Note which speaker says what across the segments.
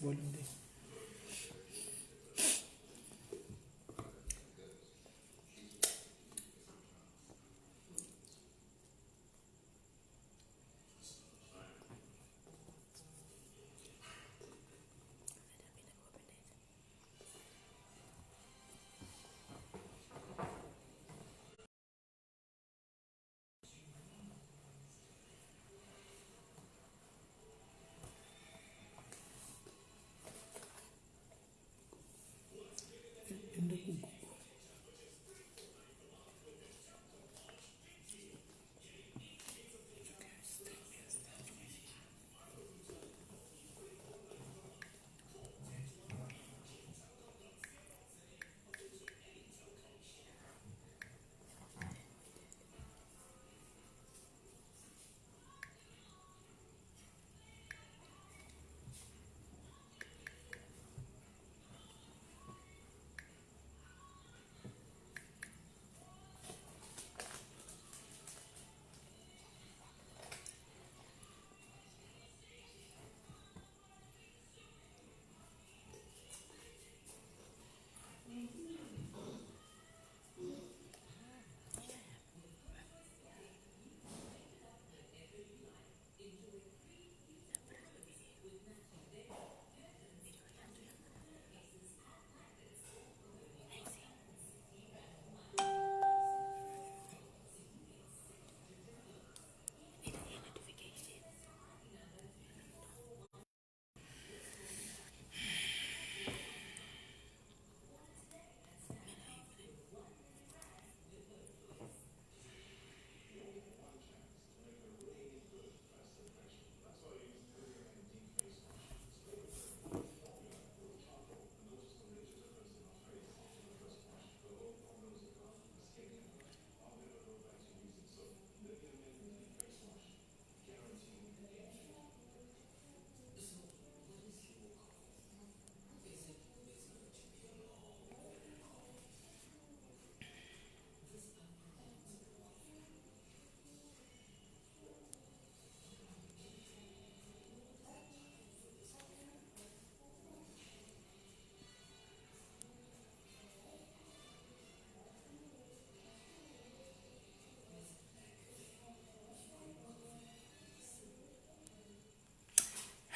Speaker 1: volume there. Enda kuGoogle.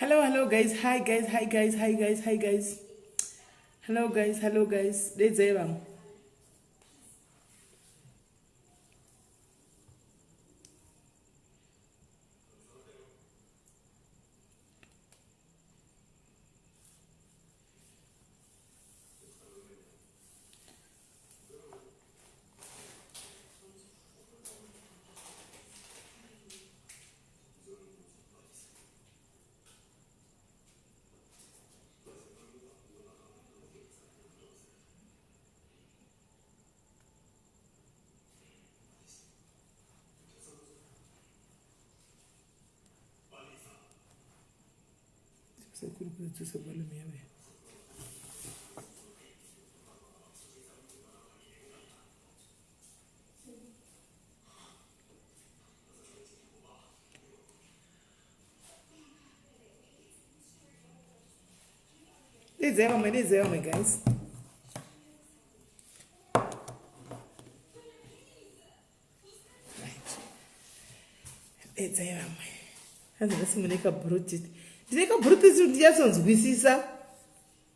Speaker 1: Hello, hello guys. Hi guys, hi guys, hi guys, hi guys. Hello guys, hello guys. Dedzai vamwe. Sekuru kudzosa volume yave. Dedzai vamwe, dedzai vamwe guys. Right. Dedzai vamwe. Hanzi nhasi mune kabhurutisi. Ndine kabhurutisi kuti ndinyatsonzwisisa.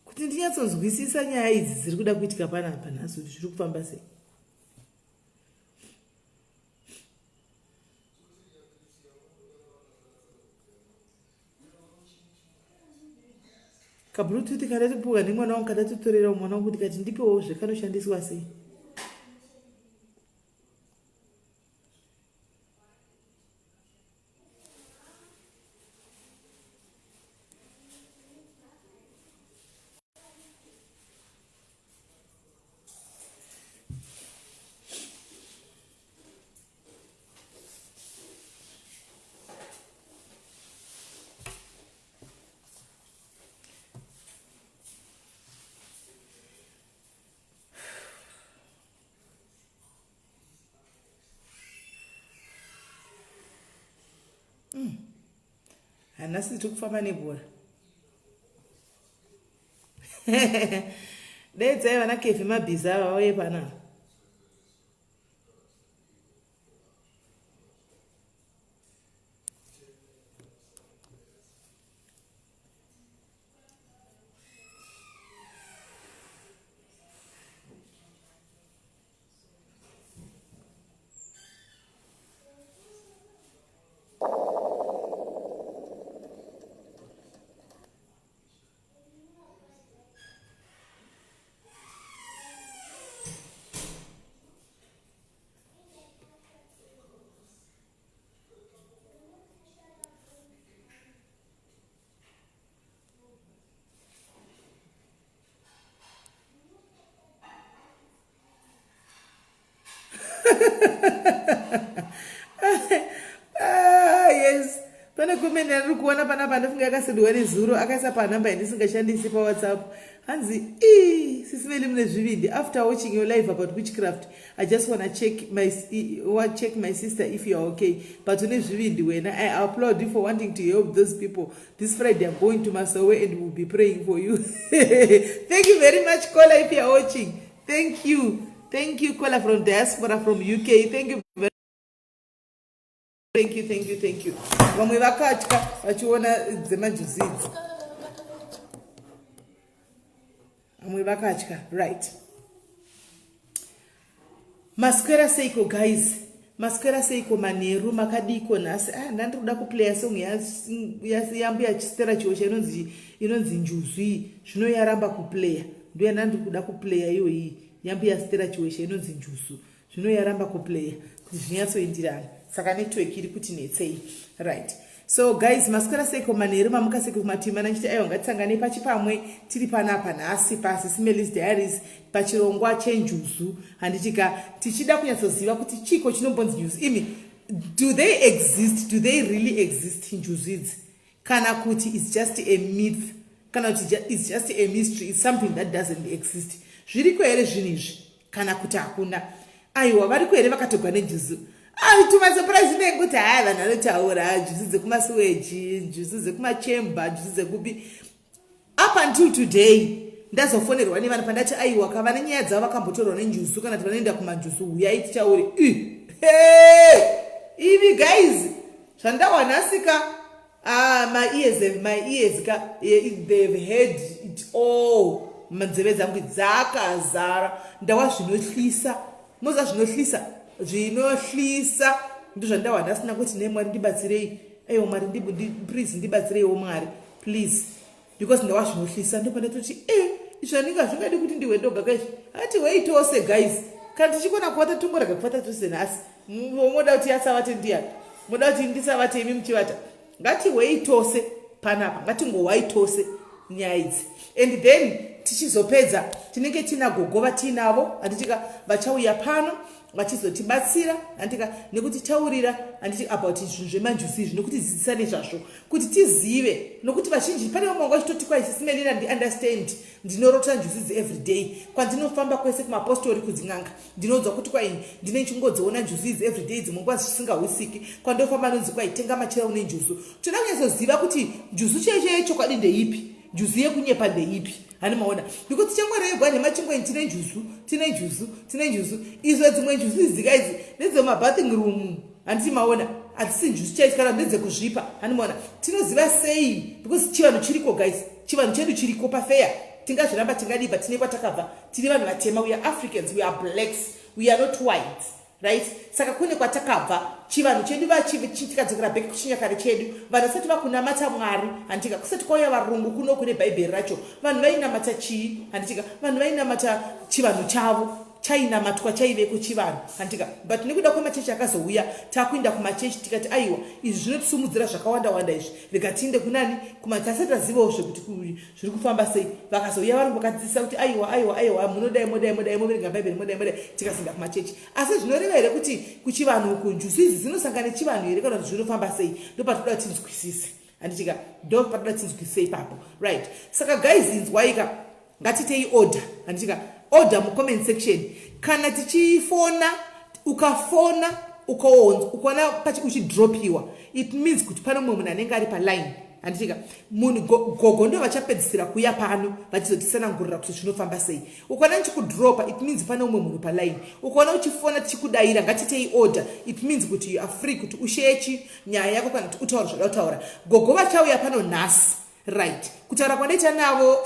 Speaker 1: Kuti ndinyatsonzwisisa nyaya idzi dziri kuda kuitika panapa nhasi kuti zviri kufamba sei. Kabluetooth kandatopiwa nemwana wangu kandatotorera mwana wangu ndikati ndipewo zvekanoshandiswa sei. Hanasi tiri kufamba nebhora. Daidzai vana Kefi mabhiza ava vauye panapa. Ah, yes pane comment yandiri kuona panapa ndofunga yakasendwa nezuro akaisa panhamba yandisingashandisi pawhatsapp hanzi ii sisi veli mune zvivindi after watching your live about witchcraft I just wanna check my, check my sister if you are okay but une zvivindi wena I applaud you for wanting to help those people this Friday I'm going to Masowe and will be praying for you thank you very much Kola if you are watching thank you thank you Kola from diaspora from UK thank you very thank you thank you thank you vamwe vakatya vachiona dzemanjuzi idzi vamwe vakatya right maswera seiko guys maswera seiko manheru makadiiko nhasi ah, ndandiri kuda kuplaya song yambuya chistera chiosha inonzi inonzi njuzu iyi zvino yaramba kuplaya ndoya ndandiri kuda kuplaya iyoyi yambuya stera chiwesha inonzi njuzu zvino yaramba kuplaya kuti zvinyatsoindirana saka network iri kuti netsei right so guys maswera seiko manheru mamuka seiko kumativi mana nchiti aiwa ngatisanganei pachipamwe tiri panapa nhasi pasisimelis diaries pachirongwa chenjuzu handitika tichida kunyatsoziva kuti chiko chinombonzi njuzu imi do they exist do they really exist njuzu idzi kana kuti its just a myth kana kuti its just a mystery its something that doesn't exist zviriko here zvinhu izvi kana kuti hakuna aiwa variko here vakatogwa nejuzu tumasurprise inenge kuti haya vanhu vanotaura juzu dzekumasiweji juzu dzekumachemba juzu dzekupi up until today ndazofonerwa nevanhu pandati aiwa ka vane nyaya dzavo vakambotorwa nenjuzu kana kuti vanoenda kumanjuzu huyai tichaure ivi guys zvandawanasika ah, my ears have, my ears ka they've heard it all manzeve dzangu dzakazara ndawa zvinohlisa moziva zvinohlisa zvinohlisa ndozvandawa ndasina kuti nei mwari ndibatsirei aiwa mwari please ndibatsireiwo mwari please because ndawa zvinohlisa ndopandatoti e eh, izvi andinge hazvingadi kuti ndihwe ndoga kaizvi ati hwei tose guys kana tichikona kuvata tongorega kuvata tose nhasi moda kuti asavate ndiyani moda kuti ndisavate imi muchivata ngatihwei tose panapa ngatingohwai tose nyaya idzi and then tichizopedza tinenge tina gogo vatiinavo handitika vachauya pano vachizotibatsira handika nekutitaurira handiti about zvinhu zvemanjusi izvi nekutidzidzisa nezvazvo kuti tizive nokuti vazhinji pane vamwe vanga vachitoti kwai sisimelina ndiunderstand ndinorota njusi idzi everyday kwandinofamba kwese kumapostori kudzin'anga ndinonzwa kuti kwai ndine chingodziona njuzu idzi everyday dzimwe nguva zvisingahwisiki kwandofamba nonzi kwai tenga machira une njuzu toda kunyatsoziva kuti njuzu chaiyo chaiyo chokwadi ndeipi njuzu yekunyepa ndeipi hani maona because changwaregwa nemachingweni tine njuzu tine njuzu tine njuzu izvo dzimwe njuzu idzika idzi ndedzemabathing room handiti maona hadzisi njuzu chaicho kana ndedzekuzvipa hani maona tinoziva sei because chivanhu chiriko guys chivanhu chedu chiriko pafeya tingazviramba tingadii but tine kwatakabva tiri vanhu vatema we are africans we are blacks we are not whites right saka kune kwatakabva chivanhu chedu tikadzokera back kuchinyakare chedu vanhu vasati vakunamata mwari handitika kusati kwauya varungu kuno kune bhaibheri racho vanhu vainamata chii handitika vanhu vainamata chivanhu chavo chainamatwa chaiveko chivanhu handitika but nekuda kwemachechi akazouya takuinda kumachechi tikati aiwa izvi zvinotisumudzira zvakawanda wanda izvi rega tiinde kunani kumatasati tazivawo zvekuti zviri kufamba sei vakazouya varungu vakadzidzisa kuti aiwa aiwa aiwa munodai modai modai moverenga bhaibheri modai modai tikazinda kumachechi asi zvinoreva here kuti kuchivanhu uku njuzu idzi dzinosangana nechivanhu here kana kuti zvinofamba sei ndopatoda kuti tinzwisise handitika ndopatoda tinzwisise ipapo right saka guys inzwaika ngatitei order handitika order mucomment section kana tichifona ukafona ukaona uchidropiwa it means kuti pane mumwe munhu anenge ari paline. Handitika munhu gogo ndo vachapedzisira kuuya pano vachizotisanangurira kuti zvinofamba sei. Ukaona ndichikudropa, it means pane umwe munhu paline. Ukaona uchifona tichikudayira, ngatitei order, it means kuti you are free kuti ushechi nyaya yako kana kuti utaura zvada kutaura. Gogo vachauya pano nhasi, right? Kutaura kwandaita navo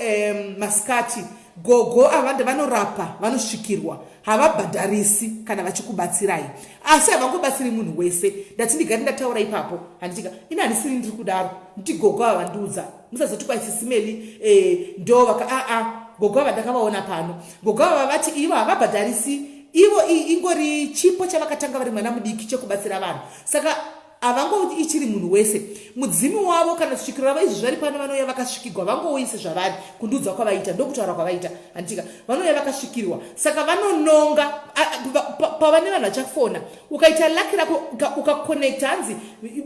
Speaker 1: masikati, gogo ava vanorapa vanosvikirwa, havabhadharisi kana vachikubatsirai, asi havangobatsiri munhu wese. Ndati ndigari ndataura ipapo, handitika? Ini handisiri ndiri kudaro, nditi gogo ava vandiudza. Musazoti kwai Sisi Melly ndo vaka aa. Gogo ava ndakavaona pano. Gogo ava vati ivo havabhadharisi, ivo ingori chipo chavakatanga vari mwana mudiki chekubatsira vanhu, saka havangoichiri munhu wese. Mudzimu wavo kana svikiro ravo izvi zvari pano, vanouya vakasvikirwa, vangouyise zvavari kundiudza kwavaita, ndokutaura kwavaita, handitika? Vanouya vakasvikirwa, saka vanononga pava nevanhu vachafona. Ukaita lucky rako ukakonekta, hanzi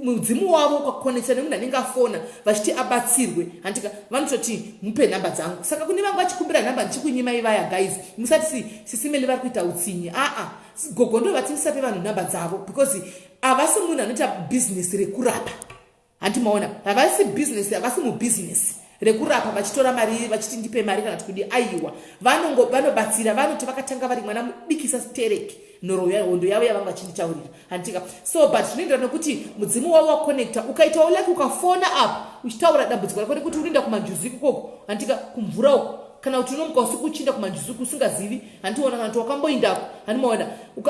Speaker 1: mudzimu wavo ukakonekta nemunhu anenge afona vachiti abatsirwe, handika? Vanototi mupe nhamba dzangu. Saka kune vangu vachikumbira nhamba ndichikunyimai vaya, guys, musati Sisi Melly vari kuita utsinyi. Aa, gogo ndo vati musape vanhu nhamba dzavo because havasi munhu anoita bhizinesi rekurapa, handimaona? Havasi bhizinesi, havasi mubhizinesi rekurapa vachitora mari vachiti ndipe mari kana kuti kudi. Aiwa, vanobatsira. Vanoti vakatanga vari mwana mudikisa stereki, nhoroondo yavo yavanga vachinditaurira, handitika? So but zvinoenderana nekuti mudzimu wavo wakonekta. Ukaitawo like ukafona up uchitaura dambudziko rako rekuti unoenda kumanjuzu ikokoko, handitika, kumvura uko, kana kuti unomuka usiku uchiinda kumanjuzu usingazivi, handiona, kana kuti wakamboindako, handimaona?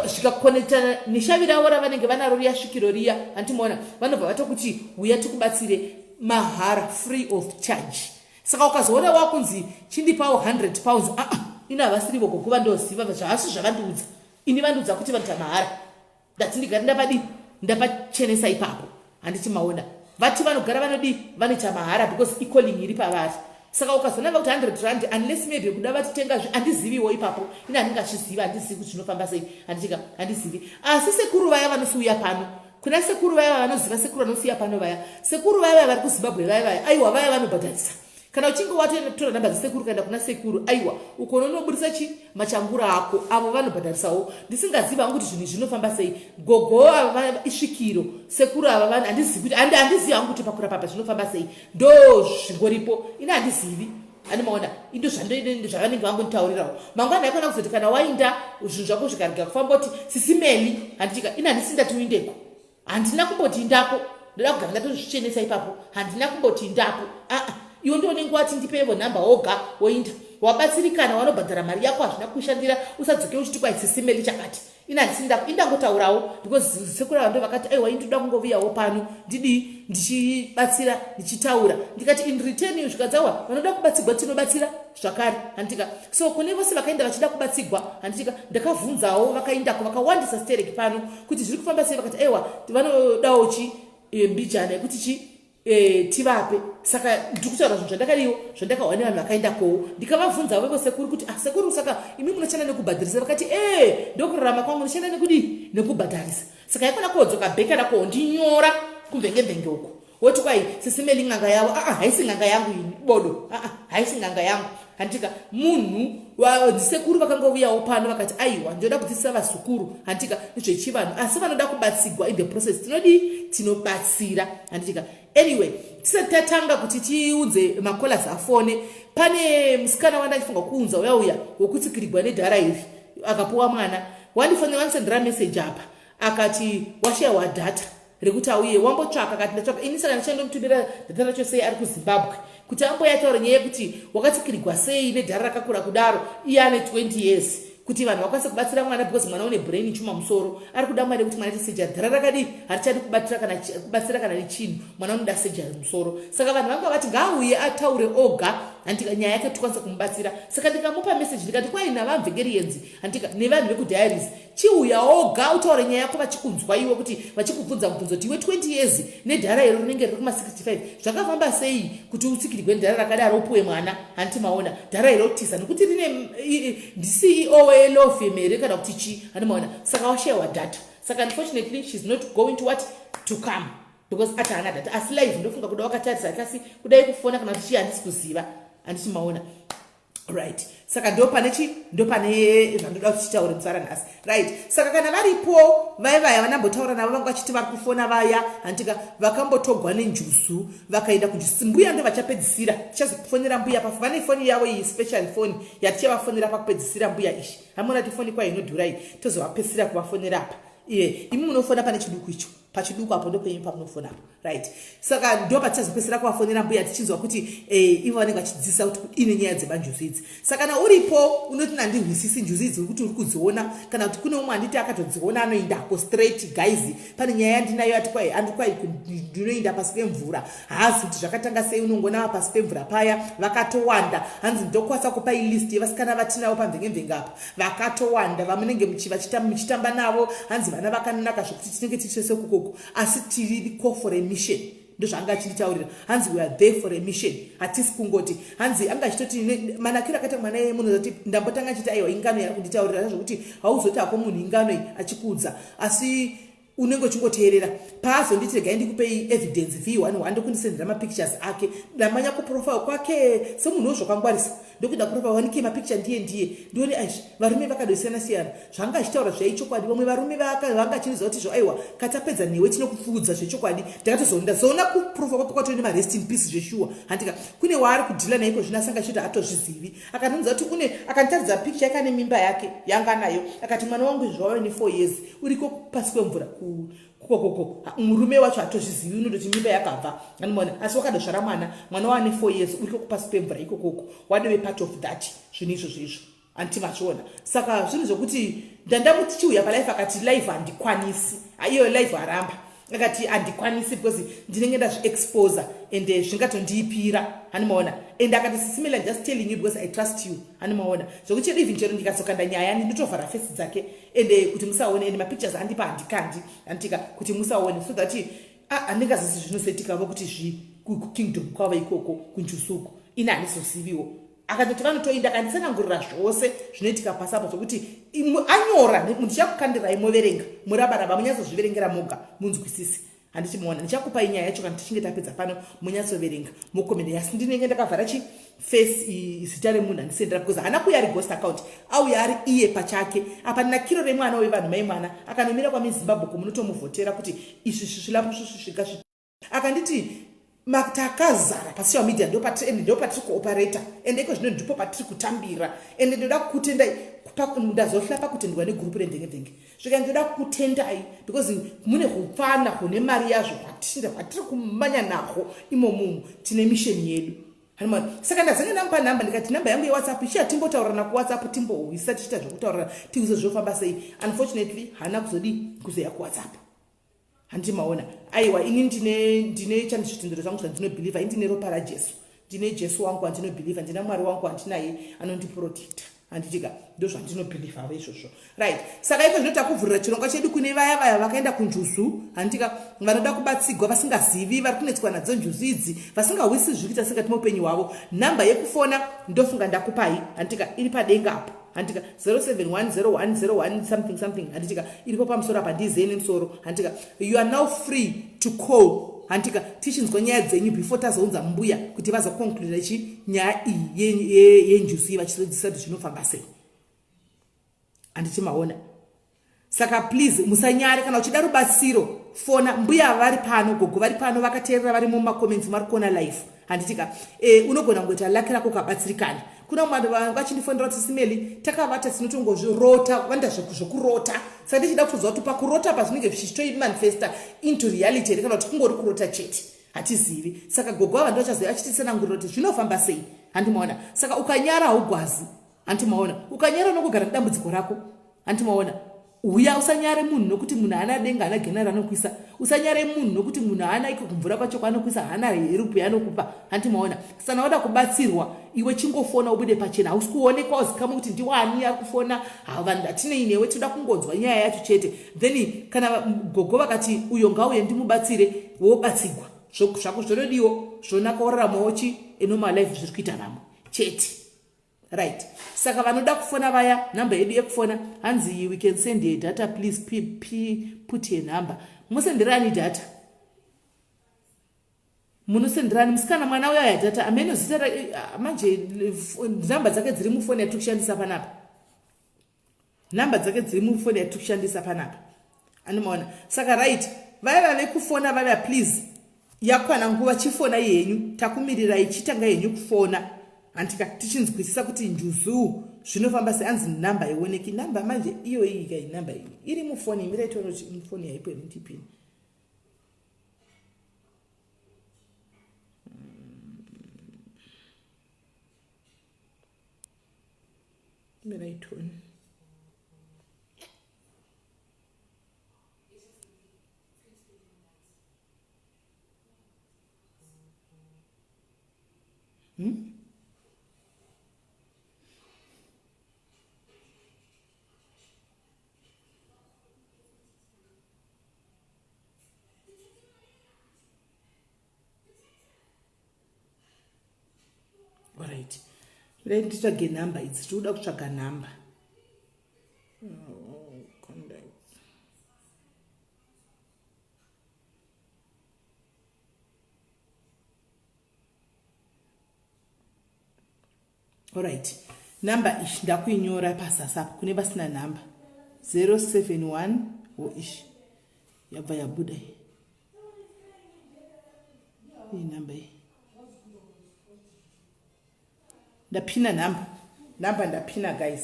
Speaker 1: Zvikakonekta neshavi ravo ravanenge vanaro riya, svikiro riya, handimaona? Vanobva vatokuti uya tikubatsire mahara, free of charge. Saka ukazoona wakunzi chindipawo £100, aa, ino havasirivo gogo vandoziva, zvavasi zvavandiudza. Ini vandiudza kuti vanoita mahara. Ndati ndigari ndapadi ndapachenesa ipapo, handiti maona? Vati vanogara vanodi vanoita mahara because icalling iri pavari. Saka ukazoona vakuti R100, unless maybe kuda vatitengazve, handiziviwo ipapo. Ini handingazviziva, handizivi kuti zvinofamba sei, handitika? Handizivi. Asi sekuru vaya vanosiuya pano, kuna sekuru vaya vanoziva, sekuru vanosiya pano vaya, sekuru vaya vaya vari kuZimbabwe vaya vaya, aiwa, vaya vanobhadharisa. Kana uchinge watotora nhamba dzesekuru kaenda kuna sekuru, aiwa, ukona unobudisa chi machangura ako, avo vanobhadharisawo. Ndisingazivi hangu kuti zvinhu zvinofamba sei. Gogo ava isvikiro, sekuru ava handizivi kuti, handizivi hangu kuti pakurapa pa zvinofamba sei. Ndo zvingoripo, ini handizivi, andimaona? Indo zvavanenge vangonditaurirawo. Mangwana aikona kuzoti kana wainda zvinhu zvako zvikarega kufamba kuti Sisi Melly, handitika? Ini handisi ndati uindeko, handina kumboti indako. Ndoda kugara ndatozvichenesa ipapo, handina kumboti indako. Aa, iwe ndo unenge wati ndipevo nhamba woga, woinda, wabatsirikana, wanobhadhara mari yako, hazvina kushandira, usadzoke uchiti kwai Sisi Melly chakati. Ini handisi ndako, indangotaurawo because sekuru ava ndo vakati aiwa, indoda kungovuyawo pano ndidii, ndichibatsira, ndichitaura. Ndikati in return zvikadzawa vanoda kubatsigwa tinobatsira zvakare, handitika? So kune vose vakaenda vachida kubatsigwa, handitika, ndakavhunzawo vakaendako vakawandisa stereki pano kuti zviri kufamba sei, vakati aiwa, vanodawo chi mbijana yekuti chi tivape. Saka ndiri kutaura zvinhu zvandakadiwo, zvandakawa nevanhu vakaendakowo. Ndikavabvunza vevo sekuru kuti, ah, sekuru, saka imi munoshanda nekubhadharisa? Vakati, e, ndokurarama kwangu, ndishanda nekudii, nekubhadharisa. Saka yakona kodzoka bheka rako ndinyora kumvenge-mvenge uko, woti kwai Sisi Melly n'anga yavo. Aa, haisi n'anga yangu ini, bodo. Aa, haisi n'anga yangu, handika? Munhu ndisekuru vakangovuyawo pano vakati aiwa, ndinoda kudzidzisa vazukuru, handika, nezvechivanhu, asi vanoda kubatsigwa in the process tinodii, tinobatsira, handitika? Anyway, tisati tatanga kuti tiudze macallers afone, pane musikana wandachifunga kuunza uya uya wokutsikirigwa nedhara iri akapuwa mwana. Wandifonera, wandisendera message apa, akati washayiwa data rekuti auye, wambotsvaka. Akati ndatsvaka ini, saka ndichandomutumira data racho sei ari kuZimbabwe, kuti amboyataura nyaya yekuti wakatsikirigwa sei nedhara rakakura kudaro, iye ane 20 years, kuti vanhu vakwanise kubatsira mwana because mwana une brain chuma musoro, ari kuda mari yekuti mwana aite surgery. Dhara rakadii, harichadi kubatira kana kubatsira kana nechinhu, mwana unoda surgery musoro. Saka vanhu vanga vati ngaauye ataure oga, handika, nyaya yake tikwanise kumubatsira. Saka ndikamupa message, ndikati kwaina vamvengerienzi, handika, nevanhu vekudiaries, chiuya oga utaure nyaya yako vachikunzwa iwe, kuti vachikubvunza mubvunzo kuti iwe 20 years nedhara iro rinenge riri kuma65, zvakafamba sei kuti utsikirigwe nedhara rakadaro, upuwe mwana, handiti maona? Dhara iro tiza nekuti rine ndiCEO welaw firm here kana kuti chii, handi maona? Saka washayiwa data, saka unfortunately she's not going to what, to come because ati haana data. Asi live ndofunga kuda wakatarisa, kasi kudai kufona kana kuti chii, handisi kuziva, handiti maona? Right, saka ndo pane chi, ndo pane zvandoda kuti titaure musara nhasi, right? Saka kana varipo vai vaya vanambotaura navo, vanga vachiti vari kufona vaya, handika, vakambotogwa nenjuzu, vakaenda kunjuzu, mbuya ndo vachapedzisira. Tichazofonera mbuya pafu, vane foni yavo iyi, special foni yatichavafonera pakupedzisira. Mbuya ishi hamuna ti foni kwa inodhura iyi, tozovapedzisira kuvafonera apa. Iye imi munofona pane chiduku icho, pachiduku apo ndopenyu pamunofona apo, right? Saka ndo patichazopedzisira kuvafonera mbuya, tichinzwa kuti ivo vanenge vachidzidzisa kuti kudini nyaya dzemanjuzu idzi. Saka kana uripo unoti nandihwisisi njuzu idzi, uri kuti uri kudziona, kana kuti kune umwe anditi akatodziona, anoendako straight. Guys, pane nyaya yandinayo, ati kwai andikwai ndinoenda pasi pemvura, haazi kuti zvakatanga sei, unongona pasi pemvura paya vakatowanda. Hanzi ndokwanisa kupai list yevasikana vatinavo pamvengemvenge apa, vakatowanda vamunenge muchitamba navo. Hanzi vana vakanaka zvokuti tinenge tichese kukoko, asi tiriko for a mission. Ndozvaanga achinditaurira. Hanzi we are there for a mission, hatisi kungoti. Hanzi anga achitoti manakiro akaita mwana iye, munhu zati ndambotanga achiti aiwa, ingano yari kunditaurira, zvokuti hauzoti hako munhu ingano iyi achikuudza, asi unenge uchingoteerera. Paazonditi regai ndikupei evidence v11, ndokundisendera mapictures ake. Ndamanya kuprofile kwake semunhuwo zvakangwarisa, ndokuda kuprofile wanike mapicture, ndiye ndiye ndione aizvi varume vakadosiyana siyana. Zvanga achitaura zvaichokwadi, vamwe varume vanga achiniziva kuti zvo aiwa, katapedza newe tinokupfuudza zvechokwadi. Ndakatozoona kuprofile kwake kwatove nemarest in peace zveshuwa, handika? Kune waari kudhila naiko zvino, asanga achiti hatozvizivi. Akatonza kuti une, akanitaridza picture yake ane mimba yake yanga nayo, akati mwana wangu izvo wave ne4 years, uriko pasi kwemvura kokoko, murume wacho hatozvizivi, unondoti mimba yakabva anomaona, asi wakadozvara mwana, mwana wane 4 years, uriko pasi pemvura ikokoko, wadove part of that zvinhu izvozvo izvo, handiti mazviona? Saka zvinhu zvokuti ndandamuti chiuya palive, akati live handikwanisi. Iyo live aramba, akati handikwanisi because ndinenge ndazviexposa and zvingatondiipira, handimaona? And akati, "Sis Melly, just telling you because I trust you," handimaona? Zvokuti chedu even chero ndikazokanda nyaya, ndinotovhara face dzake and kuti musaone, and mapictures andipa handikandi, handitika, kuti musaone, so that handingazisi zvinosetikavo kuti zvi kukingdom kwavo ikoko kunjusuku ini handizoziviwo. Akatoti vanotoinda, akanditsanangurira zvose zvinoitika pasi apa, zvokuti anyora, ndichakukandirai moverenga murabaraba, munyatsozviverengera moga munzwisisi, handichimuona. Ndichakupai nyaya yacho kana tichinge tapedza pano, munyatsoverenga mukomende. Asi ndinenge ndakavhara chi face, zita remunhu handisendera, because haana kuuya ari ghost account, auya ari iye pachake. Apa nakiro remwana wevanhu, mai mwana akanomira kwamizimbabwe kumunotomuvhotera kuti izvi svisvilapo svisvisvika. Akanditi takazara pasocial media, ndo patiri kuoperata, ende iko zvino ndipo patiri kutambira. Ende ndoda kukutendai, ndazohla pakutendwa negurupu remvengemvenge, svika ndoda kukutendai because mune upfana hune mari yazvo hwatiri kumanya nahwo imomumu, tine misheni yedu. Saka ndazenge ndamupa nhamba, ndikati nhamba yangu yeWhatsApp ichiya, timbotaurirana kuWhatsApp, timbohwisa tichiita zvokutaurira, tiuze zvofamba sei. Unfortunately haana kuzodi kuzoya kuWhatsApp, handimaona? Aiwa, ini ndine chandizvitendero zvangu zvandinobhilivha. Ini ndine ropa raJesu, ndine Jesu wangu wandinobhilivha, ndina Mwari wangu wandinaye anondiprotecta, handitika? Ndo zvandinobhilivhavo izvozvo, right? Saka iko zvino takuvhurira chirongwa chedu kune vaya vaya vakaenda kunjuzu, handitika, vanoda kubatsigwa, vasingazivi, vari kunetswa nadzo njuzu idzi, vasingahwisisi zviri kuita sengati muupenyu hwavo. Nhamba yekufona ndofunga ndakupai, handitika, iri padenga apo, handitika, 0710101 something something, handitika, iripo pamusoro apa, ndizei nemusoro, handitika? You are now free to call, handitika, tichinzwa nyaya dzenyu before tazounza mbuya kuti vazoconcluda chi nyaya iyi yenjuzu iyi, vachizodzisa kuti zvinofamba sei, handiti maona? Saka please musanyare, kana uchida rubatsiro fona. Mbuya vari pano, gogo vari pano, vakateerera, vari mumacomments, vari kuona live, handitika? Unogona kungoita laki rako ukabatsirikana. Kuna mumwe vanhu vachindifonera kuti, "Sis Melly, takavata, tinotongozvirota, vanoita zvokurota." Saka ndichida kutoziva kuti pakurota pazvinenge zvichitoimanifesta into reality here, kana kuti kungori kurota chete, hatizivi. Saka gogo ava ndo vachaziva, achititsanangurira kuti zvinofamba sei, handimaona? Saka ukanyara haugwazi, handimaona? Ukanyara unongogara nedambudziko rako, handimaona? Uya usanyare munhu, nokuti munhu haana denga, haana gena ranokuisa. Usanyare munhu, nokuti munhu haana iko kumvura kwacho kwaanokuisa, haana herupu yaanokupa, handimaona? Sana wada kubatsirwa iwe, chingofona ubude pachena, hausi kuonekwa, uzikamwe kuti ndiwani ari kufona. Vanhu hatinei newe, tinoda kungonzwa nyaya yacho chete. Then kana gogo vakati uyo ngauye ndimubatsire, wobatsigwa zvako, zvinodiwo zvonaka, woraramawo chi enormal life zviri kuita vamwe chete, right? Saka vanoda kufona vaya, nhamba yedu yekufona, hanzi we can send a data, please put a number. Musenderani data. Munosenderani musikana mwana uyo ayatata amene zita manje nhamba dzake dziri mufoni yatiri kushandisa panapa. Nhamba dzake dziri mufoni yatiri kushandisa panapa. Anomaona. Saka right, vaiva vekufona vaiva please yakwana nguva chifonai henyu takumirirai chitanga henyu kufona. Hantika tichinzwisisa kuti njuzu zvinofamba sei anzi nhamba ioneki nhamba manje iyo iyi kai nhamba iyi iri mufoni mirai tione kuti mufoni yaipo here ndipini. Mirai tione. Alright. Mirai nditsvage nhamba idzi, tinoda kutsvaga nhamba. Contacts. Alright. Number ishi ndakuinyora pasasi apo kune vasina nhamba. 071 wo ishi. Yabva yabuda iyi. Iyi nhamba iyi. Ndapina nhamba. Nhamba ndapina guys.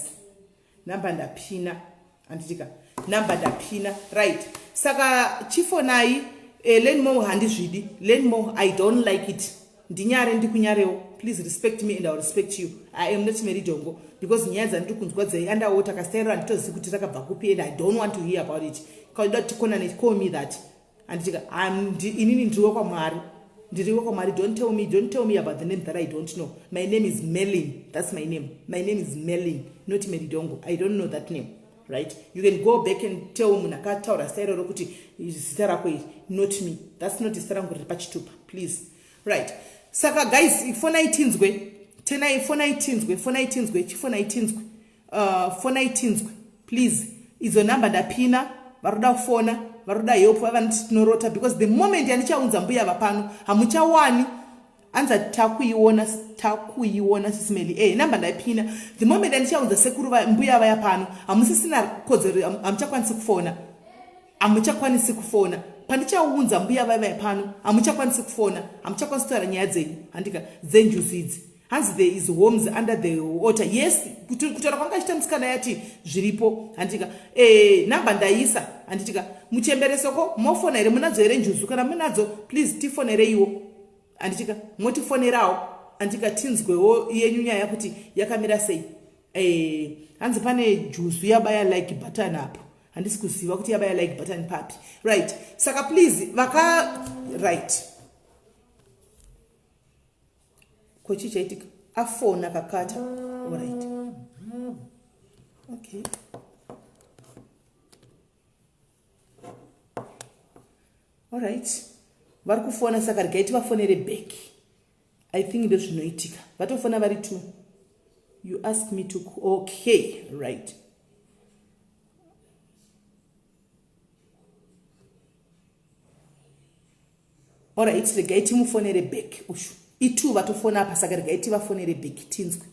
Speaker 1: Nhamba ndapina. Anditika. Nhamba ndapina. Right. Saka chifonai learn more handizvidi. Learn more I don't like it. Ndinyare ndikunyarewo. Please respect me and I will respect you. I am not Mary Dongo because nyaya dzandiri kunzwa dzei underwater kastairo handitozivi kuti rakabva kupi and I don't want to hear about it. Kauda tikonane call me that. Anditika inini ndiri wekwaMwari. Ndiri wekwaMwari. Don't tell me, don't tell me about the name that I don't know. My name is Merlin. That's my name. My name is Merlin, not Mary Dongo. I don't know that name. Right? You can go back and tell munhu akataura zita iroro kuti zita rako iri, not me. That's not zita rangu riri pachitupa. Please. Right. Saka guys, fonai tinzwe. Tenai fonai tinzwe, fonai tinzwe, chifonai tinzwe. Fonai tinzwe. Please. Idzo namba ndapina, varoda kufona, varoda help, vanoti tinorota because the moment yandichaunza mbuya vapano, hamuchawani. Anza takuiona, takuiona sisimeli. Namba ndaipina. The moment yandichaunza sekuru mbuya vaya pano, hamusisina kodzero, hamuchakwanisi kufona. Hamuchakwanisi kufona. Pandichaunza mbuya vaya pano, hamuchakwanisi kufona. Hamuchakwanisi kutaura nyaya dzenyu. Handika dzenjuzu idzi. Hanzi there is homes under the water. Yes, kutaura kwanga achiita musikana yati zviripo. Handika. Namba ndaisa. Handitika. Muchemberesoko mofona here munadzo here njuzu kana munadzo please tifonereiwo. Handitika. Motifonerawo. Handika tinzwewo yenyu nyaya kuti yakamira sei. Hanzi pane juzu yabaya like button apo. Handisi kuziva kuti yabaya like button papi. Right. Saka please vaka right. Kochi chaitika afona kakata. All right. Okay. All right. Vari kufona saka regai tivafonere back. I think ndozvinoitika. Vatofona vari two. You ask me to okay, right. All right, regai timufonere back ushu. Itu vatofona apa saka regai tivafonere back tinzwe.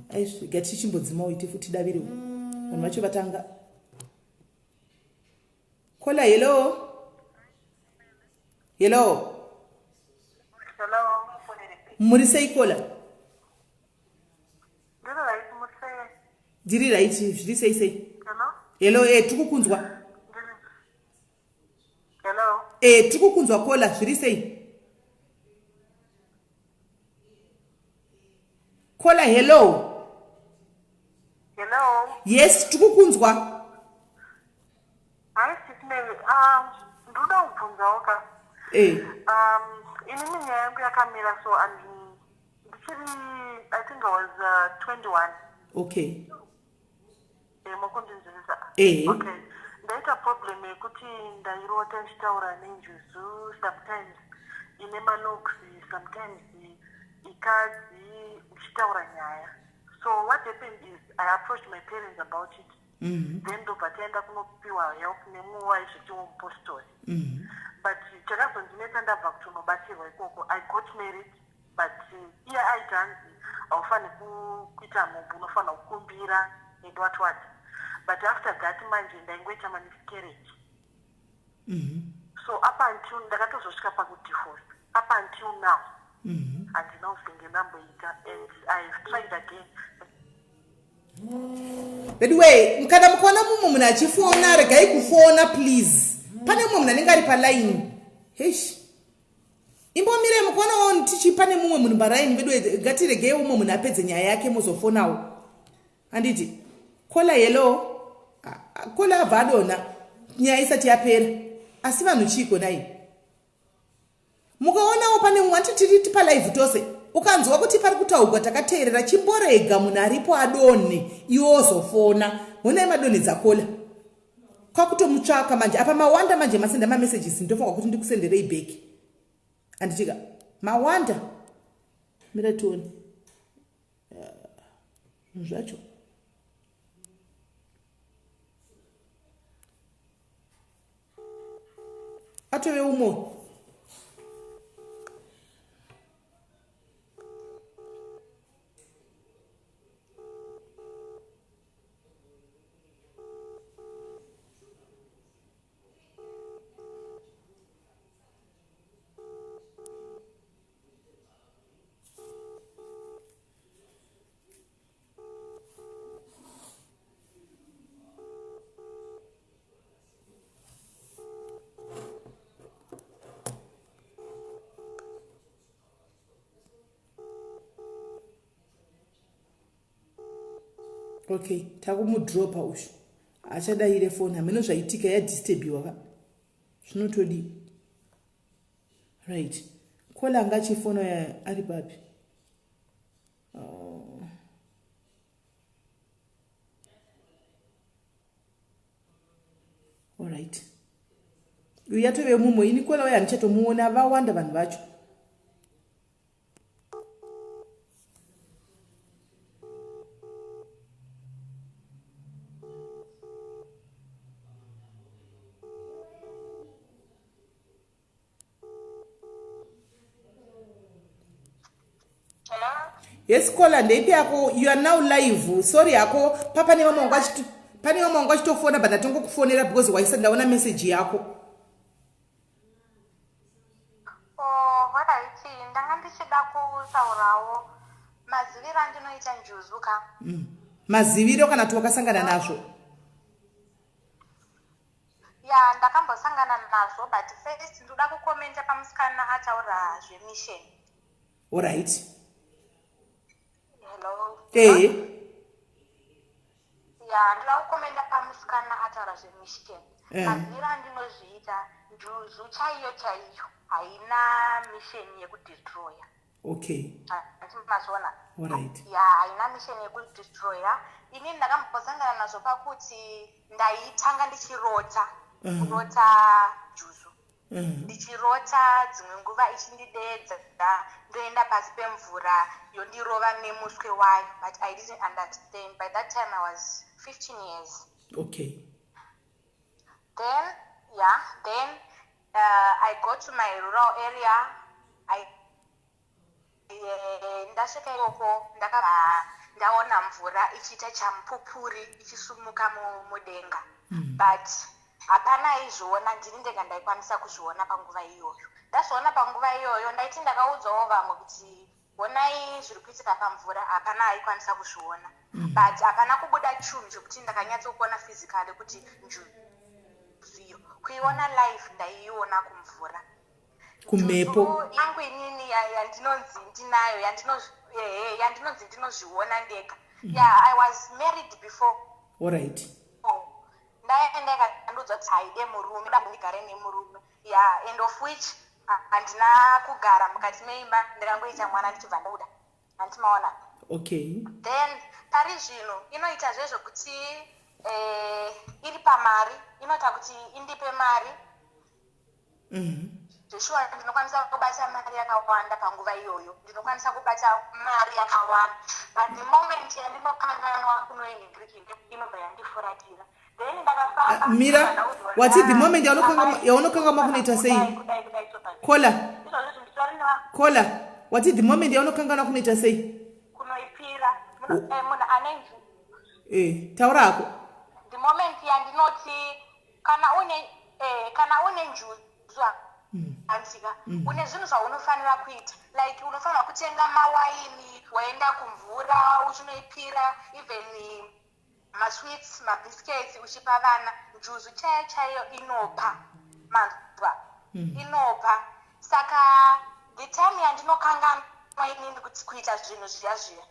Speaker 1: Ai regai tichimbodzimawo ite futi davirewo. Vanhu vacho vatanga. Kola hello. Hello.
Speaker 2: Hello.
Speaker 1: Muri sei Kola?
Speaker 2: Ndiri right, muri sei?
Speaker 1: Ndiri right, zviri sei sei?
Speaker 2: Hello.
Speaker 1: Hello, tikukunzwa.
Speaker 2: Hello.
Speaker 1: Tikukunzwa Kola, zviri sei? Kola, hello.
Speaker 2: Hello.
Speaker 1: Yes, tikukunzwa.
Speaker 2: Hi, Sis Mary. Ndoda kubvunzawo ka. Inini nyaya yangu yakamira so and ndichiri I think I was 21.
Speaker 1: Okay.
Speaker 2: Mukundinzwisisa? Okay. Ndaita problem yekuti ndairota ndichitaura nenjuzu sometimes ine manox sometimes ikadzi ndichitaura nyaya. So what happened is I approached my parents about it. Then ndobva taenda kunopiwa help nemumwe waizvitiwo mupostori. But chakazondinetsa, ndabva kutonobatsirwa ikoko, I got married, but iye aiti hanzi haufaniri kuita nhumbu, unofanira kukumbira and what what. But after that manje ndaingoita mamiscarriage. So up until ndakatozosvika pakudivorce, up until now handina kuzenge ndamboita, and I have tried again.
Speaker 1: Anyway, kana mukaona mumwe munhu achifona, regai kufona please. Pane mumwe munhu anenge ari palaini. Heish, imbomirei. Mukaonawo tichi pane mumwe munhu paraini vedu, ngatiregei umwe munhu apedze nyaya yake, mozofonawo, handiti? Caller, hello. Caller abva adonha nyaya isati yapera. Asi vanhu chiiko nai? Mukaonawo pane mumwe, anditi tiri palive tose, ukanzwa kuti pari kutaurwa takateerera, chimborega munhu aripo adonhe, iwe wozofona. Honai, madonhedza caller, kwakutomutsvaka manje. Apa mawanda manje masenda mamessages, ndofanwa kuti ndikusenderei back, handitika? Mawanda, mira tione zvinhu zvacho. Atove umwe. Okay, takumudropa uyu, achadaire foni. Hameno zvaitika, yadisturbiwa ka, zvinotodii? Right, caller anga achifona ari papi? Alright, uyu yatove mumwe. Ini caller uyo handichatomuona, vawanda vanhu vacho. Yes, caller, ndeipi yako? You are now live. Sorry yako, pa pane vamwe vanga vachitofona, but ndatongokufonera because waisa, ndaona message yako.
Speaker 3: Oh, alright, ndanga ndichida kutaurawo maziviro andinoita njuzu ka.
Speaker 1: Maziviro kana kuti wakasangana nazvo?
Speaker 3: Ya, ndakambosangana nazvo, but first ndoda kukomenta pamusikana ataura zvemission.
Speaker 1: Alright.
Speaker 3: Hello?
Speaker 1: Ehe.
Speaker 3: Ya, ndoda kukomenta pamusikana ataura zvemission. Maziviro andinozviita, njuzu chaiyo chaiyo haina mission yekudestroya. Mazviona?
Speaker 1: Alright.
Speaker 3: Ya, haina mission yekudestroya. Inini ndakambosangana nazvo pakuti ndaitanga ndichirota, kurota njuzu, ndichirota dzimwe nguva ichindidedza, ndoenda pasi pemvura, yondirova nemuswe wayo, but I didn't understand. By that time I was 15 years. Then, yeah, then I go to my rural area. I ndasvika ikoko, ndakabva ndaona mvura ichiita chamupupuri, ichisumuka mudenga, but hapana aizviona, ndini ndega ndaikwanisa kuzviona panguva iyoyo. Ndazviona panguva iyoyo, ndaiti ndakaudzawo vamwe kuti honai zviri kuitika pamvura, hapana aikwanisa kuzviona, but hapana kubuda chinhu chekuti ndakanyatsokuona physically kuti njuzu iyo. Kuiona live, ndaiiona kumvura.
Speaker 1: Kumhepo?
Speaker 3: Njuzu yangu inini yandinonzi ndinayo, ehe, yandinonzi ndinozviona ndega. Yeah, I was married before. Ndaenda, ikandiudza kuti haide murume, da ndigare nemurume. Yeah, and of which handina kugara mukati meimba, ndikangoita mwana ndichibva ndabuda, handimaona?
Speaker 1: Okay.
Speaker 3: Then pari zvino inoita zvezvokuti iri pamari, inoita kuti indipe mari. Zveshuwa ndinokwanisa kubata mari yakawanda panguva iyoyo, ndinokwanisa kubata mari yakawanda, but the moment yandinokanganwa kunoinhingiriki, inobva yandifuratira. Then ndakafamba.
Speaker 1: Ah, mira
Speaker 3: Ndaudzwa
Speaker 1: wati the
Speaker 3: kuti,
Speaker 1: moment
Speaker 3: ah,
Speaker 1: yaunokangama kunoita sei
Speaker 3: kudai, kudai, kudai, so pasi.
Speaker 1: Kola.
Speaker 3: Izvozvo zvinhu nditori
Speaker 1: Kola, wati the moment yaunokangana kunoita sei?
Speaker 3: Kunoipira munhu munhu ane
Speaker 1: Eh, taura hako.
Speaker 3: The moment yandinoti kana une kana une njuzu, handika, une zvinhu zvaunofanira kuita, like unofanira kutenga mawaini, waenda kumvura uchinoipira, even masweets, mabiscuits uchipa vana. Njuzu chaiyo chaiyo inopa manzwa, inopa. Saka the time yandinokanganwa inini kuti kuita zvinhu zviya zviya,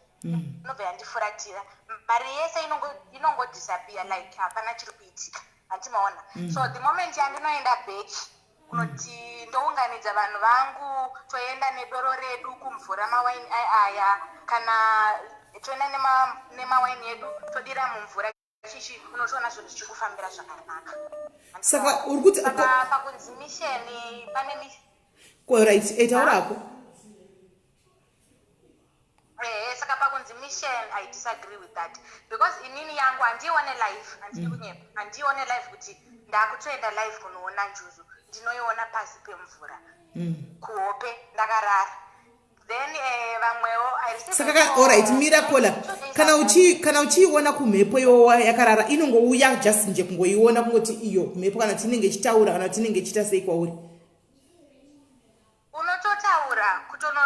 Speaker 3: inobva yandifuratira. Mari yese inongodisappear, like hapana chiri kuitika, handimaona. So the moment yandinoenda back kunoti ndounganidza vanhu vangu, toenda nedoro redu kumvura, mawaini aya, kana toenda nemawaini edu, todira mumvura chichi, unotoona zvinhu zvichikufambira zvakanaka.
Speaker 1: Saka uri kuti
Speaker 3: Saka pakunzi mission, pane
Speaker 1: Right, taura hako.
Speaker 3: Ehe, saka pakunzi mission, I disagree with that, because inini yangu handiione live, handidi kunyepa, handiione live kuti ndakutoenda live kunoona njuzu. Ndinoiona pasi pemvura kuhope ndakarara. Then vamwewo I received
Speaker 1: Saka
Speaker 3: a call
Speaker 1: alright, mira Kola.
Speaker 3: 2 days
Speaker 1: Kana
Speaker 3: ago.
Speaker 1: kana uchiiona kumhepo iwowa yakarara, inongouya just nje kungoiona, kungoti iyo kumhepo, kana kuti inenge ichitaura, kana kuti inenge ichiita sei kwauri?
Speaker 3: Unototaura kutono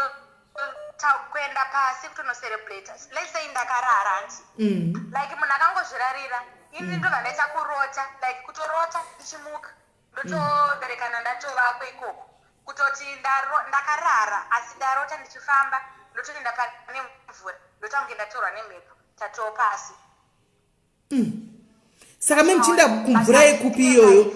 Speaker 3: kuenda pasi kutonocelebrata. Let's say ndakarara, hanti, like munhu akangozvirarira, ini ndobva ndaita kurota, like kutorota ndichimuka, ndotoberekana ndatovakwe ikoko, kutoti ndakarara asi ndarota ndichifamba, ndotoenda pane mvura, ndotange ndatorwa nemhepo, tatoo pasi.
Speaker 1: Saka me muchienda kumvura yekupi iyoyo?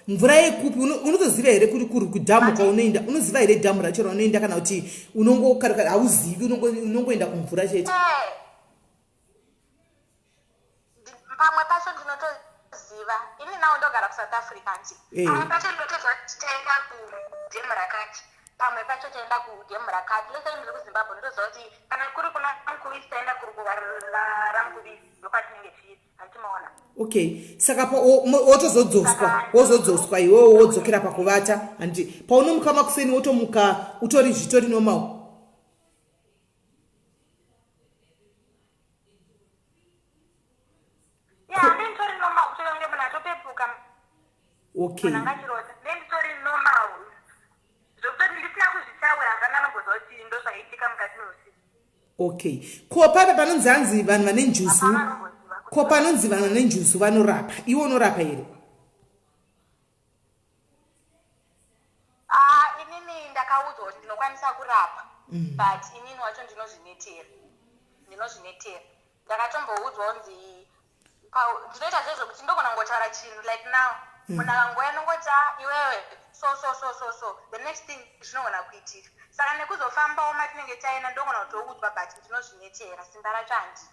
Speaker 1: Mvura yekupi? Unotoziva here kuri kuri kudhamu kwaunoenda? Unoziva here dhamu racho raunoenda, kana kuti unongokarika, hauzivi, unongoenda kumvura chete?
Speaker 3: Pamwe pacho ndinotoziva. Ini nawo ndogara kuSouth Africa, nti pamwe pacho ndinotoziva kuti taenda kudhemu rakati, pamwe pacho taenda kudhemu rakati. Let's say ndiri kuZimbabwe, ndinotoziva kuti kana kuri kuna Mukuvisi, taenda kuri kuva raMukuvisi, ndokwatinenge tiri, handimaona.
Speaker 1: Okay, saka wotozodzoswa, wozodzoswa iwewo, wodzokera pakuvata, handiti? Paunomuka makuseni, wotomuka utori zvitori normal?
Speaker 3: Ya, ndenditori normal, kutoonge munhu atopepuka. Munhu angachirota, ndenditori normal, zvokutoti ndisina kuzvitaura, hapana anomboziva kuti ndozvaitika mukati meusiku.
Speaker 1: Okay, ko pape panonzi hanzi vanhu vane njuzu,
Speaker 3: Hapana anomboziva kuti
Speaker 1: ko panonzi vanhu vane njuzu vanorapa, iwe unorapa here?
Speaker 3: Ah, inini ndakaudzwa kuti ndinokwanisa kurapa, but inini wacho ndinozvinetera, ndinozvinetera. Ndakatomboudzwa kunzi ndinoita zvezvokuti ndogona kungotaura chinhu, like now munhu akangouya nongoti, "Ah, iwewe so so so so so," the next thing zvinogona kuitika. Saka nekuzofambawo matinenge taenda, ndogona kutoudzwa, but ndinozvinetera, simba racho handii.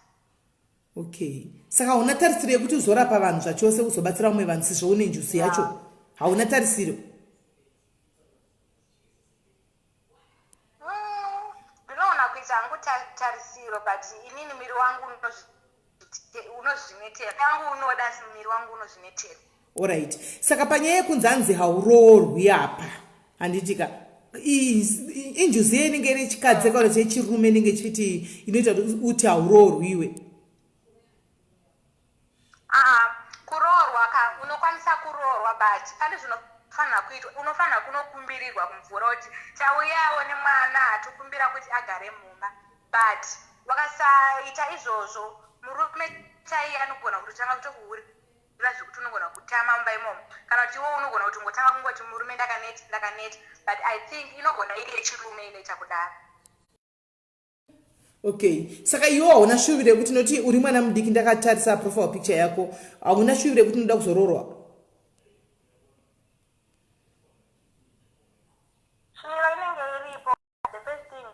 Speaker 1: Okay, saka hauna tarisiro yekuti uzorapa vanhu zvachose, uzobatsira vamwe vanhu, sezvo une njuzu yacho? Hauna tarisiro?
Speaker 3: Ndinoona kuita hangu tarisiro, but inini miri wangu unozvinetera, wangu unoda, asi miri wangu unozvinetera.
Speaker 1: Alright, saka panyaya yekunzi hanzi hauroorwi apa, handitika, injuzu ye inenge iri chikadzi kana kuti yechirume inenge ichiti inoita kuti uti hauroorwiwe?
Speaker 3: Aa, kuroorwa ka, unokwanisa kuroorwa, but pane zvinofanira kuitwa. Unofanira kunokumbirirwa kumvura kuti tauyawo nemwana, tokumbira kuti agare mumba. But wakasaita izvozvo, murume chaiye anogona kutotanga kutokuhurira, zvekuti unogona kutama mumba imomo, kana kuti iwo unogona kuti ungotanga kungoti, "Murume, ndakaneta, ndakaneta." But I think inogona iri yechirume inoita kudaro.
Speaker 1: Okay, saka iwe hauna shuviro yekuti, noti uri mwana mudiki, ndakatarisa profile picture yako, hauna shuviro yekuti unoda kuzoroorwa?
Speaker 3: Shuviro inenge iripo. The first thing,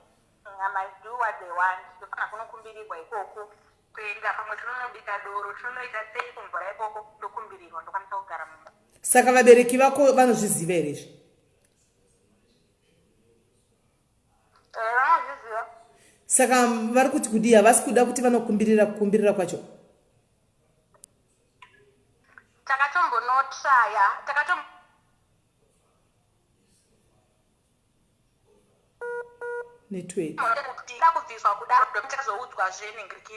Speaker 3: I must do what they want. Ndofana kunokumbirirwa ikoko, kuenda pamwe tinonobika doro, tinonoita sei kumvura ikoko, ndokumbirirwa, ndokwanisa kugara mumba.
Speaker 1: Saka vabereki vako vanozviziva here izvi?
Speaker 3: Vanozviziva.
Speaker 1: Saka vari kuti kudii? Havasi kuda kuti vanokumbirira, kukumbirira kwacho? Network.
Speaker 3: Da kubviswa kudaro, ndokutazoudzwa zvenhingiriki.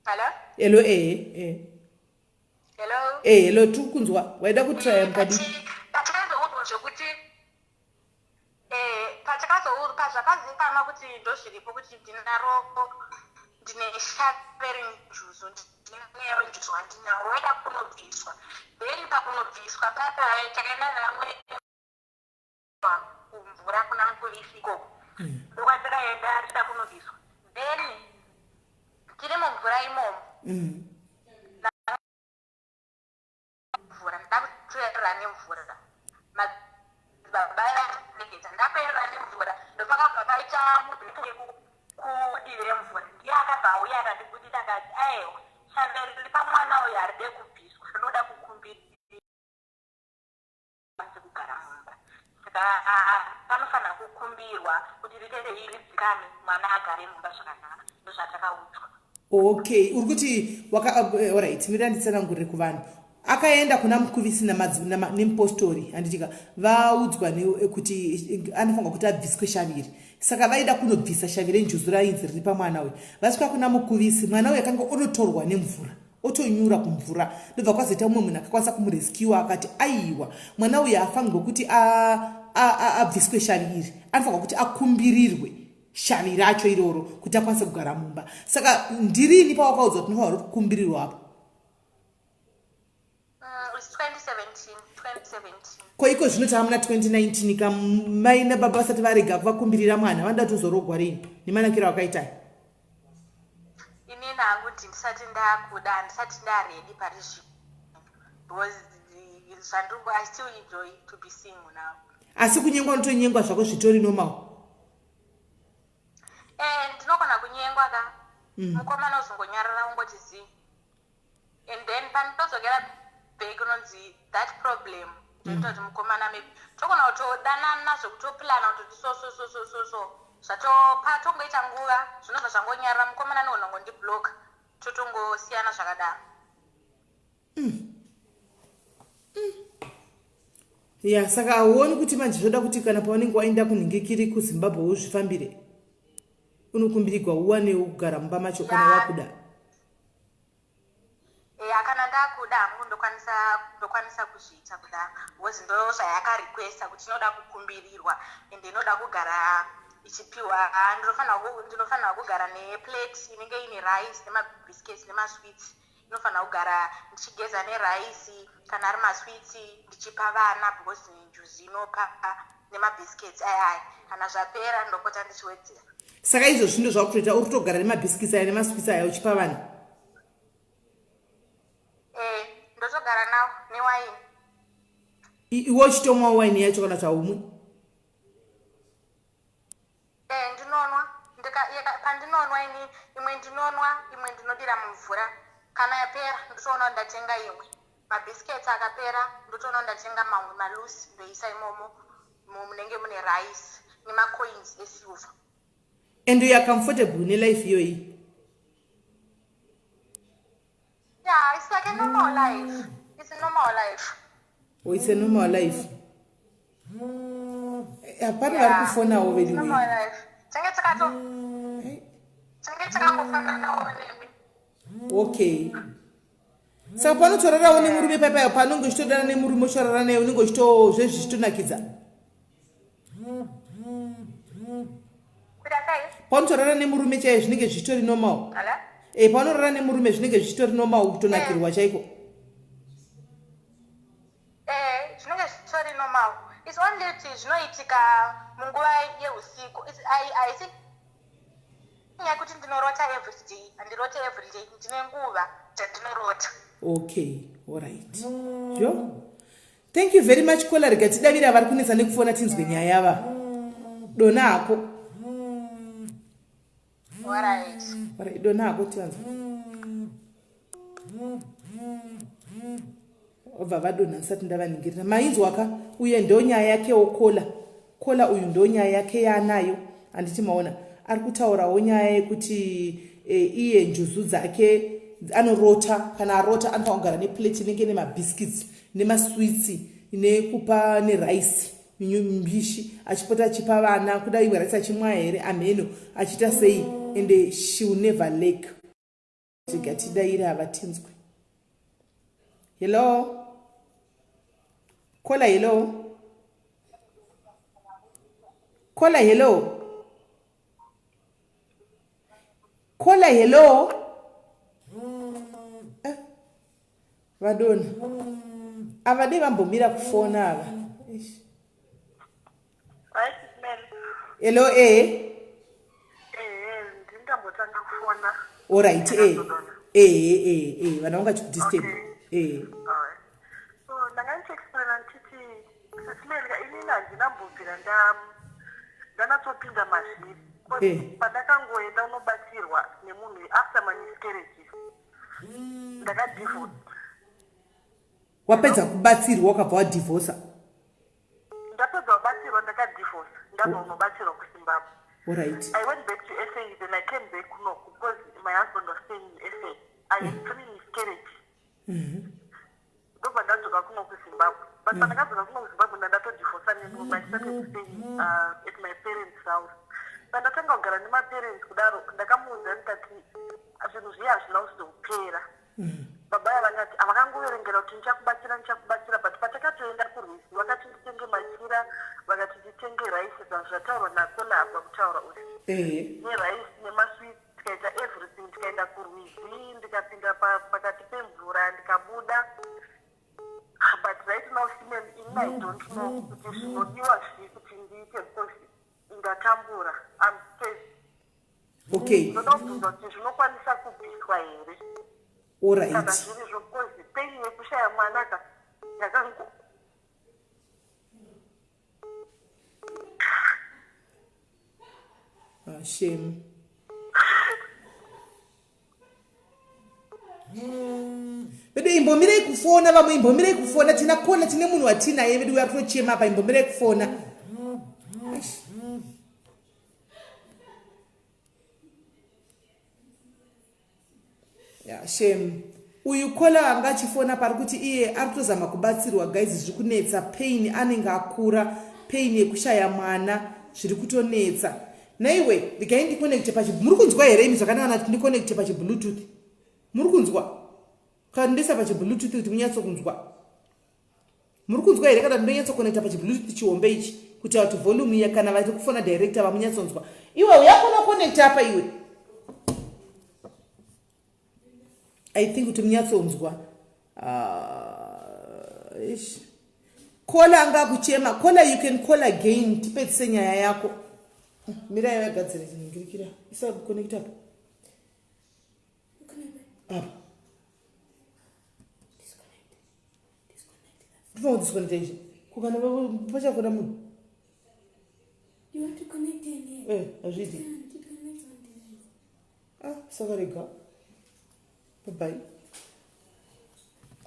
Speaker 3: Hello?
Speaker 1: Hello, ehe eh.
Speaker 3: Hello?
Speaker 1: Eh, hello, tiri kunzwa. Waida kutraya mukadi.
Speaker 3: Patakazouzwa zvekuti patakazoudzwa, pazvakazikanwa kuti ndozviripo, kuti ndinaro, ndine shave renjuzu, ndine njuzu wandinawo, waida kunobviswa. Then pakunobviswa papa takaenda nevamwe kumvura kuna Mukuvisi ikoko, ndokwatakaenda rida kunobviswa. Then tiri mumvura imomo, mvura ndakutoerera nemvura, madzibaba regeta ndakuerera nemvura, ndopakabva paita munhu kudivi remvura, ndiye akabva auya akandibudisa, akati, "Aiwa, shave riri pamwana uyu haride kubviswa, rinoda kukumbirira kugara mumba, saka panofanira kukumbirwa kuti riite ridzikame, mwana agare mumba zvakanaka." Ndozvatakaudzwa.
Speaker 1: Okay, uri kuti alright, mira nditsanangurire kuvanhu. Akaenda kuna Mukuvisi nemupostori, handitika? Vaudzwa kuti anofanirwa kuti abviswe shaviri, saka vaida kunobvisa shavi renjuzu rainzi riri pamwana uyu. Vasvika kuna Mukuvisi, mwana uyu akanga onotorwa nemvura, otonyura kumvura, ndobva kwazoita umwe munhu akakwanisa kumurescua, akati, "Aiwa, mwana uyu haafanirwe kuti abviswe shavi iri, anofanirwa kuti akumbirirwe shavi racho iroro kuti akwanise kugara mumba." Saka ndirini pawakaudzwa kuti unofanirwa kukumbirirwa apo?
Speaker 3: It's 2017, 2017.
Speaker 1: Ko iko zvino tava muna 2019 ka, mai nababa vasati varega kuvakumbirira mwana, vanoda kutozorogwa rini nemanakiro akaitai?
Speaker 3: Inini hangu kuti ndisati ndakuda, handisati ndaready pari zvino, because zvandiri, I still enjoy to be single now.
Speaker 1: Asi kunyengwa unotonyengwa zvako, zvitori normal?
Speaker 3: Ndinogona kunyengwa ka. Mukomana uzongonyarara, ungoti zii, and then pandinodzokera back unonzi that problem ndoita kuti mukomana maybe togona kutodanana zvekutoplana kutoti so so so so so so, zvato patongoita nguva zvinobva zvangonyarara, mukomana anogona kungondiblock, totongosiyana zvakadaro.
Speaker 1: Ya, saka hauoni kuti manje zvoda kuti kana paunenge waenda kunhingikiri kuZimbabwe uzvifambire, unokumbirigwa, uwanewo kugara mumba macho kana wakuda?
Speaker 3: Ya, kana ndakuda hangu ndokwanisa kuzviita kudaro, because ndo zvayakarequesta kuti inoda kukumbirirwa ende inoda kugara ichipiwa. Ndinofanira kugara neplate inenge ine rice nemabiscuits nemasweets, inofanira kugara ndichigeza nerice, kana ari masweets ndichipa vana, because njuzu inopa nemabiscuits aya aya, kana zvapera ndopota ndichiwedzera.
Speaker 1: Saka izvozvi ndo zvakutoita, uri kutogara nemabiscuits aya nemasweets aya uchipa vana?
Speaker 3: Eh, ndotogara nawo newaini.
Speaker 1: Iwe uchitomwa waini yacho kana kuti haumwi?
Speaker 3: Eh, ndinonwa. Pandinonwa ini, imwe ndinonwa, imwe ndinodira mumvura. Kana yapera ndotoona kuti ndatenga imwe. Mabiscuits akapera ndotoona kuti ndatenga mamwe maloose, ndoisa imomo munenge mune rice nemacoins esilver.
Speaker 1: And you are comfortable nelife iyoyi?
Speaker 3: Yeah, it's like a normal life, it's a normal life.
Speaker 1: Oh, it's a normal life. Hapana vari kufonawo
Speaker 3: It's
Speaker 1: vedu?
Speaker 3: Normal life, tinge takangofananawo nemi.
Speaker 1: Okay, saka panotorarawo nemurume paipayo, panonge uchitodana nemurume, uchirara naye, unenge uchito zvezvi zvichitonakidza?
Speaker 3: Kuita sei?
Speaker 1: Paunotorara nemurume chaiyo, zvinenge zvichitori normal?
Speaker 3: Hello?
Speaker 1: E, paunorara nemurume zvinenge zvichitori normal, kutonakirwa chaiko?
Speaker 3: Eh, zvinenge zvitori normal. It's only kuti zvinoitika munguva yeusiku. Haisi nyaya yekuti ndinorota everyday, handirote everyday, ndine nguva dzandinorota.
Speaker 1: Okay, alright, yo, thank you very much, caller. Rega tidavira vari kunetsa nekufona, tinzwe nyaya yava. Dona hako.
Speaker 3: Alright.
Speaker 1: Alright, dona hako tivanzwe. Obva vadonha ndisati ndavaningirira. Mainzwaka, uye ndo nyaya yakewo caller. Caller uyu ndo nyaya yake yaanayo, handiti maona? Ari kutaurawo nyaya yekuti iye njuzu dzake anorota, kana arota anofanira kugara neplate inenge nemabiscuits nemasweets nekupa nerice. mbishi achipota achipa vana kuda imwe raisi achimwa here amheno achiita sei and she will never lack. Rega tidaire ava tinzwe. Hello caller, hello caller, hello caller, hello. Vadona ava dei vambomira kufona ava. Eish.
Speaker 2: Right, Mel.
Speaker 1: Hello.
Speaker 2: Ndingambotanga kufona.
Speaker 1: Alright, vana vangachikudisturb.
Speaker 2: Okay. Alright. So ndanga ndichiexplaina ndichiti, Sis Mel, inini handinambobvira ndanatsopinda mazviri. Pandakangoenda unobatsirwa nemunhu after mamiscarriages, ndakadivorce.
Speaker 1: Wapedza kubatsirwa ukabva wadivhosa?
Speaker 2: Ndapedza kubatsirwa ndakadivorce, ndabva unobatsirwa kuZimbabwe. I went back to SA, then I came back kunoku because my husband was staying in SA. I had three miscarriages. Ndobva ndadzoka kuno kuZimbabwe, but pandakadzoka kuno kuZimbabwe ndandatodivorca nemurume. I started staying at my parents' house. Pandatanga kugara nemaparents kudaro, ndakamuudza ndikati zvinhu zviye hazvina kuzopera. Baba aya vakati havakangoverengera kuti ndichakubatsira, ndichakubatsira, but patakatoenda kurwizi vakati nditenge machira, vakati nditenge raisi, zvataurwa nacaller abva kutaura uyu, neraisi nemasweets, tikaita everything, tikaenda kurwizi, ndikapinda pakati pemvura, ndikabuda. But right now, Sis Mel, ini I don't know kuti zvinodiwa zvii kuti ndiite because ndatambura. I'm stressed. Ndoda kubvunza kuti zvinokwanisa kubviswa here kana zvirizvo, because pain yekushaya mwana ka yakango
Speaker 1: Ah, shame. Vedu, imbomirei kufona vamwe, imbomirei kufona. Tina caller, tine munhu watinaye vedu ari kutochema apa. Imbomirei kufona. Eish. Ya, shame. Uyu caller anga achifona pari kuti iye ari kutozama kubatsirwa. Guys, zviri kunetsa. Pain anenge akura, pain yekushaya mwana zviri kutonetsa. Naiwe regai ndiconnecte pachi, muri kunzwa here imi zvakanaka? Kuti ndiconnecte pachibluetooth, muri kunzwa? Kana ndisa pachibluetooth kuti munyatsokunzwa, muri kunzwa here? Kana ndinonyatsoconnecta pachibluetooth chihombe ichi kuitira kuti volume iya, kana vari kufona director vamunyatsonzwa. Iwe uyakona connect apa iwe. I think kuti munyatsonzwa. Ish. Caller anga akuchema. Caller, you can call again, tipedzise nyaya yako. Mirai vagadzire chinhingirikira. Isa connect apa apa. Ndifana kudisconnecta izvi kukana pachafona munhu.
Speaker 4: You want to connect in here?
Speaker 1: Hazviiti.
Speaker 4: Can't. It connects on device.
Speaker 1: Ah, saka rega, bye.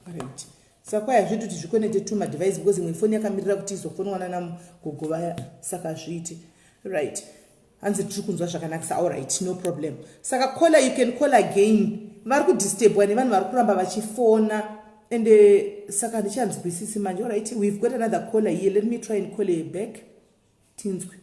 Speaker 1: Right, saka kwai hazviiti kuti zviconnecte to madevice because imwe foni yakamirira kuti izofonwa nanagogo vaya, saka hazviiti. Right, hanzi tiri kunzwa zvakanakisa. Allright, no problem. Saka caller, you can call again. Vari kudisturbwa nevanhu vari kuramba vachifona ende saka handichanzwisisi manje. Allright, we've got another caller here. Let me try and call her back, tinzwe.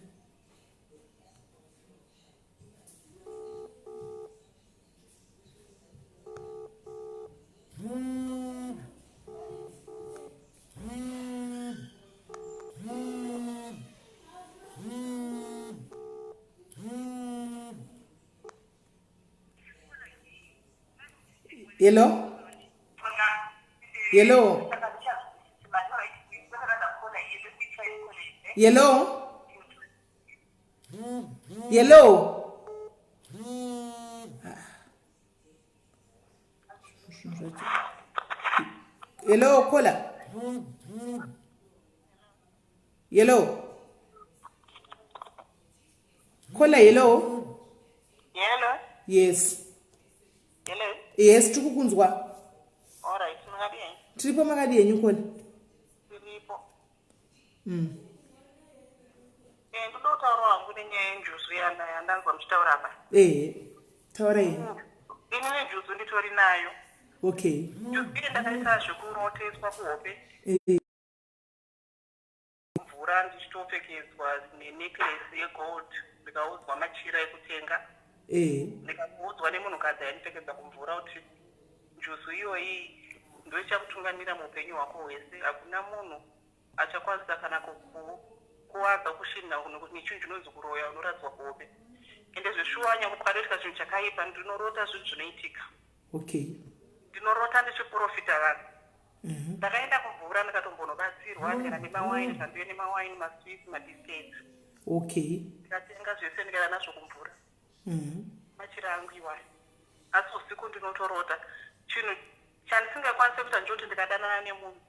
Speaker 1: Hello, hello, hello, hello. Hello caller, hello caller, hello.
Speaker 2: Hello.
Speaker 1: Yes.
Speaker 2: Hello.
Speaker 1: Yes, tiri kukunzwa.
Speaker 2: All right, makadii?
Speaker 1: Tiripo, makadi henyu caller?
Speaker 2: Tiripo. Ndoda kutaura hangu nenyaya yenjuzu yandanzwa muchitaura apa.
Speaker 1: Ehe, taura henyu.
Speaker 2: Ini nenjuzu nditori nayo. Njuzu iyi ndakaita zvekuroteswa kuhope. Mvura. Ndichitopfekedzwa nenecklace yegold, ndikaudzwa machira ekutenga. Ndikaudzwa nemunhukadzi aindipfekedza kumvura kuti njuzu iyoyi ndoichakutungamira muupenyu hwako hwese. Hakuna munhu achakwanisa kana kukuwadza, kushinha nechinhu chinonzi kuroya. Unoradzwa kuhope. Ende zveshuwa, nyange pukatoitika chinhu chakaipa, ndinorota zvinhu zvinoitika. Ndinorota ndichiprofita vanhu. Ndakaenda kumvura, ndikatombonobatsirwa, ndikaenda nemawaini, zvandive nemawaini, masweets, mabiscuits. Ndikatenga zvese, ndikaenda nazvo kumvura. Machira angu iwayo. Asi usiku ndinotorota. Chinhu chandisingakwanisi kuita ndechekuti ndikadanana nemunhu,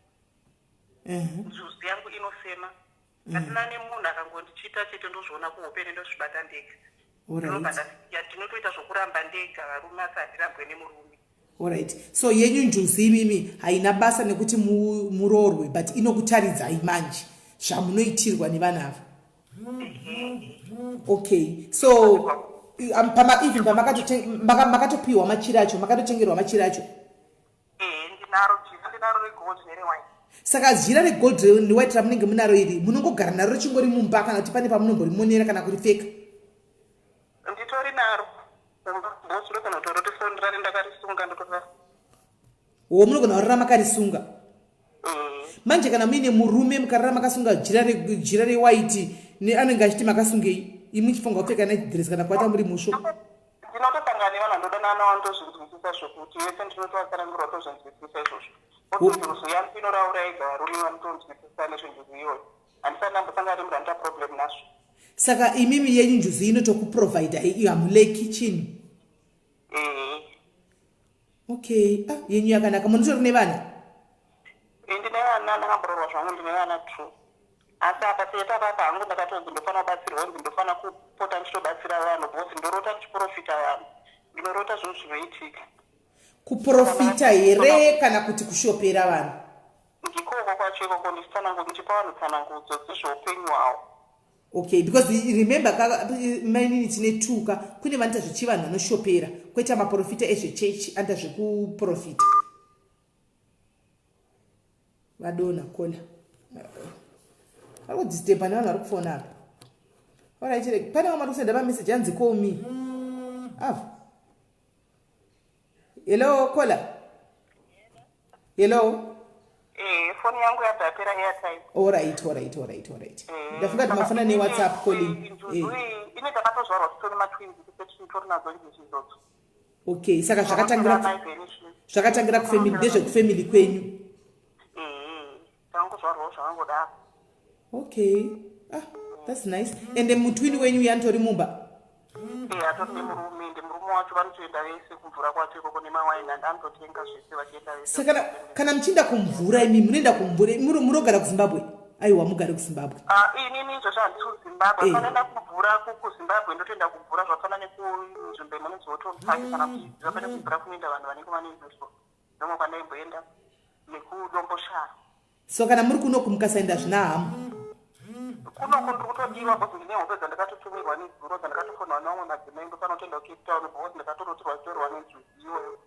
Speaker 2: njuzu yangu inosema. Ndadanana nemunhu akangondichita chete, ndozviona kuhope, ndozvibata ndega. Ndinobva ndasiya. Ndinotoita zvokuramba ndega varume, asi handirambwe nemurume.
Speaker 1: Alright, so yenyu njuzu imimi haina basa nekuti muroorwe, but inokutaridzai manje zvamunoitirwa nevanhu ava. Okay, so even pamakatopiwa machira acho, makatotengerwa machira acho?
Speaker 2: Ehe, ndinaro jira, ndinaro regold nerewhite.
Speaker 1: Saka jira regold newhite ramunenge munaro iri, munongogara naro richingori mumba, kana kuti pane pamunomborimonera kana kuripfeka?
Speaker 2: Nditori naro mumba, bosi. Ndogona kutoroti ndakarisunga, ndotora.
Speaker 1: Wo, munogona kurara makarisunga? Manje kana muine murume, mukarara makasunga jira rewhite, anenge achiti makasungei, imi muchifanirwa kupfeka night dress kana kuata muri musvo?
Speaker 2: Ndinotosangana nevanhu vandodanana navo, ndozvinzwisisa zvokuti vese ndinotovatsanangurwa, tozvinzwisisa izvozvo. Kuti njuzu yangu inoraura ega, varume vanotonzwisisa nezvenjuzu iyoyo. Handisati ndambosangana nemunhu anoita problem nazvo.
Speaker 1: Saka imimi yenyu njuzu inotokuprovida, iyo hamuleki chinhu?
Speaker 2: Ehe.
Speaker 1: Okay, ah, yenyu yakanaka. Munotori nevana?
Speaker 2: Ndine vana, ndakambororwa zvangu, ndine vana two. Asi apa seipapapa hangu ndakatonzi ndofanira kubatsirwa, kunzi ndofanira kupota ndichitobatsira vanhu, because ndorota ndichiprofita vanhu, ndinorota zvinhu zvinoitika.
Speaker 1: Kuprofita here kana kuti kushopera vanhu?
Speaker 2: Ndikoko kwacho ikoko, ndichipa vanhu tsanangudzo dzezveupenyu hwavo.
Speaker 1: Okay, because remember, mainini, tine tuka. Kune vanoita zvechivanhu vanoshopera, kwoita maprofita ezvechechi anoita zvekuprofita. Vadonha kola, vari kudisturba nevanhu vari kufona apa. Alright, pane vamwe vari kusenda mameseji, anzi call me ava. Hello, caller, hello.
Speaker 2: Foni yangu yabva yapera airtime.
Speaker 1: Alright. Ndafunga kuti mafona neWhatsApp calling.
Speaker 2: Njuzu iyi ine, takatozvarwa titori matwins, titori nadzo njuzu idzodzo.
Speaker 1: Okay, saka zvakatangira kufamily, ndezvekufamily kwenyu?
Speaker 2: Tangozvarwawo zvakangodaro.
Speaker 1: Okay, ah, that's nice. Ende mutwini wenyu yantori mumba?
Speaker 2: Atori nemurume, ende murume wacho vanotoenda vese kumvura kwacho ikoko nemawaini, and anototenga zvese vachienda vese.
Speaker 1: Saka kana muchienda kumvura, imi munoenda kumvura, munogara kuZimbabwe? Aiwa, mugare kuZimbabwe.
Speaker 2: Ah, inini izvozvo handisi kuZimbabwe. Panoenda kumvura kuZimbabwe, ndotoenda kumvura zvafanana nekunzvimbo inonzi Houghton Park, kana muchiziva. Pane kumvura kunoenda vanhu vanenge vane njuzu, ndomwe kwandaimboenda, nekuDomboshara.
Speaker 1: So kana muri kunoku, mukasaenda zvina hamu?
Speaker 2: Kunoko ndiri kutodiwa, because ndine hope dzandakatotumirwa nezuro, dzandakatofonwa nevamwe madzimai. Ndofanira kutoenda kuCape Town, because ndakatorotirwa chitorwa nenjuzu iyoyo.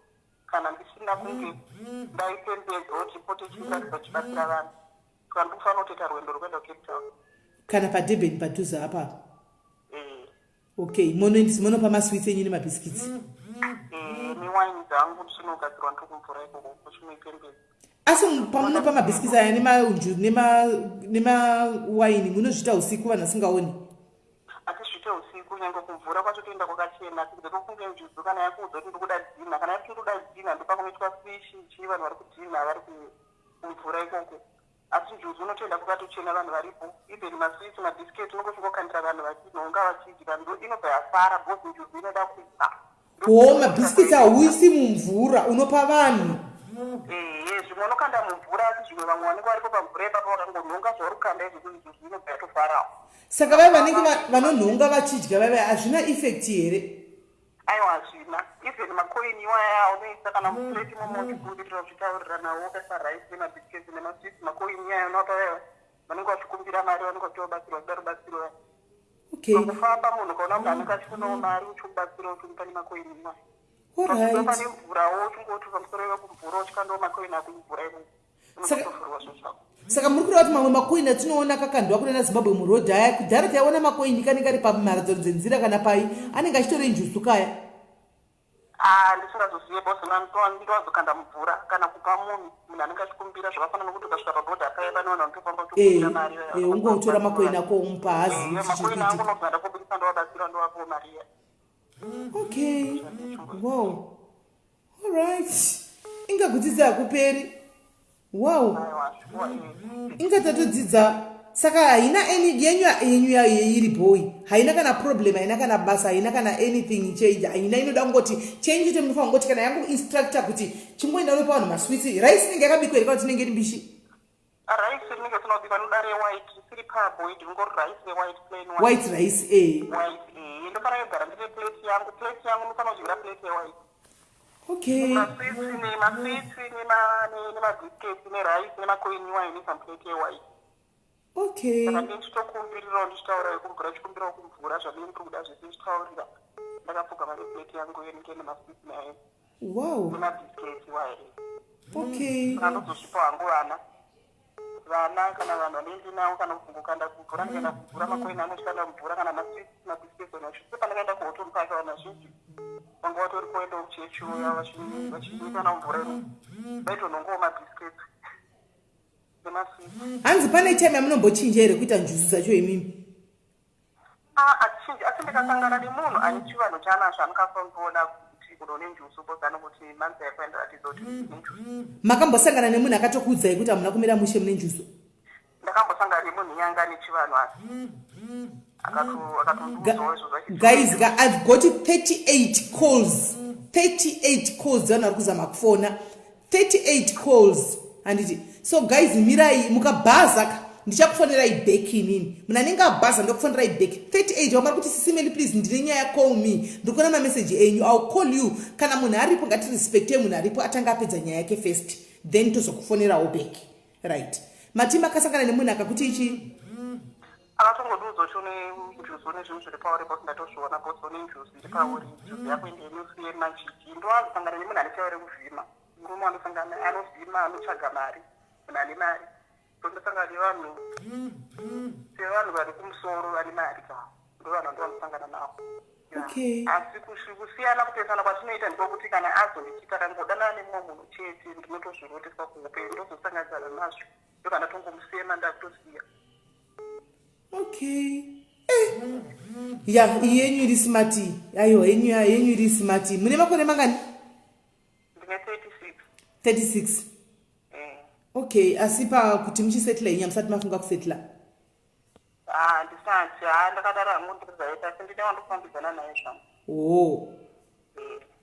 Speaker 2: Kana ndisina kunge ndaipembedza kuti pote chiratidza chibatsira vanhu, saka ndiri kufanira kutoita rwendo rwekuenda kuCape Town.
Speaker 1: Kana paDurban padhuze apapo?
Speaker 2: Eh.
Speaker 1: Okay, munopa masweets enyu nemabhiskits?
Speaker 2: Newaini dzangu, ndichinogadzirwa, ndiri kumvura ikoko kuchinoipembedza.
Speaker 1: Asi pamunopa mabhiskits aya nemawaini, munozviita usiku vanhu vasingaoni?
Speaker 2: Hatizviite usiku. Nyange kumvura kwacho toenda kwakachena. Kunze kwekunge njuzu kana yakuudza kuti ndikuda dinner, kana yakuti ndikuda dinner, ndopakunoitwa fishi chii, vanhu vari kudinner vari kumvura ikoko. Asi njuzu unotoenda kwakatochena, vanhu varipo. Even masweets, mabhisketi, unongosvikokandira, vanhu vachinhonga vachidya, ndo inobva yafara, because njuzu inoda kupa.
Speaker 1: Ho, mabhiskits hauisi mumvura, unopa vanhu?
Speaker 2: Ehe, zvimwe unokanda mumvura, asi zvimwe vamwe vanenge varipo pamvura ipapo vakangonhonga zvauri kukanda izvozvo, njuzu inobva yatofarawo.
Speaker 1: Saka vai vanenge vanonhonga vachidya vaiva, hazvina effect here?
Speaker 2: Aiwa, hazvina. Even makoini iwaya unoisa kana muplate imomo, uchikumbirira, uchitaurira nawo, wakaisa rice nemabhiskets nemasweets, makoini iyaya unovapa vaiva vanenge vachikumbira mari, vanenge vachitobatsirwa, kuda rubatsiro. Pakufamba munhu ukaona munhu anenge achikunawo mari, uchimubatsira, uchimupa nemakoini iwayo. Pane mvurawo, uchingoti pamusoro wekumvura, uchikandawo makoini ako mumvura imomo.
Speaker 5: Unotofurwa zvinhu zvako.
Speaker 1: Saka muri kureva kuti mamwe makoini atinoona akakandwa kunana Zimbabwe muroad aya, kudhara taiona makoini kanenge ari pamharadzano dzenzira kana pai, anenge achitori njuzu kaya?
Speaker 5: Ah, ndisingazozive boss, ndowazokanda mumvura kana kupa munhu, munhu anenge achikumbira. Zvakafanana nokuti ukasvika pabhodha paya pane vanhu vanotofamba
Speaker 1: uchikumbira mari. Ungotora makoini ako umupa, hazivi.
Speaker 5: Makoini angu unobva ndakobudisa, ndovabatsira, ndovapawo mari iya.
Speaker 1: Okay, wow, alright, inga kudzidza hakuperi. Wow, inga tatodzidza. Saka haina any yenyu yenyu iri boy, haina kana problem, haina kana basa, haina kana anything change, haina. Inoda kungoti change ite, munofanira kungoti kana yangu instructor kuti chingoenda unopa vanhu masweets. Rice inenge yakabikwa here kana kuti inenge iri mbishi?
Speaker 5: Rice rinenge tinobikwa, noda rewhite, risiri parboiled, ringori rice rewhite, plain
Speaker 1: white. White rice,
Speaker 5: eh. White, eh. Ndofanira kugara ndine plate yangu, plate yangu ndofanira kudyira plate yewhite. Masweets, nemasweets, nemabiscuits, nerice, nemacoin iwayo inoisa muplate yewhite. Saka ndichitokumbirirawo, ndichitaura kumvura, chikumbirawo kumvura zvandinenge ndiri kuda zvese, ndichitaurira ndakapfugama neplate yangu inenge nemasweets nayo nemabiscuits iwayo. Saka ndozosvipa hangu vana, vana kana vanhu vanenge ndinavo, kana kungokanda kumvura, ndikaenda kumvura, makoini anoshanda mumvura, kana masweets, mabiscuits vanhu vachisvika. Pandakaenda kuHoughton Park, vanhu vazhinji vanga vatori kuendawo kuchechi uya, vachinyika namvura ino, vaitonhongawo mabiscuits nemasweets.
Speaker 1: Hanzi pane time yamunombochinja here kuita njuzu dzacho imimi?
Speaker 5: Hatichinji, asi ndikasangana nemunhu ane chivanhu chaanazvo, anokasondiona kuti kuno nenjuzu, because anokuti manza yako yandiratidza kuti nenjuzu.
Speaker 1: Makambosangana nemunhu akatokuudzai kuti hamuna kumira mushe, mune njuzu?
Speaker 5: Ndakambosangana nemunhu yanga ane chivanhu, asi akatondiudzawo izvozvo.
Speaker 1: Guys ka, I've got 38 calls, 38 calls dzevanhu vari kuzama kufona, 38 calls, handiti? So guys, mirai, mukabhaza ka ndichakufonerai back inini. Munhu anenge abhaza, ndokufonerai back. 38 vamwe vari kuti, "Sisi Melly, please, ndine nyaya, call me." Ndiri kuona mameseji enyu. I'll call you kana munhu aripo. Ngatirespecte munhu aripo, atanga apedza nyaya yake first, then tozokufonerawo back, right? Matima akasangana nemunhu akakuti ichi?
Speaker 5: Akatongondiudza kuti une njuzu, une zvinhu zviri pauri, boss, ndatozviona, boss, une njuzu iri pauri, njuzu yako ende inusu yemajiji. Ndowazosangana nemunhu ane chaivo rekuvhima, murume wandosangana anovhima, anotsvaga mari, munhu ane mari. So ndosangana nevanhu sevanhu vari kumusoro, vane mari ka, ndo vanhu vandovanosangana navo. Asi kusiyana, kupesana kwatinoita ndikokuti kana azondichita kangodanana nemumwe munhu chete, ndinotozviroteswa kuupenyu, ndozosanganidzana nazvo, ndobva ndatongomusema, ndakutosiya.
Speaker 1: Okay, ya, iyi yenyu iri smart. Aiwa, yenyu yenyu iri smart. Mune makore mangani?
Speaker 5: Ndine 36.
Speaker 1: 36?
Speaker 5: Eh.
Speaker 1: Okay, asi pakuti muchisetla inya, musati mafunga kusetla?
Speaker 5: Ah, ndisati. Ha, ndakadaro hangu, ndirizaita, asi ndine wandofambidzana naye zvangu.
Speaker 1: Oh,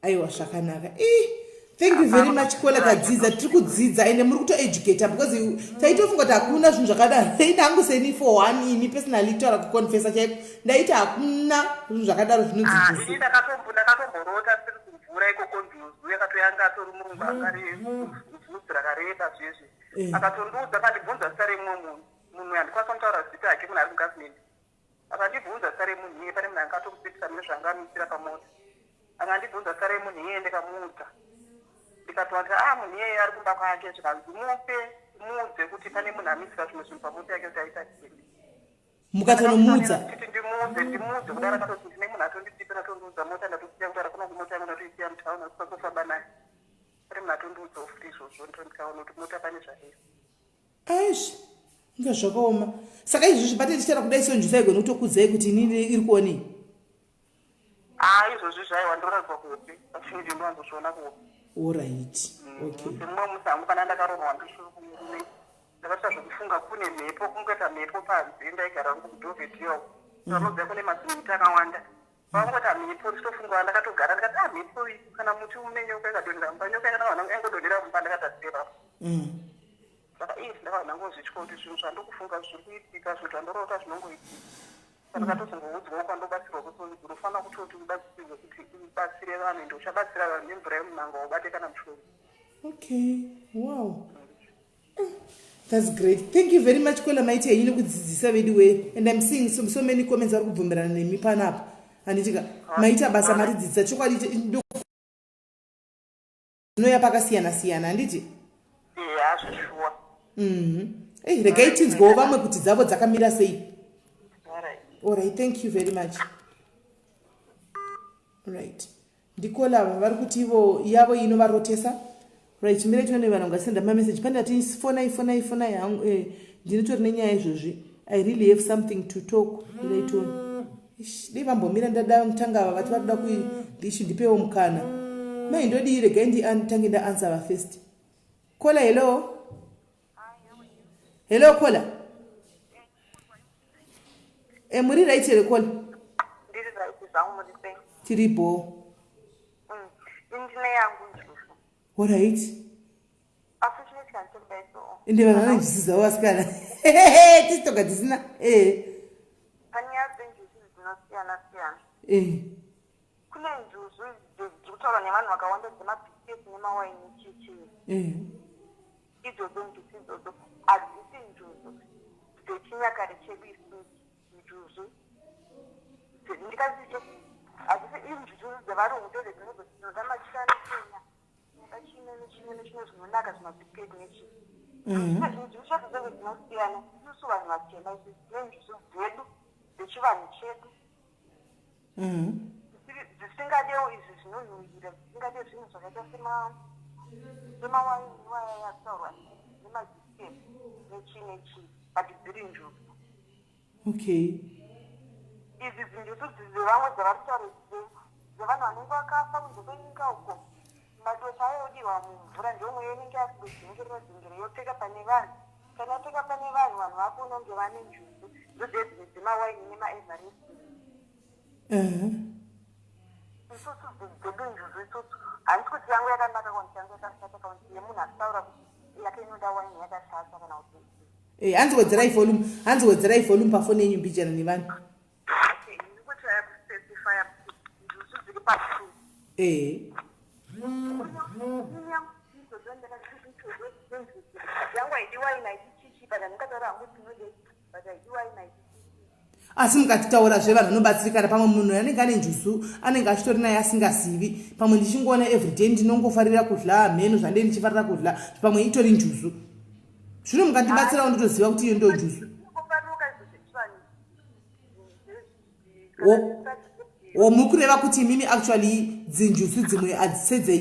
Speaker 1: aiwa, zvakanaka. I thank you very much, caller. Tadzidza, tiri kudzidza, ende muri kutoeducata, because taitofunga kuti hakuna zvinhu zvakadaro. Ini hangu seni, for one, ini personally, kutaura, kuconfessa chaiko, ndaiti hakuna zvinhu zvakadaro zvinonzi njuzu.
Speaker 5: Ini ndakatomborota ndiri kumvura ikoko, njuzu yakatoyanga, atori murungu, anga vhudzi rakareba zvezvi. Akatondiudza, akandibvunza zita remumwe munhu. Munhu handikwanisa kutaura zita hake, munhu ari mugovernment. Akandibvunza zita remunhu iye, pane munhu anga atomusipisa mune zvanga amisira pamota. Akandibvunza zita remunhu iyeye, ndikamuudza, ndikatowandika, a munhu iyeye ari kumba kwake. Zvikanzi mupe, muudze kuti pane munhu amisira zvimwe zvinhu pamota yake kuti aita chii.
Speaker 1: Mukatonomuudza?
Speaker 5: Kuti ndimuudze, ndimuudze kudaro, akatoti ndine munhu atonditipa, atondiudza mota ndatosiya kudaro, kuna kumota yangu ndatoisiya mutauni, asikakufamba nayo. Pane munhu atondiudzawo futi izvozvo, ndikaona kuti mota pane zvairi.
Speaker 1: Aizvi, inga zvakaoma. Saka izvozvi pate tichitaura kudai, so njuzu aigona kutokudzai kuti inini iri kuonei?
Speaker 5: Haa, izvozvi zvaiwa, ndoradzwa kuhope, pachinji ndowanzozviona kuhope.
Speaker 1: Alright, okay.
Speaker 5: Semumwe musi hangu pana ndakaroorwa ndisiri kumurume, ndakaita zvekufunga kune mhepo, kungoita mhepo panze. Ndaigara hangu kuDovedale, vanoziva kune mazimiti akawanda. Pangoita mhepo, ndichitofunga, ndakatogara ndikati, a mhepo iyi, kana muti une nyoka ikadonhera mumba, nyoka yakana yangodonhera mumba, ndakatasira. Saka ii, ndakabva ndangozvitya kuti zvinhu zvandokufunga zviri kuitika, zvinhu zvandorota zvinongoitika. Saka ndakatozongoudzwawo kwandobatsirwa kuti unofanira kutoti ubatsirwe kuti ubatsire vanhu, ende uchabatsira vanhu nemvura yemunhanga, ubate kana mushonga.
Speaker 1: Okay, wow, that's great. Thank you very much, caller. Maiti henyu nekudzidzisa vedu way, and I'm seeing so many comments vari kubvumirana nemi panapa, handitika? Maita basa, maridzidzisa chokwadi. Zvinoya pakasiyana siyana, handiti?
Speaker 5: Eya, zvishuwa.
Speaker 1: Ei, regai tinzwewo vamwe kuti dzavo dzakamira sei. Alright, thank you very much. Right, ndikola vari kuti ivo yavo inovarotesa. Right, mire tione vanhu vangasenda mameseji. Pane ati fonai, fonai, fonai hangu. Ndinotori nenyaya izvozvi. I really have something to talk. Mirai. Ish, dei vambomira ndada mutanga ava vati vari kuda ndichi ndipewo mukana. Mai, ndodii? Regai nditange ndaanswer va first. Caller, hello, hello, caller. Muri right here, caller?
Speaker 6: Ndiri right zvangu, muri sei?
Speaker 1: Tiripo.
Speaker 6: Indine yangu njuzu.
Speaker 1: Alright.
Speaker 6: Asi chinoitika ndechekudai so.
Speaker 1: Ende vanhu vane njuzu dzavo, vasikana, tisitoga tisina
Speaker 6: Panyaya dzenjuzu dzinosiyana siyana. Kune njuzu dziri kutaurwa nevanhu vakawanda, dzemabhisiketi nemawaini, chichii. Idzodzo njuzu idzodzo hadzisi njuzu dzechinyakare chedu isusu. Njuzu ndikazito hadzisi injuzu dzevarungu, ndozvedzinozotinoda machira nechenya, tinoda chimwe nechimwe nechimwe zvinonaka, zvimabhisiketi nechii. Njuzu chadzo dzenge dzinosiyana. Isusu vanhu vatema isusu tine njuzu dzedu dzechivanhu chedu dzisingadewo izvi zvinonhuhwira, dzisingade zvinhu zvakaita semawaini iwaya yataurwa nemabhisiketi nechii nechii, but dziri njuzu. Idzi dzinjuzu dzevamwe dzavari kutaura dzevanhu vanenge vakafa kunze kwenyika uko, madota ayodirwa mumvura, ndomwe inenge yakudzengerera dzengere, yopfeka pane vanhu. Kana yapfeka pane vanhu, vanhu vako unonge vane njuzu ndodzedzimwe dzemawaini nemaEverest. Isusu dzedu njuzu isusu, handisi kuti yangu yakanaka kana kuti yangu yakashata, kana kuti yemunhu akutaura kuti yake inoda waini yakashata kana kuti
Speaker 1: Hanzi wedzerai volume, hanzi wedzerai volume pafoni yenyu mbijana nevanhu.
Speaker 6: Okay, ndikuti yakuspecifya kuti njuzu dziri pa2. Yangu haidi waini, haidi chichi, but handingataura hangu kuti inode, but haidi waini, haidi chichi.
Speaker 1: Asi mukatitaurazve, vanhu vanobatsirikana. Pamwe munhu anenge ane njuzu anenge achitori naye asingazivi. Pamwe ndichingoona everyday ndinongofarira kudya mheno zvandee ndichifarira kudya, pamwe itori njuzu. Zvino mukandibatsirawo ndotoziva kuti iyo ndo njuzu.
Speaker 6: Kungofaruka izvo zvechivanhu.
Speaker 1: O, muri kureva kuti imimi actually dzinjuzu dzimwe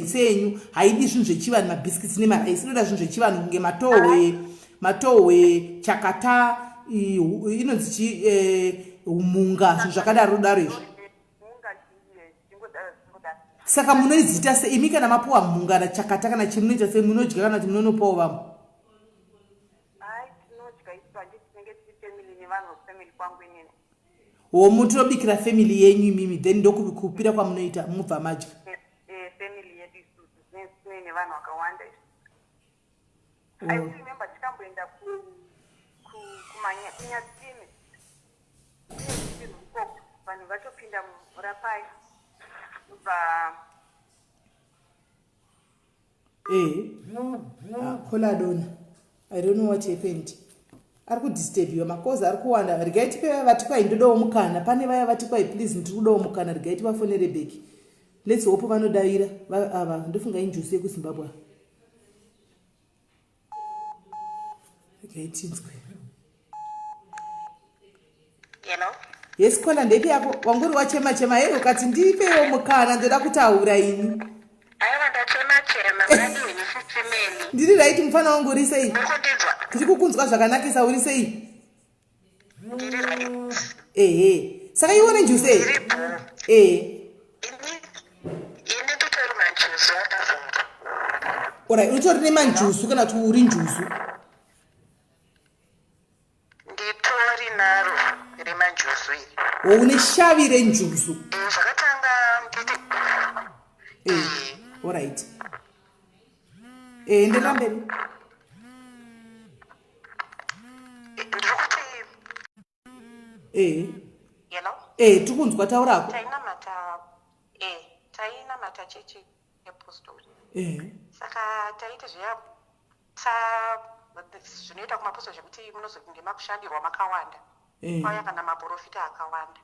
Speaker 1: seenyu haidi zvinhu zvechivanhu, mabhisikitsi nemaraisi, inoda zvinhu zvechivanhu kunge matohwe, matohwe, chakata, inonzi chi mhunga, zvinhu zvakadaro daro izvo.
Speaker 6: Mhunga chingodaro chingodaro.
Speaker 1: Saka munoidzita sei imi kana mapuwa mhunga na chakata kana chi? Munoita sei? Munodya kana kuti munonopawo vamwe?
Speaker 6: Hai, tinodya isu, handiti tinenge tiri family nevanhu vekufamily kwangu inini.
Speaker 1: Wo, mutobikira family yenyu imimi, then ndokupira kwamunoita, mubva madya.
Speaker 6: Family yedu isusu tinenge tine nevanhu vakawanda isu. I still remember tikamboenda kunyatsime, kune ikoko vanhu vatopinda mumvura paya ubva
Speaker 1: Ah, caller adona. I don't know what happened. Ari kudisturbiwa, macalls ari kuwanda. Regai tipe vaya vati kwai ndodawo mukana. Pane vaya vati kwai please, ndiri kudawo mukana. Regai tivafonere back. Let's hope vanodavira. Ava ndofunga injuzu yekuZimbabwe. Regai tinzwe.
Speaker 6: Hello.
Speaker 1: Yes, caller, ndepi yako? Wanguri wachema chema here ukati ndipewo mukana, ndoda kutaura ini.
Speaker 6: Aiwa, ndachema chema. Makadini, sisimeni?
Speaker 1: Ndiri right, mufana wangu, uri sei?
Speaker 6: Mukundinzwa?
Speaker 1: Tiri kukunzwa zvakanakisa. Uri sei?
Speaker 6: Ndiri right.
Speaker 1: Ehe, saka iwe une njuzu
Speaker 6: Ndiri
Speaker 1: here?
Speaker 6: bho. Ini nditori manjuzu akazara.
Speaker 1: Alright, utori nemanjuzu kana kuti uri njuzu?
Speaker 6: Nditori naro remanjuzu iri.
Speaker 1: O, une shavi renjuzu?
Speaker 6: Zvakatanga nditi
Speaker 1: Alright, enderera mberi.
Speaker 6: Ndiri kuti Hello.
Speaker 1: Tiri kunzwa, taurako.
Speaker 6: Tainamata chechi yepostori. Saka taiti zviya zvinoita kumapostori zvekuti munozonge makushandirwa makawanda, kwauya kana maprofita akawanda.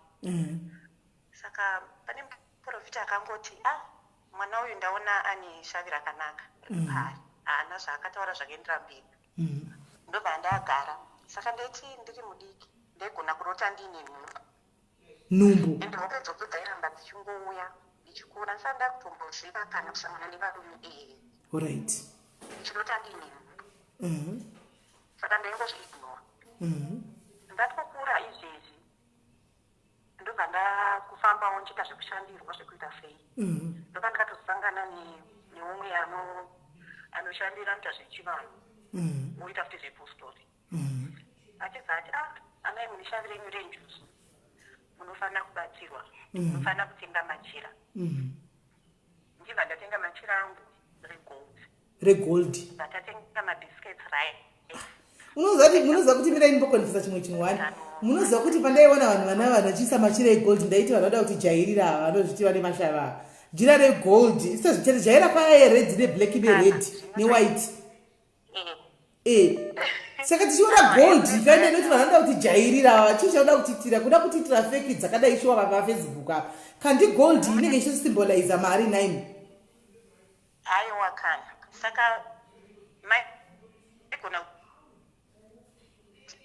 Speaker 6: Saka pane muprofita akangoti, "A, mwana uyu ndaona ane shavi rakanaka riri paari." Haana zvaakataura zvakaendera mberi.
Speaker 5: Ndobva ndagara. Saka ndaiti ndiri mudiki ndaigona kurota ndiine nhumbu.
Speaker 1: Nhumbu.
Speaker 5: Ende hope idzodzo dzairamba dzichingouya ndichikura ndisati ndakutomboziva kana kusangana nevarume ee.
Speaker 1: Alright.
Speaker 5: Ndichirota ndiine nhumbu. Saka ndaingozviignora. Ndatokura izvezvi ndobva ndakufambawo ndichiita zvekushandirwa zvekuita sei. Ndobva ndakatosangana neumwe anoshandira anoita zvechivanhu. Oita futi zvepostori. Achibva ati ah amai mune shavi renyu renjuzu. Munofanira kubatsirwa. Munofanira kutenga machira. Ndibva ndatenga machira angu regold.
Speaker 1: Regold.
Speaker 5: Ndatatenga mabiscuits right.
Speaker 1: Munoziva kuti mirai ndimbokonfesa chimwe chinhu wani. Munoziva kuti pandaiona vanhu vana vanhu vachiisa machira egold ndaiti vanhu vada kuti jairira ava vanozviti vane mashava ava. Jira regold isazvichete jaira paya yered neblack nered newhite. Saka tichiona gold kaenda inoti vanhu vanoda kuti jairira ava chii chauda kutiitira kuda kutiitira feki dzakadai shuwa pafacebook apa. Kandi gold inenge ichisymboliza mari nine.
Speaker 5: Aiwa kana. Saka maigona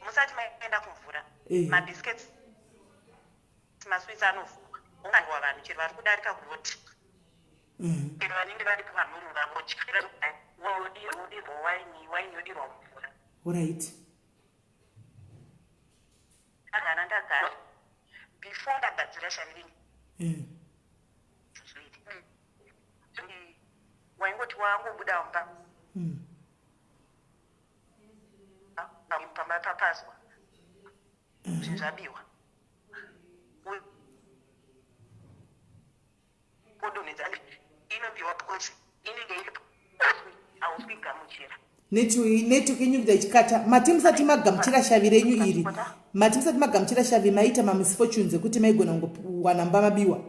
Speaker 5: musati maenda kumvura. Mabiscuits masweets anovhurwa. Unganwa vanhu chero vari kudarika kuroti. Chero vanenge varipo vanorura vodya. Wodirwa waini, waini yodirwa mumvura.
Speaker 1: Alright.
Speaker 5: Ndagara ndagara. Before ndagadzira shavi. Waingoti wangobuda mumba. Pamba papazwa. Zvinhu zvabiwa. Kodonhedza inobiwa because inenge iri hausi kuigamuchira.
Speaker 1: Network yenyu kuita ichikata. Mati musati magamuchira shavi renyu iri. Mati musati magamuchira shavi maita mamisfortunes ekuti maigona kungowana mba mabiwa.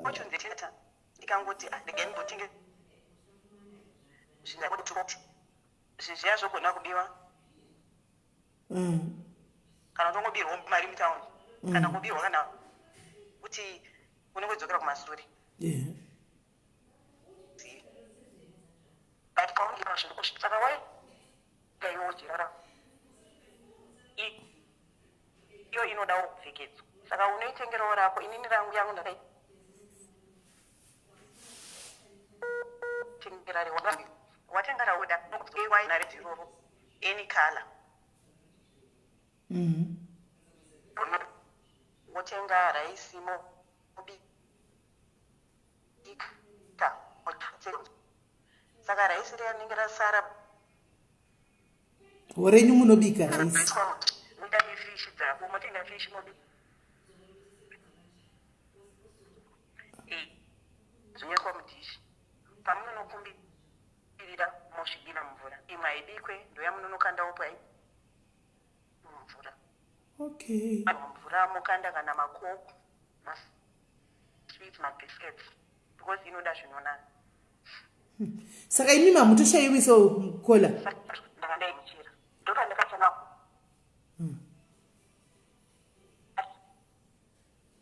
Speaker 5: Fortunes echita ndikangoti regai ndimbotenge zvinhu zviya zvogona kubiwa. Kana utongobirwa mari mutauni. Kana kubirwa kana kuti unenge uchidzokera kumasure. But paunenge pazvinhu saka waiga jira iyo inodawo kupfekedzwa. Saka unoitengerawo rako inini rangu yangu ndakaitengera rewa. Watenga rauda iroro any color. Wotenga raisi mobika. Saka raisi riya rinenge rasara.
Speaker 1: Renyu munobika raisi.
Speaker 5: Muda nefishi dzako, motenga fishi mobika. Zvonyekwa mudhishi. Pamunonokumbirira mosvibira mumvura. Imwe haibikwe, ndoyamunonokandawo pai mumvura.
Speaker 1: Okay.
Speaker 5: Mumvura mokanda kana makoko, masweets, mabiscuits because inoda zvinonaka.
Speaker 1: Saka imi mamutoshayiwiso kola.
Speaker 5: Ndakandaimuchira. Ndopandakatanga.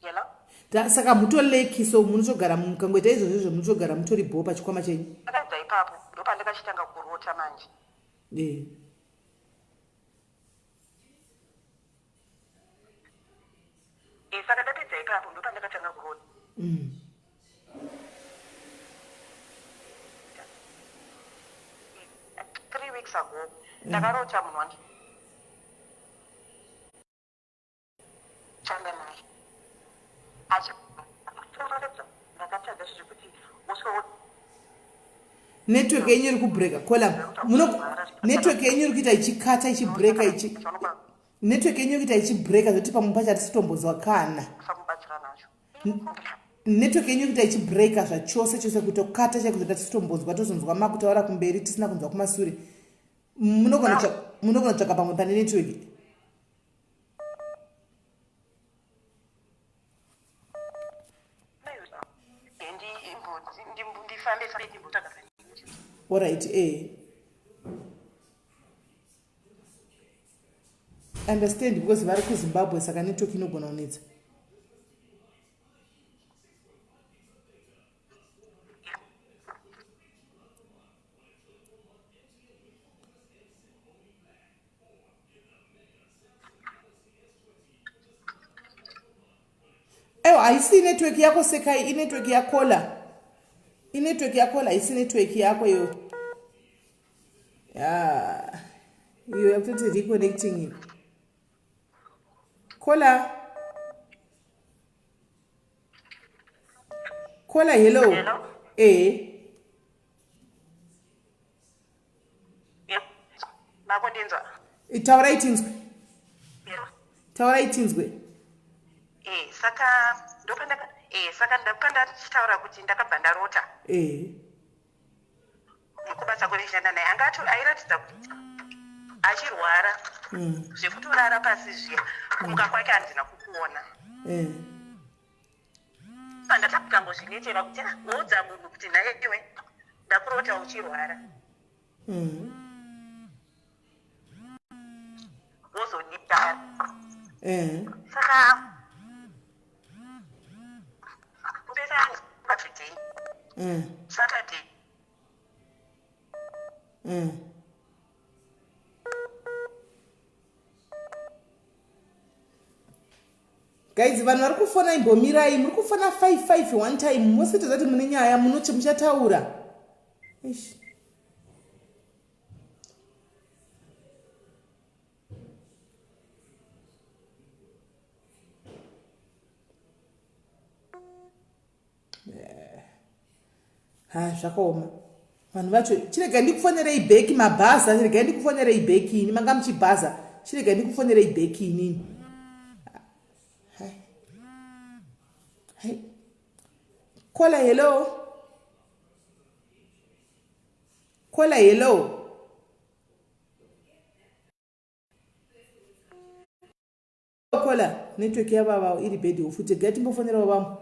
Speaker 5: Hello?
Speaker 1: Saka mutoleki so munotogara mukangoita izvozvo izvo munotogara mutori bho pachikwama chenyu.
Speaker 5: Ndakabva ipapo ndopandakachitanga kurota manje. Saka ndapedza ipapo ndopandakatanga kurota. 3 weeks ago ndakarota munhu wandi chanda naye. Ndakatadza zvekuti uswe
Speaker 1: Network yenyu iri kubreka kola. Network yenyu iri kuita ichikata ichibreka ichi. Network yenyu iri kuita ichibreka zvekuti pamwe pacho hatisi kana. Network yenyu iri kuita ichibreka zvachose chose kutokata chaiko zvekuti hatisi tozonzwa makutaura kumberi tisina kunzwa kumasure. Munogona kutsvaka pamwe pane network. Alright, Understand because vari kuZimbabwe saka network inogona kunetsa. Haisi network yako Sekai, inetwork yakola. Inetwork yakola, haisi network yako iyo. Ya. Iyo yakutoti reconnecting. Kola. Kola, hello.
Speaker 5: Hello.
Speaker 1: Eh.
Speaker 5: Yep. Makundinzwa.
Speaker 1: Taurai tinzwe. Taurai tinzwe.
Speaker 5: Saka ndopandaka saka ndapanda ndichitaura kuti ndakabva ndarota. Kubasa kwendishanda naye anga airatidza kuti achirwara zvekutorara pasi zviya, kumuka kwake handina kukuona. Pandatambozvinetera kuti woudza munhu kuti nhaiwe, ndakurota uchirwara, wozodii? Saka today, Saturday,
Speaker 1: Guys, vanhu vari kufona, imbomirai. Muri kufona 55 one time mose, tozati mune nyaya munoche muchataura. Eish. Ha, zvakaoma vanhu vacho. Chiregai ndikufonerei back, mabhaza. Chiregai ndikufonerei back ini. Manga muchibhaza, chiregai ndikufonerei back inini. Hai. Hai. Kola, hello. Kola, hello. Kola, network yavava iri bad futi. Gai timbofonerawo vamwe.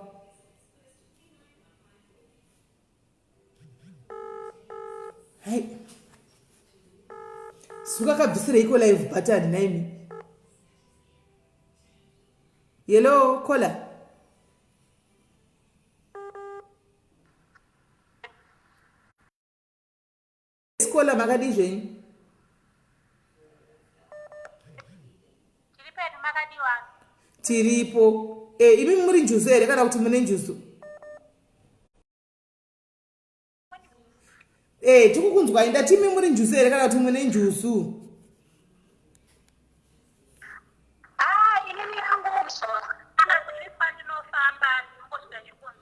Speaker 1: Hai, suka kabvisireiko live button naimi? Hello, kola. Kola, makadii zvenyu?
Speaker 3: Tiri pedu, makadiwa?
Speaker 1: Tiripo. Imi muri njuzu here kana kuti mune njuzu? Tikukunzwai. Ndati imi muri njuzu here kana kuti mune njuzu?
Speaker 3: Ah, inini yangu kana kuti pandinofamba ndinongosvika chikunzi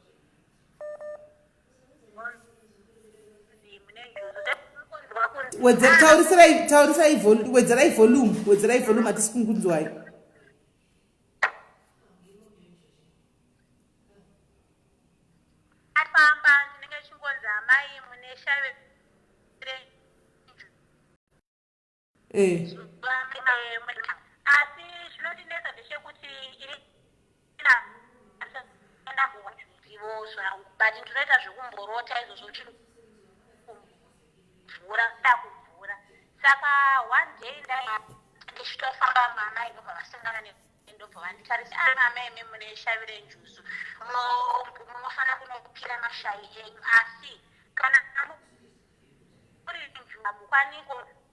Speaker 3: mune njuzu.
Speaker 1: Taurisai, taurisai, wedzerai volume, wedzerai volume, hatisi kungunzwai.
Speaker 3: Afamba ndinenge chingonzi amai mune shave. Asi zvinondinetsa ndechekuti ivo zvangu, but ndinoita zvekumborota izvozvo chiri kumvura, da kumvura. Saka one day ndichitofamba, mama ndobva vasangana, ndobva vanditarisa, "Ah, mama, imi mune shavi renjuzu, munofanira kunopira mashavi enyu. Asi kana muri njuzu hamukwani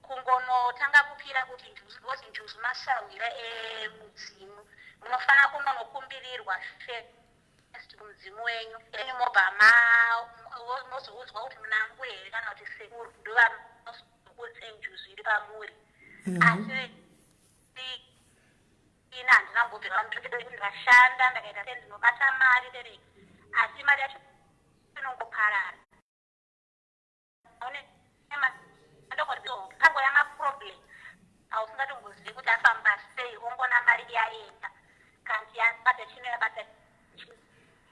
Speaker 3: kungonotanga kupira kuti njuzu, because njuzu masahwira emudzimu. Munofanira kunonokumbirirwa first kumudzimu wenyu enyu, mobva mozoudzwa kuti muna mbuya here kana kuti sekuru ndovanozokudzei njuzu iri pamuri." Asi ini handina kumbobvira. Ndashanda, ndakaita sendinobata mari terei, asi mari yacho inongoparara. Pangoya maproblem ausingatombozivi kuti afamba sei, ongona mari yaenda, kanti yabata chino, yabata chino,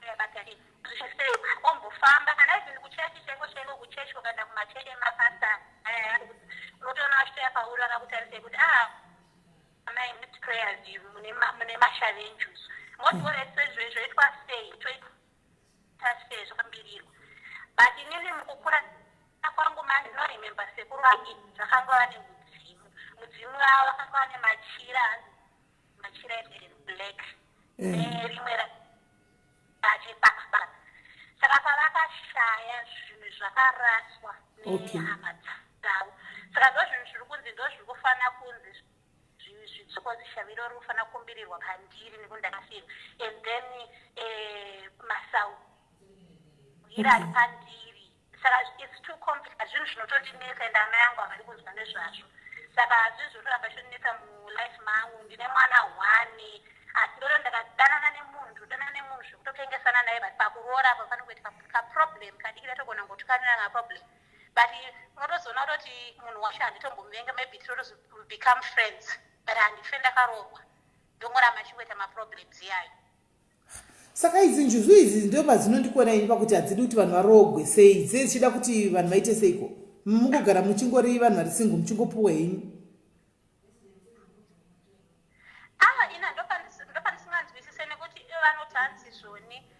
Speaker 3: yabata chino sei, ombofamba. Kana even kuchechi chaiko chaiko, kuchechi ukaenda kumachechi emapasta, unotoona vachitoya pauri vakakutarisai kuti, "Ah, amai, need prayers, mune mashavi enjuzu." Moti zvoitwa sei, toita sei zvakambirirwa? But inini mukukura kwangu manje ndinoremember sekuru vangi vakanga vane mudzimu. Mudzimu wavo vakanga vane machira, machira eblack nerimwe rachipapa. Saka pavakashaya, zvinhu zvakaraswa nehama dzavo. Saka ndo zvinhu zviri kunzi, ndo zviri kufanira kunzi zvitsokozi, shaviro riri kufanira kukumbirirwa pandiri nekuti ndakafirwa. And then Manzwiro ari pandiri, saka it's too complicated. Zvinhu zvinotondinetsa, ende amai angu havari kunzwa nezvazvo, saka zvinhu zvinotoramba zvichindinetsa mulife mangu. Ndine mwana one, asi ndoto ndakadanana nemunhu, ndodanana nemunhu zvekutotengesana naye, but pakuroora apa panongoita kaproblem kadiki, datogona ngotukanira kaproblem, but unotozoona kutoti munhu wacho handitombomuvenga. Maybe tinotozo become friends, but handife ndakaroorwa, ndongoramba achingoita maproblems iyayo.
Speaker 1: Saka idzi njuzu idzi ndo padzinondikona ini pakuti hadzidi kuti vanhu varoogwe. Sei dzei dzichida kuti vanhu vaite seiko? Mungogara muchingori vanhu vari single, muchingopuwa henyu.
Speaker 3: Ava ina ndopandisinganzwisise, nekuti vanoti hanzi zvoni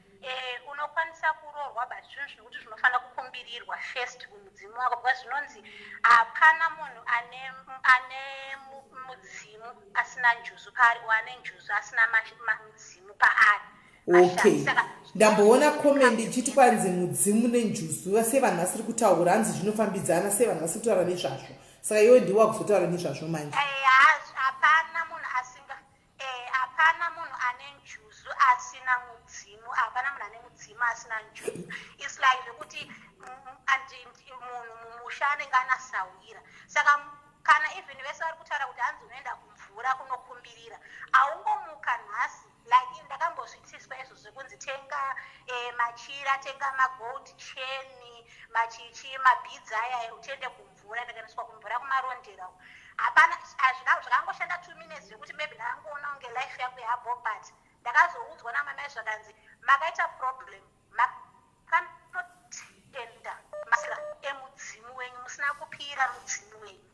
Speaker 3: unokwanisa kuroorwa, but zvinhu zvinokuti zvinofanira kukumbirirwa first kumudzimu wako, because zvinonzi hapana munhu ane mudzimu asina njuzu paari, o ane njuzu asina mudzimu paari.
Speaker 1: Okay, ndamboona comment ichiti kwanzi mudzimu nenjuzu, sevanhu vasiri kutaura, hanzi zvinofambidzana, sevanhu vasiri kutaura nezvazvo. Saka iwe ndiwe wakuzotaura nezvazvo manje.
Speaker 3: Hapana munhu asinga, hapana munhu ane njuzu asina mudzimu, hapana munhu ane mudzimu asina njuzu. It's like zvekuti munhu mumusha anenge anasawira. Saka kana even vese vari kutaura kuti hanzi unoenda kumvura kunokumbirira, haungomuka nhasi. Like ndakambozviitiswa izvo zvekunzi tenga machira, tenga magold chain, machichi, mabeads aya, utiende kumvura. Ndakaendeswa kumvura kumarondera. Hapana, zvakangoshanda 2 minutes, zvekuti maybe ndakangoona kunge life yangu yabo, but ndakazoudzwa namamai zvakanzi makaita problem, makanotenda masira emudzimu wenyu musina kupira mudzimu wenyu.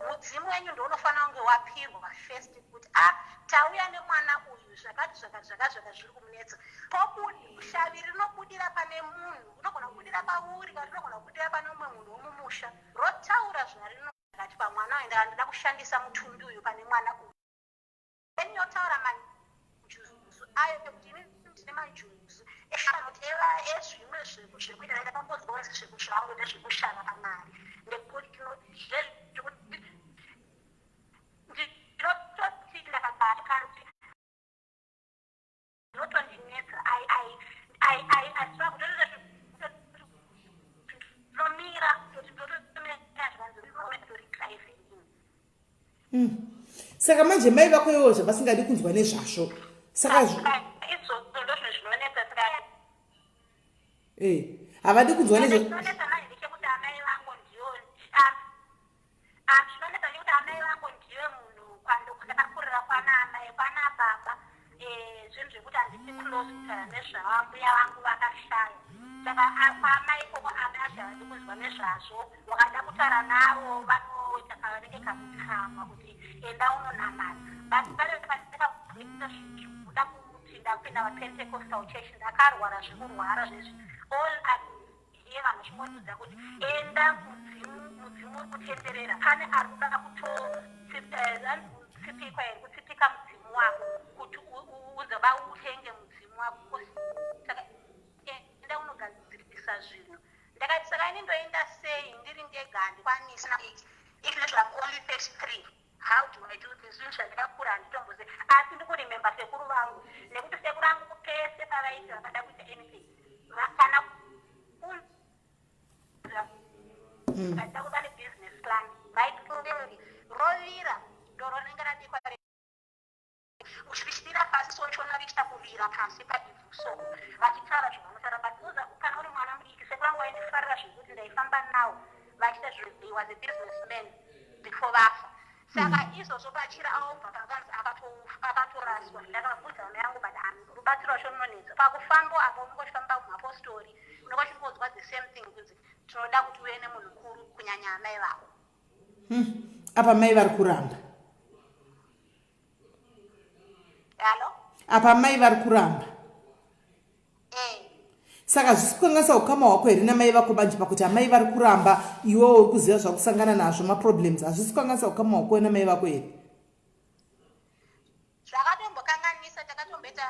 Speaker 3: Mudzimu wenyu ndounofanira kunge wapirwa first, kuti a tauya nemwana uyu, zvakati zvakati zvakati zvakati zviri kumunetsa. Shavi rinobudira pane munhu, unogona kubudira pauri, kana rinogona kubudira pane umwe munhu womumusha, rotaura zvarinokati pamwana uyu, ndada kushandisa mutumbi uyu pane mwana uyu. Then yotaura manjuzu ayo, ekuti ini ndine manjuzu anoti ezvimwe zvekuita. Ndakambonzwa zvekushango nezvekushava pamari, nekuti ndinototi ndakabata kuti zvinotondinetsa. I struggle, ndomira toti ndotomira zvanzi tori driving.
Speaker 1: Saka manje mai vako ivo zvavasingadi kunzwa nezvazvo, saka
Speaker 3: Izvozvo ndozvinhu zvinonetsa, saka
Speaker 1: havadi kunzwa nezvo.
Speaker 3: Chinonetsa manje ndechekuti amai vangu ndiyo, chinonetsa ndechekuti amai vangu ndiyo munhu ndakakurira kwana amai, kwana baba zvinhu zvekuti handisi close kutaura nezvavo. Mbuya vangu vakashaya, saka kwaamai ikoko amai acho havadi kunzwa nezvazvo. Wakada kutaura navo vanoita kavanenge kakutsamwa kuti enda unonamata, but pane pandakaita kuda kuti ndakupinda mapentecostal church, ndakarwara zvekurwara zvezvi. All iye vanhu vachingondiudza kuti enda mudzimu, mudzimu uri kutenderera, pane ari kuda kutotsipikwa here, kutsipika mudzimu wako kuti uze vautenge mudzimu wako, saka enda unogadzirisa zvinhu. Ndakati saka ini ndoenda sei ndiri ndega? Handikwanisi. Even if I'm only 33, how do I do this? Zvinhu zvandakakura handitombozi, asi ndikuremember sekuru vangu, nekuti sekuru vangu pese pavaiti vakada kuita anything, kana vada kuva nebusiness plan, vaiti rovira doro rinenge rabikwa richivira pasi, so chiona richiita kuvira pasi paivhu, so vachitaura zvavanotaura. But uza kana uri mwana mudiki, sekuru vangu vaindifarira zvekuti ndaifamba nawo vachiita zve. He was a businessman before vafa. Saka izvozvo pachira aobva pakanzi akatoraswa. Ndakabvunza mama yangu, but rubatsiro rwacho runonetsa pakufamba apo. Unongochifamba mumapostori, unonga uchingonzwa the same thing, kunzi tinoda kuti uve nemunhu mukuru, kunyanya amai vako.
Speaker 1: Apa mai vari kuramba.
Speaker 3: Hallo?
Speaker 1: Apa mai vari kuramba.
Speaker 3: Eh.
Speaker 1: Saka zvisi kukanganisa ukama hwako here namai vako manje, pakuti amai vari kuramba, iwewo uri kuziva zvakusangana nazvo, maproblems? Hazvisi kukanganisa ukama hwako namai vako here?
Speaker 3: Zvakatombokanganisa. Takatomboita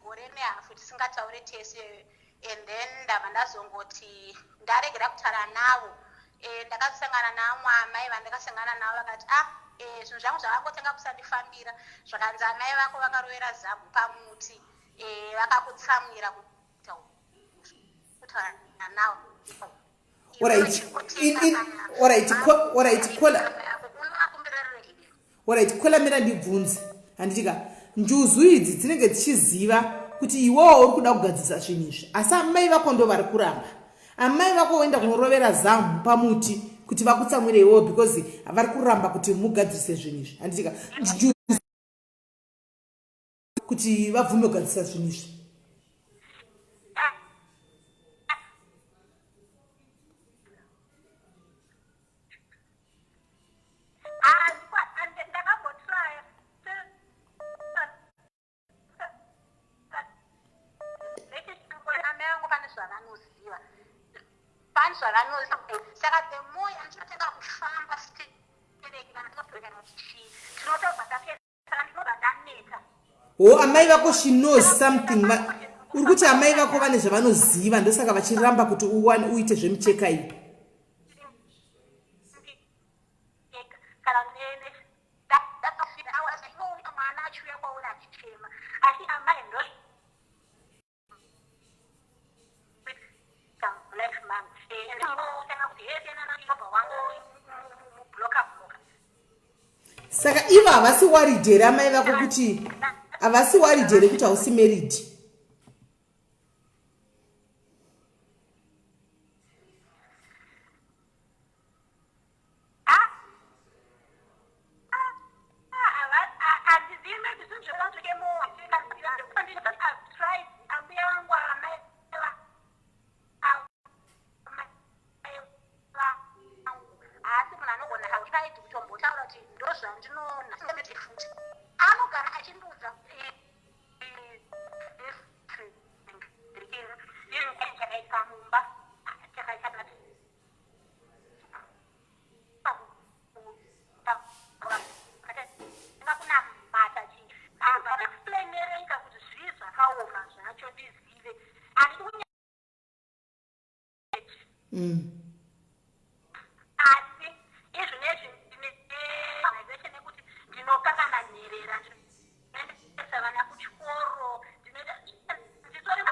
Speaker 3: gore nehafu tisingataure tese, and then ndabva ndazongoti ndaregera kutaura navo. Ndakasangana naamwe amai vandakasangana navo, vakati ah, zvinhu zvangu zvakangotanga kusandifambira, zvakanzi amai vako vakarovera zamu pamuti, vakakutsamwira kutaura. nawo.
Speaker 1: Alright. Alright, alright, caller. Alright, caller, mira ndibvunze. Handitika njuzu idzi dzinenge dzichiziva kuti iwewo uri kuda kugadzirisa zvinhu izvi, asi amai vako ndo vari kuramba. Amai vako voenda kunorovera zamu pamuti kuti vakutsamwire iwewo because vari kuramba kuti mugadzirise zvinhu izvi. Handitika njuzu kuti vabvume kugadzirisa zvinhu izvi.
Speaker 3: Amai vangu pane zvavanoziva, pane zvavanoziva. Saka the more andinotanga kufamba stereki kana ndinobhekana kuti chii, tinotobva tapera. Saka ndinobva ndaneta.
Speaker 1: Ho, amai vako, she knows something. Uri kuti amai vako vane zvavanoziva, ndosaka vachiramba kuti uwane uite zvemucheka iyi.
Speaker 3: Kana mwana achiuya kwauri achichema, asi amai ndo life mangu tanga kuti hesiyana wangu mubloka bloka.
Speaker 1: Saka ivo havasi worried here, amai vako, kuti havasi worried here kuti hausi married?
Speaker 3: Handizivi, maybe zvinhu zvakandikemo. Ambuya vangu, amai vangu, haasi munhu anogona tried kutombotaura kuti ndo zvandinoona futi. Anogara achindiudza chakaitika mumba, chakaita kunamata chii. Explainereka kuti zvii zvakaoma zvacho, ndizive. Handidi. Asi izvinezvi ndine organization yekuti ndinopa kana nherera, ndinoendesa vana kuchikoro, nditori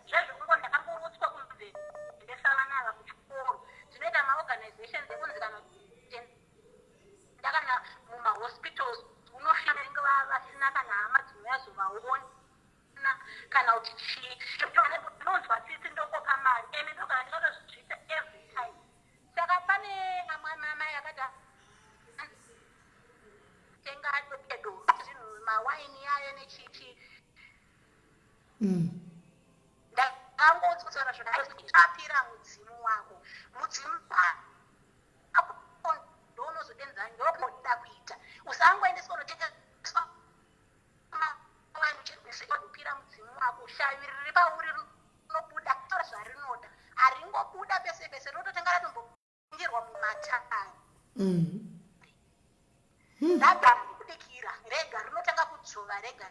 Speaker 3: zvezvekungo ndakangorutswa kunzi endesa vana ava kuchikoro. Ndinoita maorganizations ekunzi kana enda kana mumahospitals, unosvika vasina kana hama dzinoyazovaona kana kuti chii, ndinonzwa tsitsi, ndokopa mari ende ndogara ndikatozviita every time. Saka pane amwe amai akati tenga pedo zvinhu, mawaini ayo nechichi. Ndakangotaura zvakapira mudzimu wako, mudzimu wako ndounozodenza, ndokuda kuita. Usangoendeswa unotengeswa kupira mudzimu wako. Shavi riri pauri rinobuda tora zvarinoda, haringobuda pese pese, rinototenga ratombongirwa mumatare. Rabva kubikira rega, rinotanga kudzvova rega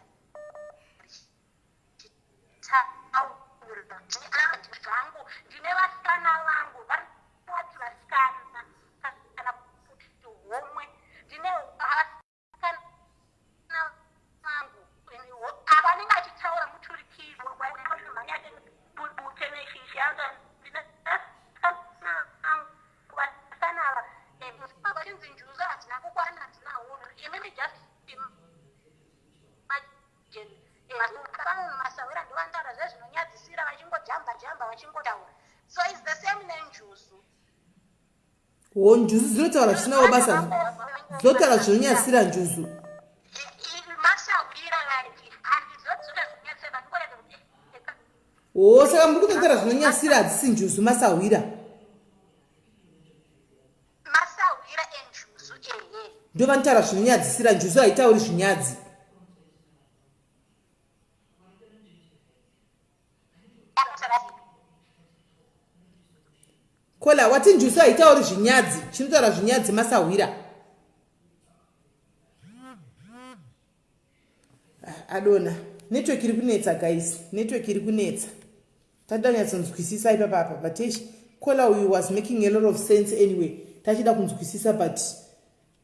Speaker 3: richitaura zvangu. Ndine vasikana vangu vari vasikana kana kuti homwe, ndine vasikana vangu ava anenge achitaura muturikiri bute neshishi. Vasikana ava vachinzi njuzu hadzina kukwana, hadzina hunhu. Imimi, just imagine, vanhu masawira ndovanotaura zvezvinonyadzisira, vachingojamba jamba vachingotaura. So is the same nenjuzu.
Speaker 1: Ho, njuzu dzinotaura zvisinawo basa, dzinotaura zvinonyadzisira njuzu.
Speaker 3: Masawira like handizodzoda zvinonyadzisira, ndingoratidza kuti
Speaker 1: Ho, saka muri kutotaura zvinonyadzisira hadzisi njuzu, masahwira.
Speaker 3: Masahwira enjuzu, ehe.
Speaker 1: Ndo vanotaura zvinonyadzisira. Njuzu haitauri zvinyadzi. Caller, wati njuzu haitauri zvinyadzi, chinotaura zvinyadzi masahwira. Ah, adona network iri kunetsa guys, network iri kunetsa. Tadida kunyatsonzwisisa ipapa apa, but eish, caller uyu was making a lot of sense anyway. Tachida kunzwisisa, but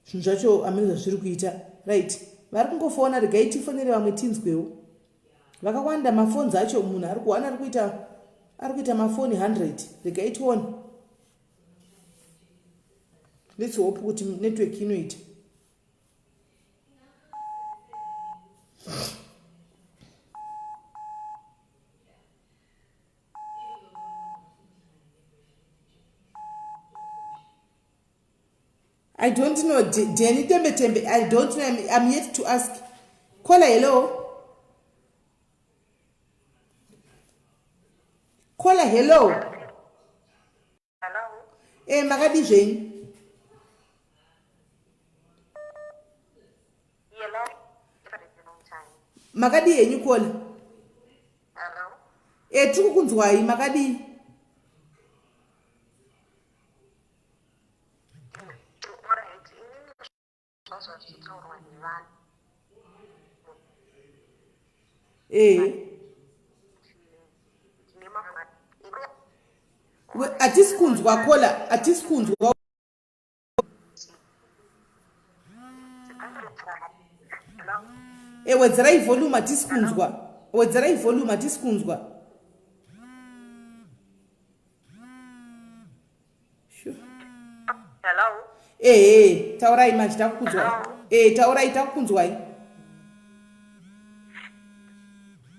Speaker 1: zvinhu zvacho amene zvazviri kuita. Right, vari kungofona, regai tifonere vamwe tinzwewo. Vakawanda mafons acho, munhu ari kuwana ari kuita. Ari kuita mafoni 100. Regai tione. Let's hope kuti network inoita. I don't know. Danny Tembe Tembe. I don't know. I'm yet to ask. Caller, hello. Caller, hello.
Speaker 5: Hello.
Speaker 1: Eh, makadi zvenyu?
Speaker 5: Hello.
Speaker 1: Makadi henyu caller?
Speaker 5: Hello.
Speaker 1: Eh, tiri kukunzwai, makadi?
Speaker 5: Alright, inini zvazvichitaurwa nevanhu.
Speaker 1: Hatisi kunzwa caller, hatisi kunzwa. Wedzerai volume, hatisi kunzwa. Wedzerai volume, hatisi kunzwa. Sure.
Speaker 5: Hello.
Speaker 1: Ehe, taurai manje, takukunzwai. Taurai, takukunzwai.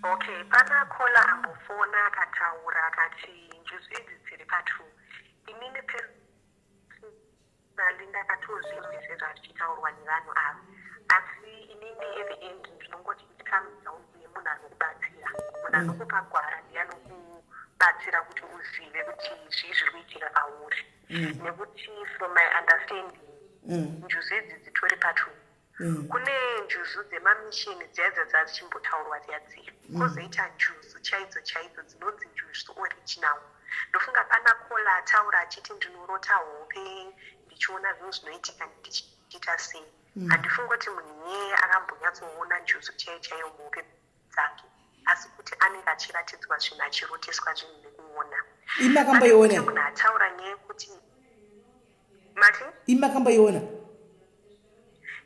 Speaker 5: Okay, pana caller ambofona akataura akati njuzu idzi dziri pa2. Inini personally ndakatozvinzwa zvachichitaurwa nevanhu ava, asi inini at the end ndinongoti it comes down nemunhu anokubatsira. Munhu anokupa gwara ndiye anokubatsira kuti uzive kuti zvii zviri kuitika pauri, nekuti from my understanding njuzu idzi dzitori pa2. Kune njuzu dzemamishini dziya dzadzichimbotaurwa dziya dziya, kwozoita njuzu chaidzo chaidzo dzinonzi njuzu original. Ndofunga pana caller ataura achiti ndinorota hope ndichiona zvinhu zvinoitika ndichiita sei. Handifungi kuti munhu iyeye akambonyatsoona njuzu chaiyo chaiyo muhope dzake, asi kuti anenge achiratidzwa zvinhu, achiroteswa zvinhu nekuona.
Speaker 1: Imi makamboiona?
Speaker 5: Munhu ataura nyaya yekuti mati
Speaker 1: Imi makamboiona?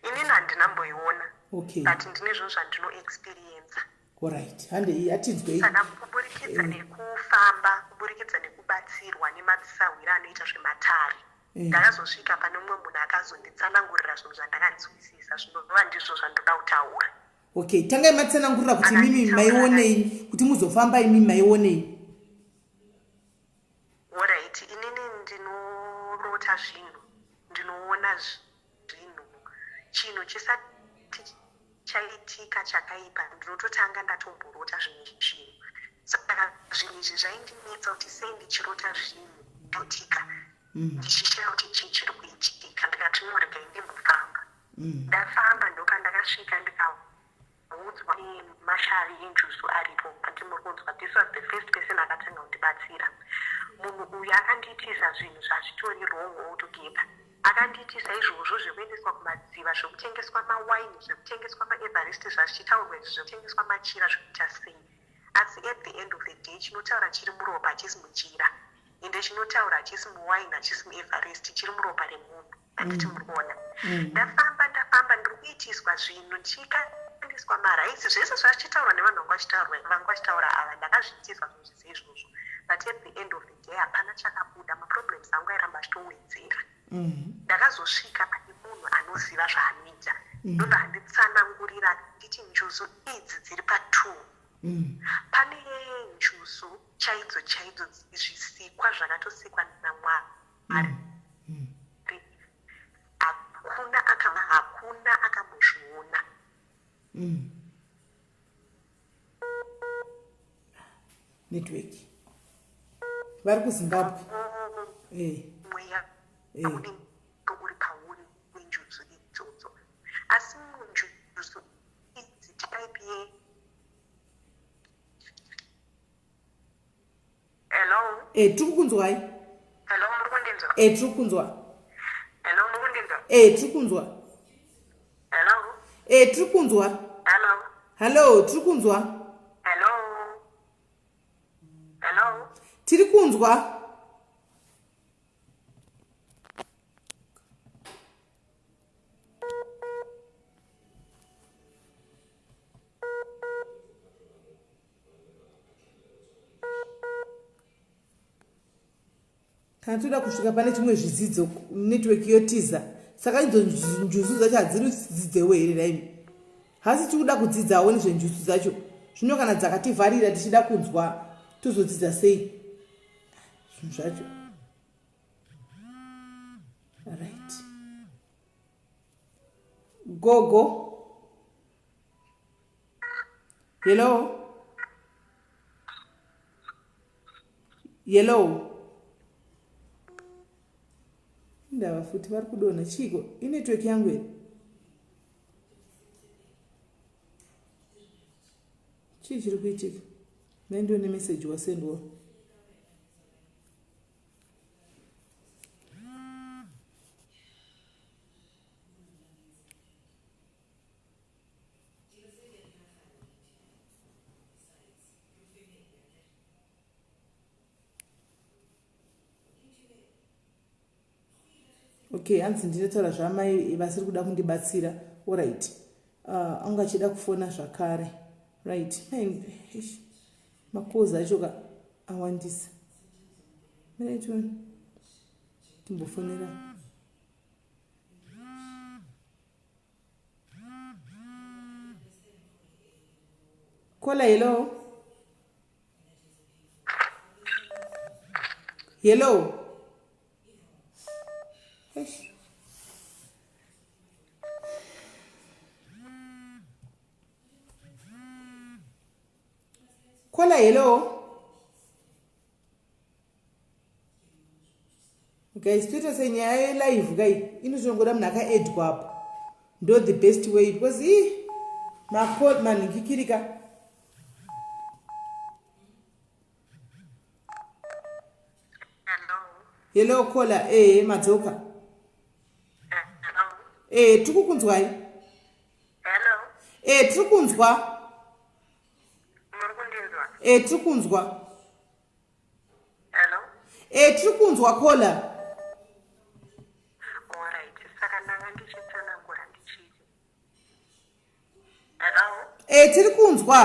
Speaker 5: Inini handinamboiona, but ndine zvinhu zvandinoexperiensa.
Speaker 1: Alright, handei, hatinzwei.
Speaker 5: Saka kuburikidza nekufamba, kuburikidza nekubatsirwa nemadzisahwira anoita zvematare, ndakazosvika pane mumwe munhu akazonditsanangurira zvinhu zvandakanzwisisa, zvinova ndizvo zvandoda kutaura.
Speaker 1: Okay, tangai matsanangurira kuti imimi maionei, kuti muzofamba imimi maionei.
Speaker 5: Alright, inini ndinorota zvinhu, ndinoona zvinhu. Chinhu chisati chaitika chakaipa, ndinototanga ndatomborota zvimwe zvinhu. Saka zvinhu izvi zvaindinetsa kuti sei ndichirota zvinhu totika, ndichishaya kuti chii chiri kuitika. Ndikati no, regai ndimbofamba. Ndafamba, ndopandakasvika ndikaudzwa nemashavi enjuzu aripo. Ati muri kunzwa, this was the first person akatanga kundibatsira. Munhu uyu akandiitisa zvinhu zvazvitori wrong altogether. Akandiitisa izvozvo zvekuendeswa kumadziva, zvekutengeswa mawaini, zvekutengeswa maEverest zvazvichitaurwa izvi, zvekutengeswa machira, zvekuita sei. Asi at the end of the day chinotaura chiri muropa, hachisi muchira, ende chinotaura hachisi muwaini, hachisi muEverest, chiri muropa remunhu, handiti muri kuona? Ndafamba, ndafamba, ndiri kuitiswa zvinhu, ndichikandiswa maraisi, zvese zvazvichitaurwa nevanhu vanga vachitaura ava, ndakazviitiswa zvinhu zvese izvozvo. But at the end of the day hapana chakabuda, maproblems angu airamba achitowedzera. Ndakazosvika pane munhu anoziva zvaanoita, ndobva anditsanangurira nditi njuzu idzi dziri pa2. Pane njuzu chaidzo chaidzo, zvisikwa zvakatosikwa naMwari, hakuna akambozviona.
Speaker 1: Network, vari kuZimbabwe.
Speaker 5: Mweya unenge uri pauri wenjuzu idzodzo, asi munjuzu idzi type ye, hello?
Speaker 1: Tiri kukunzwai.
Speaker 5: Hello, muri kundinzwa?
Speaker 1: Tiri kukunzwa.
Speaker 5: Hello, muri kundinzwa?
Speaker 1: Tiri kunzwa.
Speaker 5: Hello?
Speaker 1: Tiri kunzwa.
Speaker 5: Hello?
Speaker 1: Hallo, tiri kunzwa.
Speaker 5: Hello, hello?
Speaker 1: Tiri kunzwa. Kana toda kusvika pane chimwe zvidzidzo network yotiza. Saka idzo njuzu dzacho hadziri dzidzidzewo here naimi? Hasi tikuda kudzidzawo nezvenjuzu dzacho. Zvino kana dzakativharira tichida kunzwa tozodzidza sei? Zvinhu zvacho. Right. Gogo. Hello. Hello. Indava futi vari kudonha chiiko? Inetwork yangu here? Chii chiri kuitika? Nai ndione message wasendwa. Okay, hanzi ndinotaura zvamai vasiri kuda kundibatsira. Alright. Anga achida kufona zvakare. Right. Makozi acho ka awandisa. Right one. Timbofonera. Kola, hello. Hello. Eish. Kola, hello. Guys, toita senyaya yelive kai inotongoda munhu akaedwa apo. Ndo the best way because ii manhikikirika. Hello Kola, eh madzoka.
Speaker 2: Hello.
Speaker 1: Eh tiri kukunzwai.
Speaker 2: Hello.
Speaker 1: Eh tiri kunzwa.
Speaker 2: Muri kundinzwa?
Speaker 1: Eh tiri kunzwa.
Speaker 2: Hello.
Speaker 1: Eh tiri kunzwa Kola.
Speaker 2: Alright, saka ndanga ndichitsanangura ndichiti. Hello.
Speaker 1: Eh tiri kunzwa.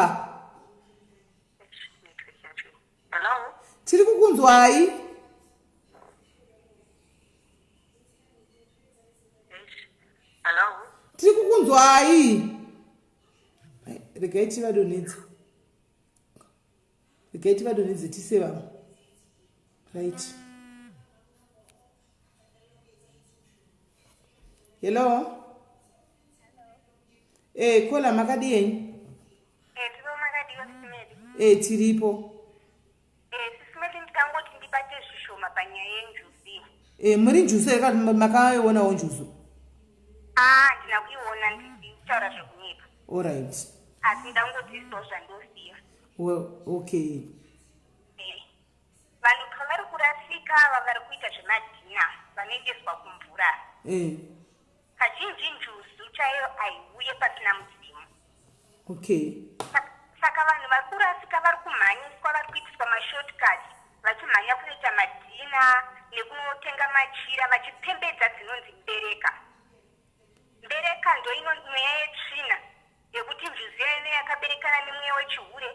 Speaker 2: Network yacho. Hello.
Speaker 1: Tiri kukunzwai.
Speaker 2: Hello.
Speaker 1: Tiri kukunzwai. Regai tivadonhedze. Regai tivadonhedze tise vamwe. Right. Hello. Eh Kola makadii henyu?
Speaker 3: Eh tiripo makadiwa Sisimeli.
Speaker 1: Eh tiripo.
Speaker 3: Eh Sisimeli ndikangoti ndibate zvishoma panyaya yenjuzu.
Speaker 1: Eh muri njuzu here kana makaionawo njuzu?
Speaker 3: Ah ndina kuiona ndikutaura zvekunyepa.
Speaker 1: Alright.
Speaker 3: Asi ndangodzidzisawo zvandosiya.
Speaker 1: Well, okay.
Speaker 3: Eh. Vanhu pavari kurasika ava vari kuita zvemadhina vanoendeswa kumvura.
Speaker 1: Eh.
Speaker 3: Kazhinji njuzu chaiyo haiuye pasina mudzimu.
Speaker 1: Okay.
Speaker 3: Saka vanhu vari kurasika vari kumhanyiswa vari kuitiswa mashortcut vachimhanya kunoita madhina nekunotenga machira vachipembedza dzinonzi mbereka. Mbereka ndoino mweya yetsvina yekuti njuzu iya ine yakaberekana nemweya wechihure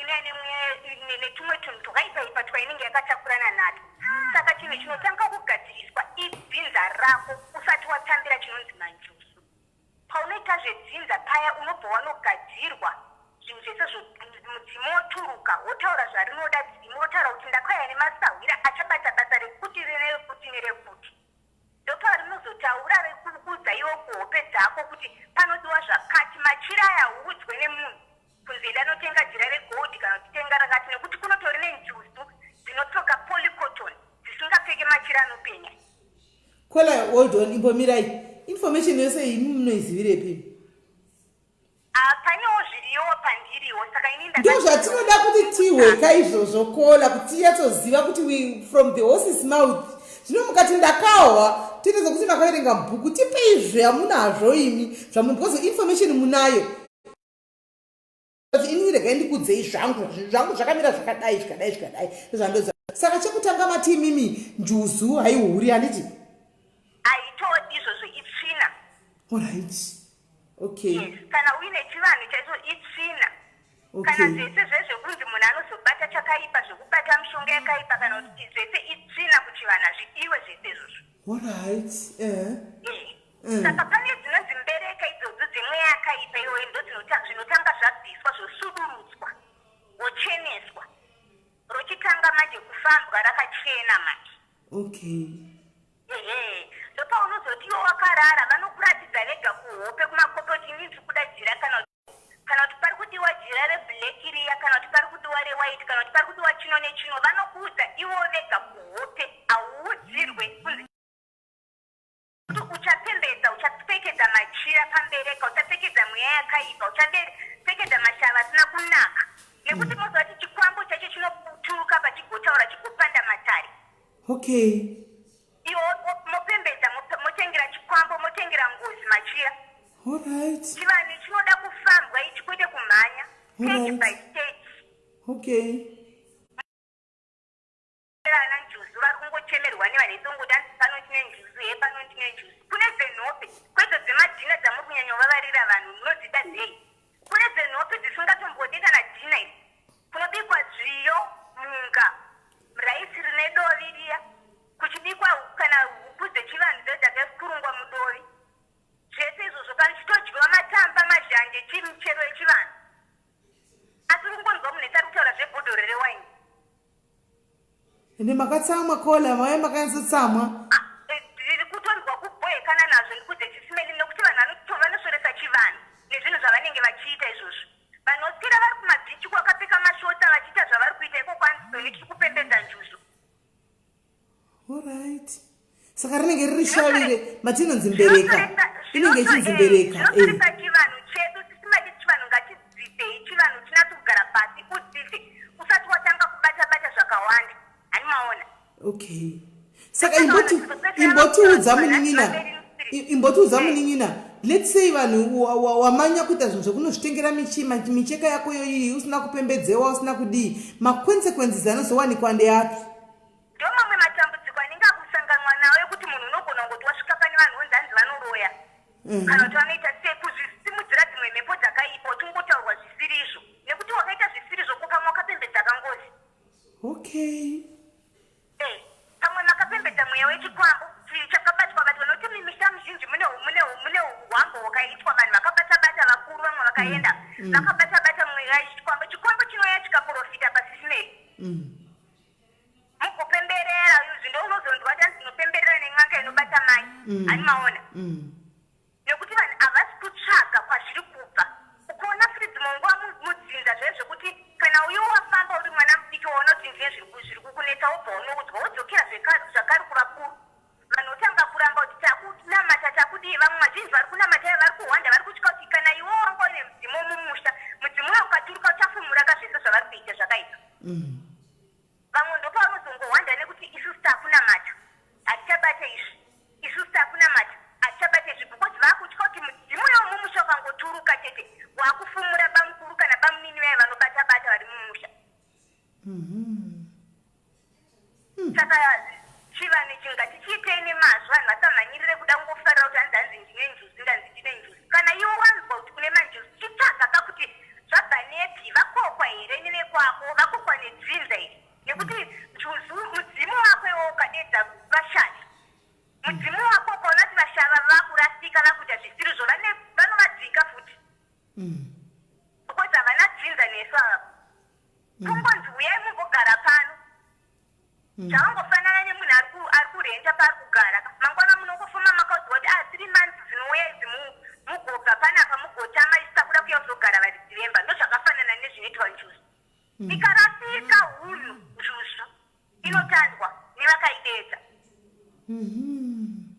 Speaker 3: inouya nemweya netumwe tunhu twakaipaipa twainenge yakatakurana natwo. Saka chinhu chinotanga kugadziriswa idzinza rako usati watambira chinonzi manjuzu. Paunoita zvedzinza paya unobva wanogadzirwa zvinhu zvese mudzimu woturuka wotaura zvarinoda dzimu rotaura kuti ndakauya nemasahwira achabata basa rekuti nerekuti nerekuti. Ndoparinozotaura rekuudza iwe kuhope dzako kuti panodiwa zvakati machira aya hauudzwe nemunhu kunzi enda notenga jira regold kana kuti tenga rakati nekuti kunotori nenjuzu dzinopfeka polycotton dzisingapfeke machira anopenya.
Speaker 1: Kola hold on imbomirai information yose iyi imi munoizivirepi?
Speaker 3: Ah, panewo zviriyowo pandiriwo saka ini
Speaker 1: ndo zvatinoda kuti tihweka izvozvo kola kuti tinyatsoziva kuti we from the horse's mouth. Zvino mukati ndakahwa toita sekuti makaverenga bhuku tipei zvamunazvo imi zvamu because information munayo. Ini regai ndikudzei zvangu zvangu zvakamira zvakadai zvikadai zvikadai ndozvandoziva. Saka chekutanga mati imimi njuzu haihuri handiti?
Speaker 3: Haitodi izvozvo itsvina.
Speaker 1: Alright. Okay.
Speaker 3: Yes, kana uine chivanhu chaicho itsvina.
Speaker 1: Okay.
Speaker 3: Kana zvese zvezvekunzi munhu munhu anozobata chakaipa, zvekubata mishonga yakaipa kana kuti zvese itsvina kuchivanhu, hazvidiwe zvese izvozvo.
Speaker 1: Alright.
Speaker 3: Saka pane dzinonzi mbereka idzodzo dzemweya yakaipa iyoyo, ndo zvinotanga zvabviswa, zvosudurudzwa, wocheneswa, rochitanga manje kufambwa rakachena manje. Ehe, ndopaunozoti iwe wakarara, vanokuratidza vega kuhope kumakope kuti ini ndiri kuda jira, kana kuti pari kudiwa jira reblack riya, kana kuti pari kudiwa rewhite, kana kuti pari kudiwa chino nechino. Vanokuudza iwo vega kuhope, hauudzirwe kunzi kuti uchapembedza, uchapfekedza machira pambereka, uchapfekedza mweya yakaipa, uchapfekedza mashava asina kunaka, nekuti moziva kuti chikwambo chacho chinoturuka pachigotaura, chigopanda matare. Iwo mopembedza, motengera chikwambo, motengera ngozi machira. Chivanhu chinoda kufambwa ichi, kwete kumhanya, stage by stage. Ana njuzu vari kungochemerwa nevanhu isongoti anzi pano ndine njuzu, he, pano ndine njuzu. Kune dzenhope, kwedzo dzemadhina dzamuri kunyanya vavarira vanhu, munodzida dzei? Kune dzenhope dzisingatombodi kana dhina idzi, kunobikwa zviyo, munga, raisi rine dovi riya, kuchibikwa kana huku dzechivanhu dzo dzakakurungwa mudovi, zvese izvozvo, kana chitodyiwa matamba, mazhanje, chimichero yechivanhu. Asi uri kungonzwa munhu ese ari kutaura zvebhodhoro rewaini.
Speaker 1: Ende makatsamwa kola mauya, makanyatsotsamwa.
Speaker 3: Ndiri kutonzwa kubhohekana nazvo, ndikudze chisimeli, nekuti vanhu vanosvoresa chivanhu nezvinhu zvavanenge vachiita izvozvo. Vanoswera vari kumabhichi kwakapfeka mashota vachiita zvavari kuita ikoko, anzoni tiri kupembedza njuzu.
Speaker 1: Alright, saka rinenge riri shavire matinonzi mbereka, inenge ichinzi mbereka.
Speaker 3: Zvinosoresa chivanhu chedu sisimati. Chivanhu ngatidzidzei, chivanhu chinatso kugara pasi udzidze usati watanga kubata bata zvakawanda, hani maona?
Speaker 1: Okay, saka imbotiudza munin'ina, imbotiudza munin'ina, let's say vanhu wamanya kuita zvinhu zvekunozvitengera micheka yako yoiyi, usina kupembedzewa, usina kudii, maconsequences anozowanikwa ndeapi?
Speaker 3: Ndo mamwe matambudziko anenge akusanganwa nawo, ekuti munhu unogona kungoti wasvika pane vanhu vonzi hanzi vanoroya, kana kuti vanoita sei, kuzvisimudzira dzimwe mhepo dzakaipa, uchingotaurwa zvisiri izvo, nekuti wakaita zvisirizvo, ko pamwe wakapembedza kangozi. Pamwe makapembedza mweya wechikwambo chakabatwa batwa, nokuti mumisha mizhinji mune hwambo hwakaitwa, vanhu vakabata bata, vakuru vamwe vakaenda vakabata bata mweya yechikwambo. Chikwambo chinouya chikaprofita pasisimeri, mugopemberera izvi. Ndo unozonzwa kuti anzi tinopemberera nen'anga inobata mai. Hani maona? Nekuti vanhu havasi kutsvaga kwazviri kubva. Ukuona futi dzimwe nguva mudzinza zve zvekuti kana uyo wafamba uri mwana mudiki, waona kuti ndine zviri kukunetsa, wobva unoudzwa, wodzokera zvakare kuvakuru, vanhu votanga kuramba kuti takunamata, takudii. Vamwe vazhinji vari kunamata vari kuhwanda, vari kutya kuti kana iwe wanga uine mudzimu mumusha, mudzimu uyo ukaturuka uchafumura kazvese zvavari kuita zvakaipa. Vamwe ndopavanozongohwanda nekuti isusu takunamata, hatichabate izvi, isusu takunamata, hatichabate izvi, because vaakutya kuti mudzimu uyo mumusha ukangoturuka chete, waakufumura bamukuru kana bamunini vaya vanobata bata vari mumusha. Saka chivanhu ichi ngatichiitei nemazvo, vanhu vasamhanyirire kuda kungofarira kuti hanzi ndine njuzu, ndanzi ndine njuzu. Kana iwe wanzwa kuti kune manjuzu, chitsvaga kakuti zvabva nepi, vakokwa here nevekwako, vakokwa nedzinza iri, nekuti njuzu mudzimu wako iwe ukadedza vashavi, mudzimu wako ukaona kuti vashava vakurasika, vakuita zvisirizvo, vanovadzika futi, because havana dzinza nesu ava. Kungonzi uyai mumbogara pano, zvavangofanana nemunhu ari kurenta paari kugara. Mangwana munongofuma makaudzwa kuti a 3 months dzinouya idzi mugobva panapa, mugotama, isi takuda kuya kuzogara varidzi vemba. Ndo zvakafanana nezvinoitwa njuzu. Ikarasika hunhu, njuzu inotandwa nevakaidedza.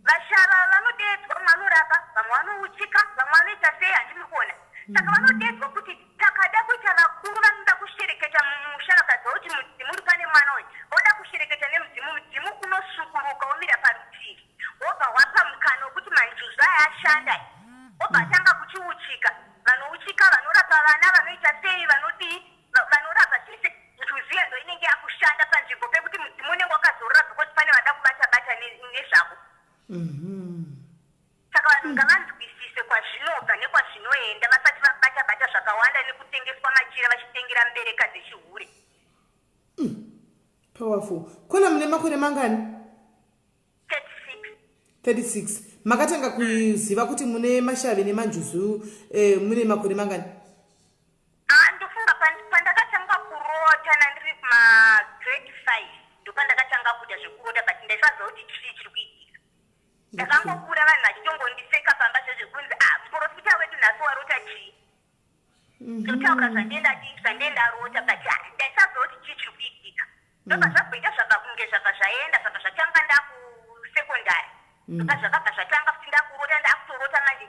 Speaker 3: Vashava vanodedzwa, vamwe vanorapa, vamwe vanouchika, vamwe vanoita sei, handimuri kuona? Saka vanodedzwa kuti takada kuita vakuru vanoda kushereketa mumusha, vakaziva kuti mudzimu uri pane mwana uyu, voda kushereketa nemudzimu, mudzimu unosukuruka womira parutivi, wobva wapa mukana wekuti manjuzu aya ashanda, wobva atanga kuchiuchika. Vanouchika, vanorapa vana, vanoita sei, vanodii, vanorapa zvese. Njuzu iyo ndo inenge yakushanda panzvimbo pekuti mudzimu unenge wakazorora, because pane vada kubata bata nezvavo. Saka vanhu ngavanzwisise kwazvinobva nekwazvinoenda vasati vabata bata zvakawanda nekutengeswa machira vachitengera mbereka. dzechihure.
Speaker 1: Powerful. Kona mune makore mangani?
Speaker 3: 36.
Speaker 1: 36. Makatanga kuziva kuti mune mashavi nemanjuzu mune makore mangani?
Speaker 3: Ndofunga pandakatanga kurota nandiri kumagrade 5, ndopandakatanga kuita zvekurota, but ndaisaziva kuti chii chiri kuitika. Ndakangokura vanhu vachitongondiseka pamba zvezvekunzi, "Ah, muprofita wedu nhasi warota chii?" Ndotaura zvandendarota, but ndaisaziva kuti chii chiri kuitika. Ndobva zvabvoita zvabva kunge zvabva zvaenda, zvabva zvatanga ndakusekondari. Ndobva zvakabva zvatanga futi ndakurota, ndakutorota manje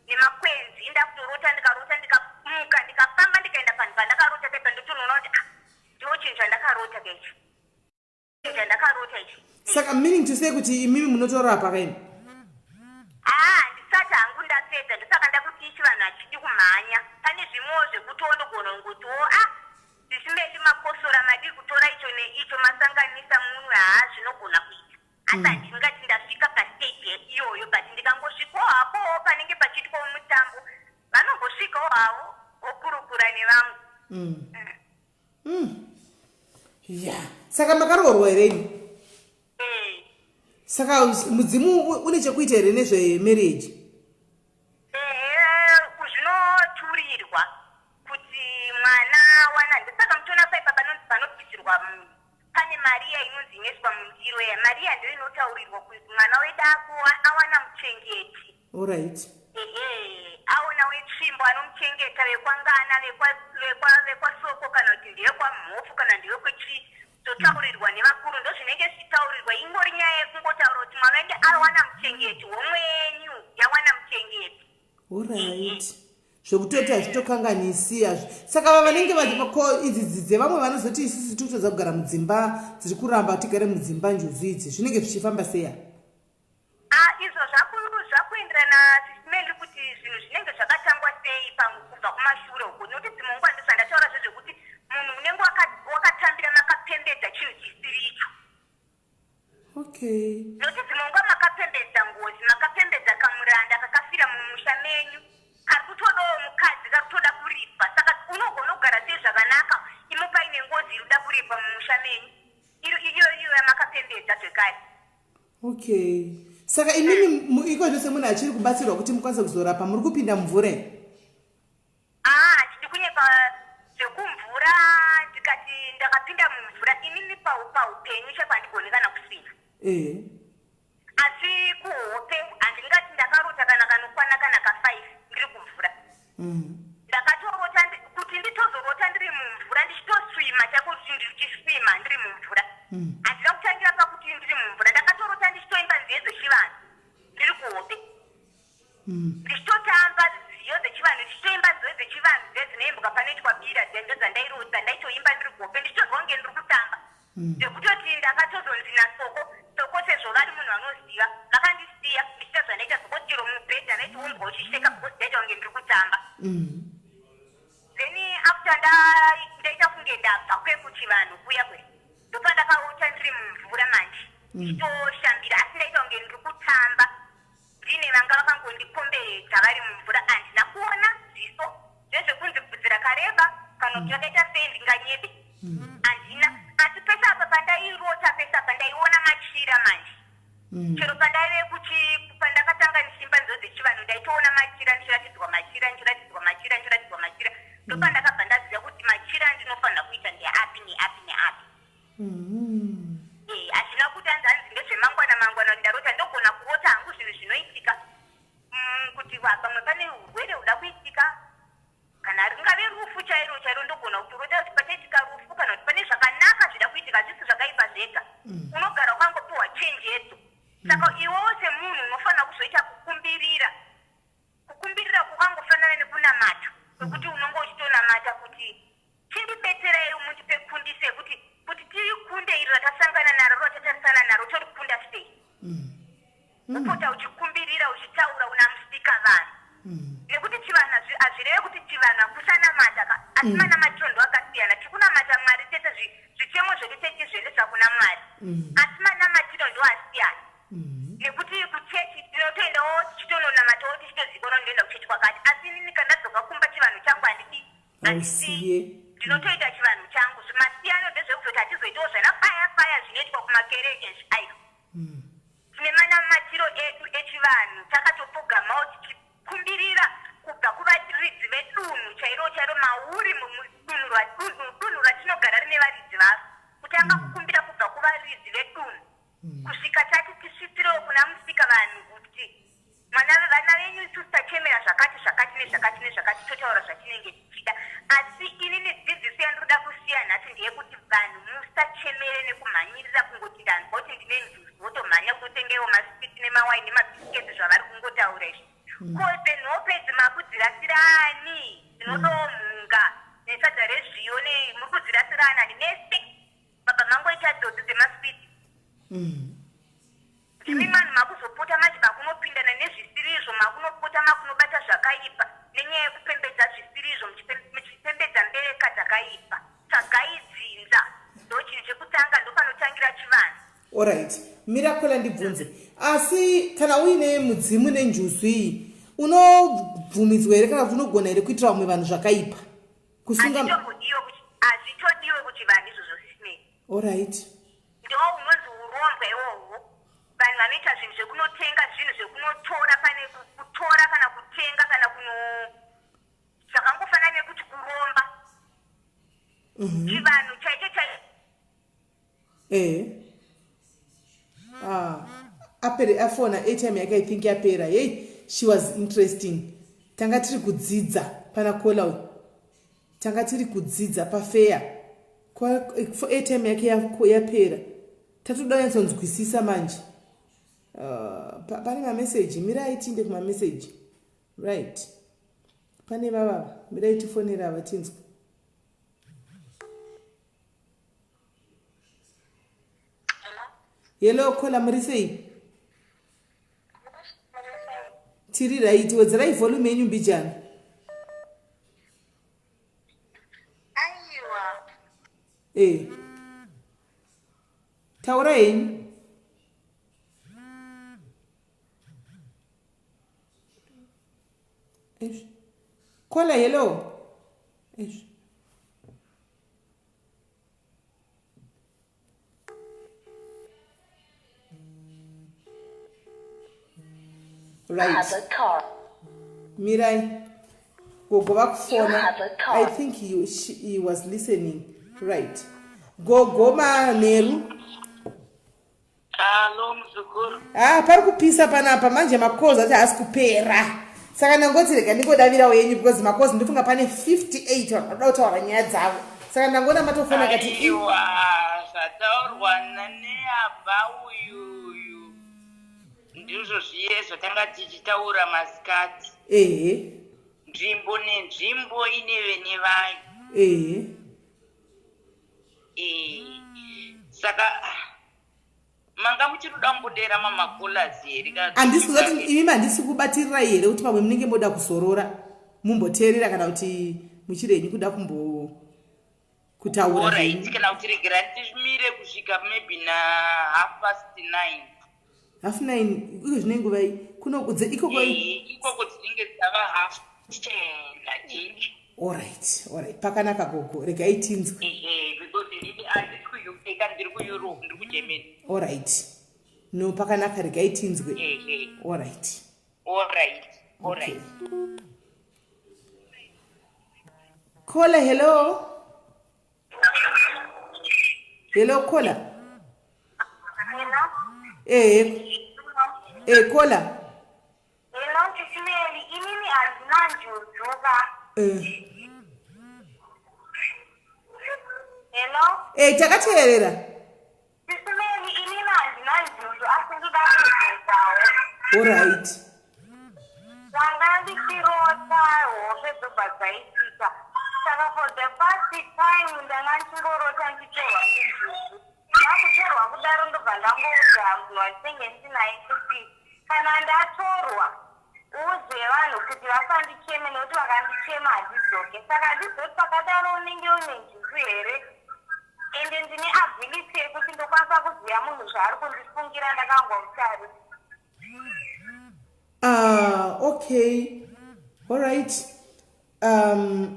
Speaker 3: nemakwenzi. Ndakutorota, ndikarota, ndikamuka, ndikafamba, ndikaenda panhu pandakarota pepa, ndotonoona kuti, ah, ndo chinhu chandakarota kechi, chinhu chandakarota ichi.
Speaker 1: Saka meaning to say kuti imimi munotorapa kaini?
Speaker 3: Haa, handisati hangu ndapedza. Ndosaka ndakuti ichi vanhu hachidi kumhanya. Pane zvimwewo zvekutiwo ndogona kungotiwo, "A, zvisimeli makosora, madii kutora icho neicho masanganisa munwe?" Haa, zvinogona kuita, asi handingati ndasvika pastage iyoyo, but ndikangosvikawo hapowo panenge pachiitwawo mutambo, vanombosvikawo havo vokurukura nevamwe.
Speaker 1: Ya, saka makaroorwa here imi?
Speaker 3: Eh.
Speaker 1: Saka mudzimu une chekuita here nezvemarriage?
Speaker 3: Ehe, zvinoturirwa kuti mwana wana. Ndosaka muchiona paipa panonzi panopisirwa pane mariya inonzi inoiswa mundiro. Ya, mariya ndiyo inotaurirwa kunzi mwana wedu awana muchengeti.
Speaker 1: Allright.
Speaker 3: Ehe, aona wetsvimbo anomuchengeta, vekwangana, vekwasoko, kana kuti ndevekwamhofu, kana ndevekwechi. Totaurirwa nevakuru, ndo zvinenge zvichitaurirwa. Ingori nyaya yekungotaura kuti mwana wedu awana muchengeti, homwe yenyu yawana muchengeti.
Speaker 1: Allright, zvekutoti hazvitokanganisi hazvi. Saka va vanenge ko idzi dzevamwe vanozoti isusu tiri kutadza kugara mudzimba, dziri kuramba tigare mudzimba, njuzu idzi, zvinenge zvichifamba seya?
Speaker 3: Ah, izvo zvakuenderana, sisimeli, kuti zvinhu zvinenge zvakatangwa sei kubva kumashure uko, nokuti dzimwe nguva ndozvandataura zvezvekuti munhu unenge wakatambira makapembedza chinhu chisiri icho. Nokuti dzimwe nguva makapembedza ngozi, makapembedza kamuranda kakafira mumusha menyu, kari kutodawo mukadzi, kari kutoda kuripwa. Saka unogona kugara sei zvakanaka imo paine ngozi iri kuda kuripwa mumusha menyu, iyo iyo yamakapembedza zvekare?
Speaker 1: Okay, saka imimi iko zvose munhu achiri kubatsirwa kuti mukwanise kuzorapa, muri kupinda mumvura here?
Speaker 3: Ah, handidi kunyepa. Zvekumvura, ndikati ndakapinda mumvura inini paupenyu chaipo handigoni kana kusvika. Asi kuhope handingati ndakarota kana kanokwana kana ka5 ndiri kumvura. Ndakatorota kuti nditozorota ndiri mumvura, ndichitoswima chaiko, kuti ndichiswima ndiri mumvura. Handina kutangira pakuti ndiri mumvura. Ndakatorota ndichitoimba nziyo dzechivanhu ndiri kuhope, ndichitotamba nziyo dzechivanhu, ndichitoimba nziyo dzechivanhu dziya dzinoimbwa panoitwa bira dziya. Ndo dzandairota ndaitoimba ndiri kuhope, ndichitozwa kunge ndiri kutamba, zvekutoti ndakatozonzi nasoko soko, sezvo vari munhu vanoziva, vakandisiya ndichiita zvandaita soko. Chero mubhedha ndaitiumbwa uchiseka because ndaita kunge ndiri kutamba. Then after ndaita kunge ndabva kwekuchivanhu kuya kwe, ndopandakaota ndiri mumvura manje, ndichitoshambira, asi ndaita kunge ndiri kutamba, ndine vanga vakangondikomberedza vari mumvura. Handina kuona zviso zvezvekunzi bvudzi rakareba kana kuti rakaita sei, ndinganyebe, handina. Asi pese apa pandairota, pese apa ndaiona machira manje. Chero pandaive kuchi pandakatanga ndichiimba nziyo dzechivanhu, ndaitoona machira, ndichiratidzwa machira, ndichiratidzwa machira, ndichiratidzwa machira. Ndopandakabva ndaziva kuti machira andinofanira kuita ndeapi, neapi, neapi. Hazvina kuti hanzi ndezvemangwana mangwana ndarota. Ndogona kurota hangu zvinhu zvinoitika, kuti pamwe pane urwere huda kuitika, kana ringave rufu chairo chairo. Ndogona kutorota kuti pachaitika rufu, kana kuti pane zvakanaka zvida kuitika, hazvisi zvakaipa zvega. Unogara wakangopiwa chenjedzo. Saka iwewo semunhu unofanira kuzoita kukumbirira. Kukumbirira kukangofanana nekunamata, kwekuti unonge uchitonamata kuti chindibetserai, mundipe kundiso yekuti kuti tirikunde iri ratasangana naro, ratatarisana naro, torikunda sei. Upota uchikumbirira, uchitaura unamusika vanhu, nekuti chivanhu hazvireve kuti chivanhu hakusanamata ka, asi manamatiro ndo akasiyana. Tiri kunamata Mwari tese, zvichemo zvedu techizviendesa kuna Mwari, asi manamatiro ndo asiyana, nekuti kuchechi tinotoendawo tichitononamatawo, tichitozikanwa ndinoenda kuchechi kwakati, asi inini kana ndadzoka kumba chivanhu changu handidi, handisiye.
Speaker 1: Hausiye.
Speaker 3: Ndinotoita chivanhu. Hatizoitawo zvana faya faya zvinoitwa kumakereke izvi aiwa. Tine manamatiro edu echivanhu takatopfugamawo tichikumbirira kubva kuvaridzi vedunhu chairo chairo mauri mudunhu dunhu ratinogara rine varidzi varo. Kutanga kukumbira kubva kuvaridzi vedunhu kusvika tati tisvitsirewo kuna musika vanhu kuti Mwana vana venyu isusu tachemera zvakati zvakati nezvakati nezvakati totaura zvatinenge tichida asi inini dzidziso yandinoda kusiya nhasi ndeyekuti vanhu musachemere nekumhanyirira kungoti ndanzwa kuti ndine njuzu votomhanya kutotenga iwo maswiti nemawaini nemabhisiketsi zvavari kungotaura izvi ko dzenhope idzi makudzirasira ani dzinodawo mhunga nesadza rezviyo ne muri kudzirasira anani mese baba mangoita dzodzi dzemaswiti Ndimi manhu makuzopota manje makunopindana nezvisirizvo makunopota makunobata zvakaipa nenyaya yekupembedza zvisirizvo muchipembedza mbereka dzakaipa. Tsvagai dzinza ndochinhu chekutanga ndopanotangira chivanhu.
Speaker 1: Alright mira kola ndibvunze asi kana uine mudzimu nenjuzu iyi unobvumidzwa here kana kuti unogona here kuitira vamwe vanhu zvakaipa
Speaker 3: kusunga hazvitodiwe kuchivanhu izvozvo sisinei.
Speaker 1: Alright
Speaker 3: Ndiwo unonzi hurombwa iwohwo. Vanhu vanoita zvinhu zvekunotenga zvinhu zvekunotora pane kutora kana kutenga kana kuno zvakangofanana nekuti kuromba. Chivanhu chaicho chaicho.
Speaker 1: Eh. Ah. Apere afona airtime yake I think yapera. Hey, she was interesting. Tanga tiri kudzidza pana kola uyu. Tanga tiri kudzidza pafeya. Airtime yake yapera. Tatoda kunyatsonzwisisa manje. Pane mameseji, mirai tiinde kumameseji. Right. Pane vava, mirai tifonere ava tinzwe. Hello, Kola, muri sei? Tiri right, wedzerai volume yenyu mbijana.
Speaker 3: Aiwa.
Speaker 1: Eh. Taura henyu. Eish. Kola, hello. Eish. Right. Mirai. Gogo vakufona. I think he was listening. Right. Gogo manheru.
Speaker 7: Alo muzukuru.
Speaker 1: Ah, pari kupisa panapa manje makozi acho haasi kupera. Saka ndangoti rega ndingodavirawo yenyu because makozi ndofunga pane 58 vanhu vanoda kutaura nyaya dzavo. Saka ndangona matofona kati
Speaker 7: Aiwa zvataurwa neabva uyuyu ndizvo zviye zvatanga tichitaura masikati.
Speaker 1: Ehe.
Speaker 7: Nzvimbo nenzvimbo ine vene vayo.
Speaker 1: Ehe.
Speaker 7: Eh, saka manga muchiri kuda kumbodera mamacolas here
Speaker 1: handisi kuziva kuti imi mandisi kubatirirai here kuti pamwe munenge moda kuzorora mumboteerera kana kuti muchiri henyu kuda kumbo kutaura
Speaker 7: Alright, kana kuti regera ndimire kusvika maybe na 9:30.
Speaker 1: Half nine iko zvine nguva iyi kuno kudze ikoko
Speaker 7: Eh, ikoko dzinenge dzava 10:30 I think.
Speaker 1: Alright, alright, pakanaka gogo, regai tinzwe.
Speaker 7: Ehe, because inini handisi kuUK kana ndiri kuEurope, ndiri kuGermany.
Speaker 1: Alright, no, pakanaka, regai tinzwe.
Speaker 7: Ehe.
Speaker 1: Alright.
Speaker 7: Alright, alright.
Speaker 1: Okay. Caller, hello. Hello, caller.
Speaker 3: Hello.
Speaker 1: Eh, eh, caller.
Speaker 3: Hello, Chisimeli, inini handina njuzu ka.
Speaker 1: Eh.
Speaker 3: Hello.
Speaker 1: Eh, takateerera.
Speaker 3: Chisimeli, inini handina njuzu asi ndoda kubvunzawo.
Speaker 1: Alright.
Speaker 3: Ndanga ndichirota hope dzobva dzaitika. Saka for the past time ndanga ndichingorota ndichitorwa nenjuzu. Ndakutorwa kudaro ndobva ndangoudza munhu wandinenge ndinaye kuti kana ndatorwa uudze vanhu kuti vasandicheme nekuti vakandichema handidzoke. Saka handizoti pakadaro unenge une njuzu here? Ende ndine ability yekuti ndokwanisa kuziva munhu zvaari kundifungira ndakangomutarisa.
Speaker 1: Ah, okay. Alright.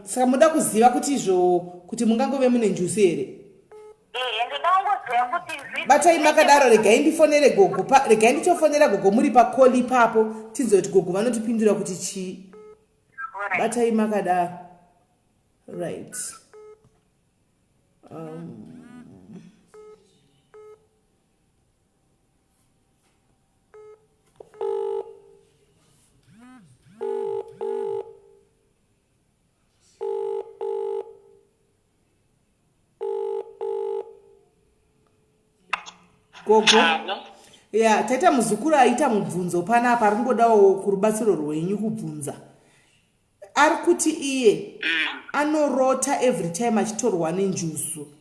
Speaker 1: Saka muda kuziva kuti izvo kuti mungangove mune njuzu here?
Speaker 3: Ehe, ndoda
Speaker 6: kuziva kuti
Speaker 1: Batai makadaro, regai ndifonere gogo, regai ndichofonera gogo muri pacall ipapo, tinzwe kuti gogo vanotipindura kuti chii. Batai makadaro. Right, gogo.
Speaker 7: Alo.
Speaker 1: Ya, taita muzukuru aita mubvunzo panapa, ari kungodawo kurubatsiro rwenyu kubvunza. Ari kuti iye anorota every time achitorwa nenjuzu,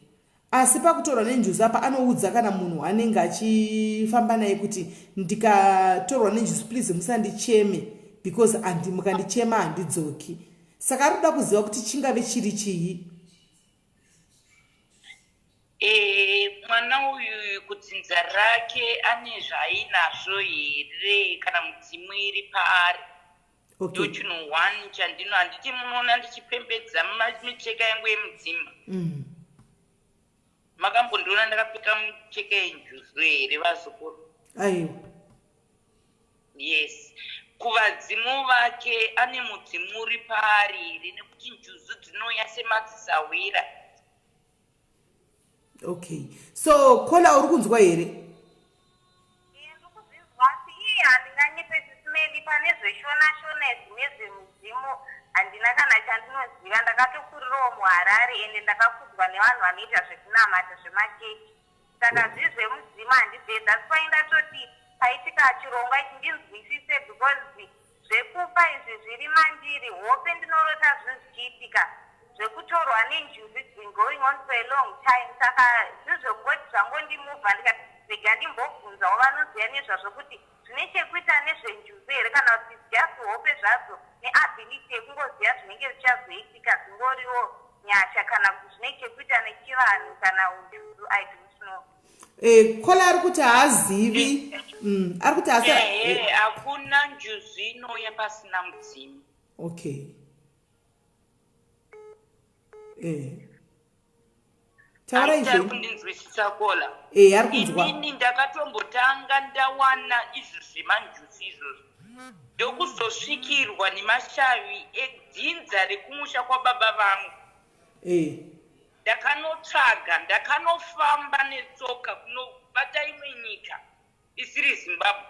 Speaker 1: asi pakutorwa nenjuzu apa anoudza kana munhu anenge achifamba naye kuti, "Ndikatorwa nenjuzu, please musandicheme, because handi mukandichema handidzoki." Saka ari kuda kuziva kuti chingave chiri chii.
Speaker 7: Mwana uyu kudzinza rake ane zvaainazvo here, kana mudzimu iri paari? Ndochinhu one chandino, handiti munoona ndichipembedza micheka yangu yemudzimu? Makambondiona ndakapfeka micheka yenjuzu here, vazukuru?
Speaker 1: Aiwa.
Speaker 7: Yes, kuvadzimu vake ane mudzimu uri paari here? Nekuti njuzu dzinouya semadzisahwira.
Speaker 1: Okay, so caller, uri kunzwa here?
Speaker 6: Ndikuzvinzwa, asi iye handinganyepe, Sis Melly, pane zveshona shona izvi nezvemudzimu handina kana chandinoziva. Ndakatokurirawo muHarare, ende ndakakudzwa nevanhu vanoita zvekunamata zvemachechi, saka zvizvemudzimu handizive. That's why ndatoti paitika chirongwa ichi ndinzwisise, because zvekufa izvi zviri mandiri. Hope ndinorota zvinhu zvichiitika, zvekutorwa nenjuzu, it's been going on for a long time. Saka zvinhu zvekungoti zvangondimuvha, ndikati rega ndimbobvunzawo vanoziva nezvazvo kuti zvine chekuita nezvenjuzu here, kana kuti just hope zvadzo neability yekungoziva zvinenge zvichazoitika, dzingoriwo nyasha, kana kuti zvine chekuita nechivanhu kana unjuzu, I don't know.
Speaker 1: Caller ari kuti haazivi. Ari kuti hasi.
Speaker 7: Ehe, hakuna njuzu inouya pasina mudzimu.
Speaker 1: Okay, taurai.
Speaker 7: Ari
Speaker 1: Zvenyu.
Speaker 7: Kundinzwisisa, caller?
Speaker 1: Ari kunzwa.
Speaker 7: Inini ndakatombotanga ndawana izvo zvemanjuzu izvozvo, ndokuzosvikirwa nemashavi edzinza rekumusha kwababa vangu. Ndakanotsvaga, ndakanofamba netsoka kunobata imwe nyika isiri Zimbabwe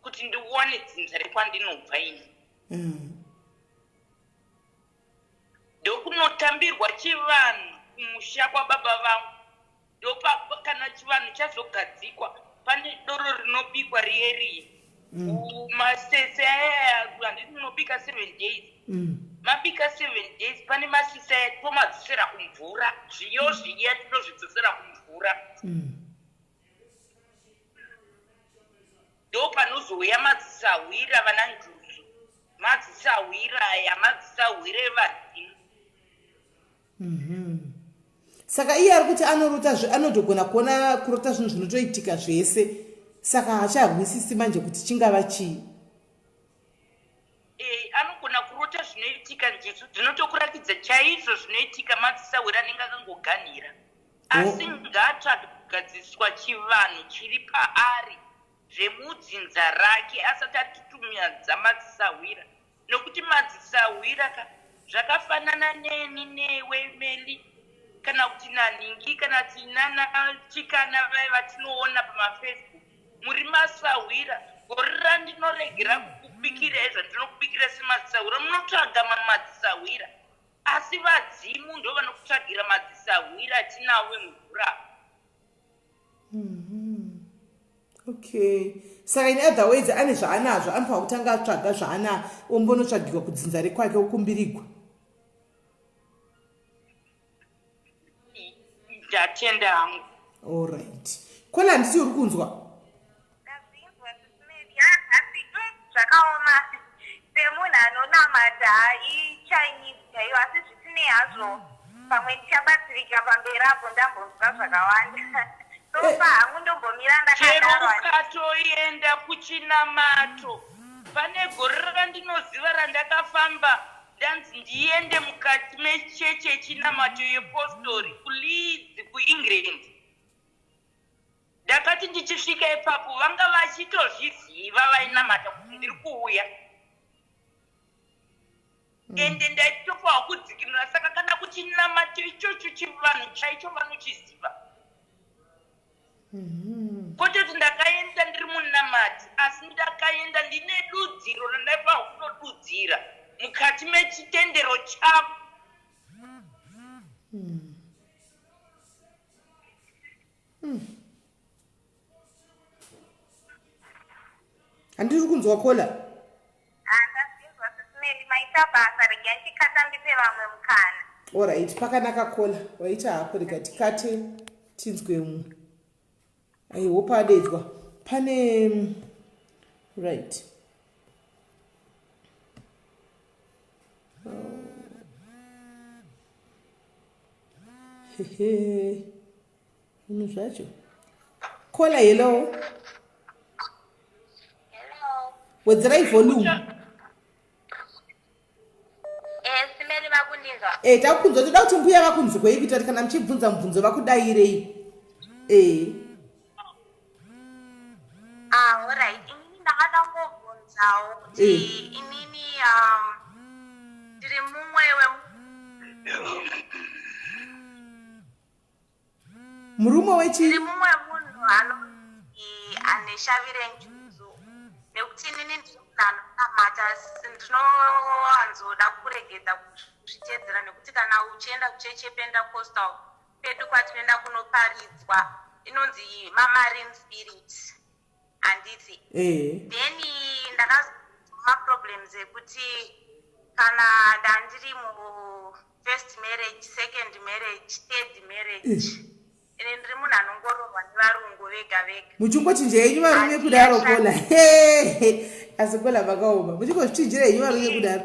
Speaker 7: kuti ndiwane dzinza rekwandinobva ini. Ndokunotambirwa chivanhu kumusha kwababa vangu. Ndopa kana chivanhu chazogadzikwa, pane doro rinobikwa riye riye. Masese aya, handiti munobika 7 days? Mabika 7 days, pane masese aya tomadzosera kumvura. Zviyo zviya tinozvidzosera kumvura. Ndo panozouya madzisahwira, vana njuzu, madzisahwira aya, madzisahwira evadzimu.
Speaker 1: Saka iye ari kuti anorota, anotogona kuona, kurota zvinhu zvinotoitika zvese, saka haacharwisisi manje kuti chingava chii.
Speaker 7: Anogona kurota zvinoitika, njuzu dzinotokurakidza chaizvo zvinoitika. Madzisahwira anenge akangoganhira, asi ngaatsvage kugadziswa chivanhu chiri paari zvemudzinza rake asati atutumyadza madzisahwira, nokuti madzisahwira ka zvakafanana neni newe, Melly, kana kuti nanhingi, kana tinana chikana vaya vatinoona pamaFacebook, muri masahwira. Gore randinoregera kukubikirai zvandinokubikira semadzisahwira, munotsvaga mamadzisahwira, asi vadzimu ndo vanokutsvagira madzisahwira atinawo emvura.
Speaker 1: Okay, saka in other words, ane zvaanazvo, anofanira kutanga atsvaga zvaana, ombonotsvagirwa kudzinza rekwake, okumbirigwa.
Speaker 7: Ndatenda hangu.
Speaker 1: Allright, caller, handiti uri kunzwa?
Speaker 6: Ndazvinzwa, Sis Melly. Asi zvakaoma semunhu anonamata, iChinese chaiyo, asi zvisinei hazvo, pamwe ndichabatsirika pamberi apo. Ndambonzwa zvakawanda, so far hangu ndombomira
Speaker 7: Chero
Speaker 6: ndakadaro.
Speaker 7: Ukatoenda kuchinamato, pane gore randinoziva randakafamba, ndanzi ndiende mukati mechechi yechinamato yepostori kuLeeds, kuEngland. Ndakati ndichisvika ipapo vanga vachitozviziva vainamata kuti ndiri kuuya. Ende ndaitofawo kudzikinura, saka kana kuchinamato ichocho chivanhu chaicho vanochiziva. Kwete kuti ndakaenda ndiri munamati, asi ndakaenda ndine dudziro randaifanwa kunodudzira mukati mechitendero chavo.
Speaker 1: Handiri kunzwa kola.
Speaker 3: Handazvinzwa, Sis Melly, maita basa. Regai ndikata ndipe vamwe mukana.
Speaker 1: Alright, pakanaka kola, waita hako. Rega tikate tinzwe mumwe. Aihope adedzwa pane. Right, hehe, zvinhu zvacho. Kola, hello.
Speaker 3: Hello.
Speaker 1: Wedzerai volume.
Speaker 3: Sis Melly, vakundinzwa?
Speaker 1: E, takunzwa. Toda kuti mbuya vakunzwei kuitira kuti kana muchibvunza mubvunzo vakudayirei e.
Speaker 3: Ah, alright. Inini ndakada kungobvunzawo kuti inini ndiri mumwe we
Speaker 1: Murume wechi
Speaker 3: Ndiri mumwe munhu anonzi ane shavi renjuzu, nekuti inini ndiri munhu anonamata. Ndinowanzoda kuregedza kuzviteedzera, nekuti kana uchienda kuchechi yePentecostal pedu kwatinoenda kunoparidzwa, inonzi mamarine spirit, handiti? Then ndakazoma problems ekuti kana ndandiri mufirst marriage, second marriage, third marriage, ine ndiri munhu anongororwa nevarungu vega vega.
Speaker 1: Muchingochinja henyu varume kudaro, kola? Asi kola vakaoma, muchingozvichinjira henyu varume kudaro?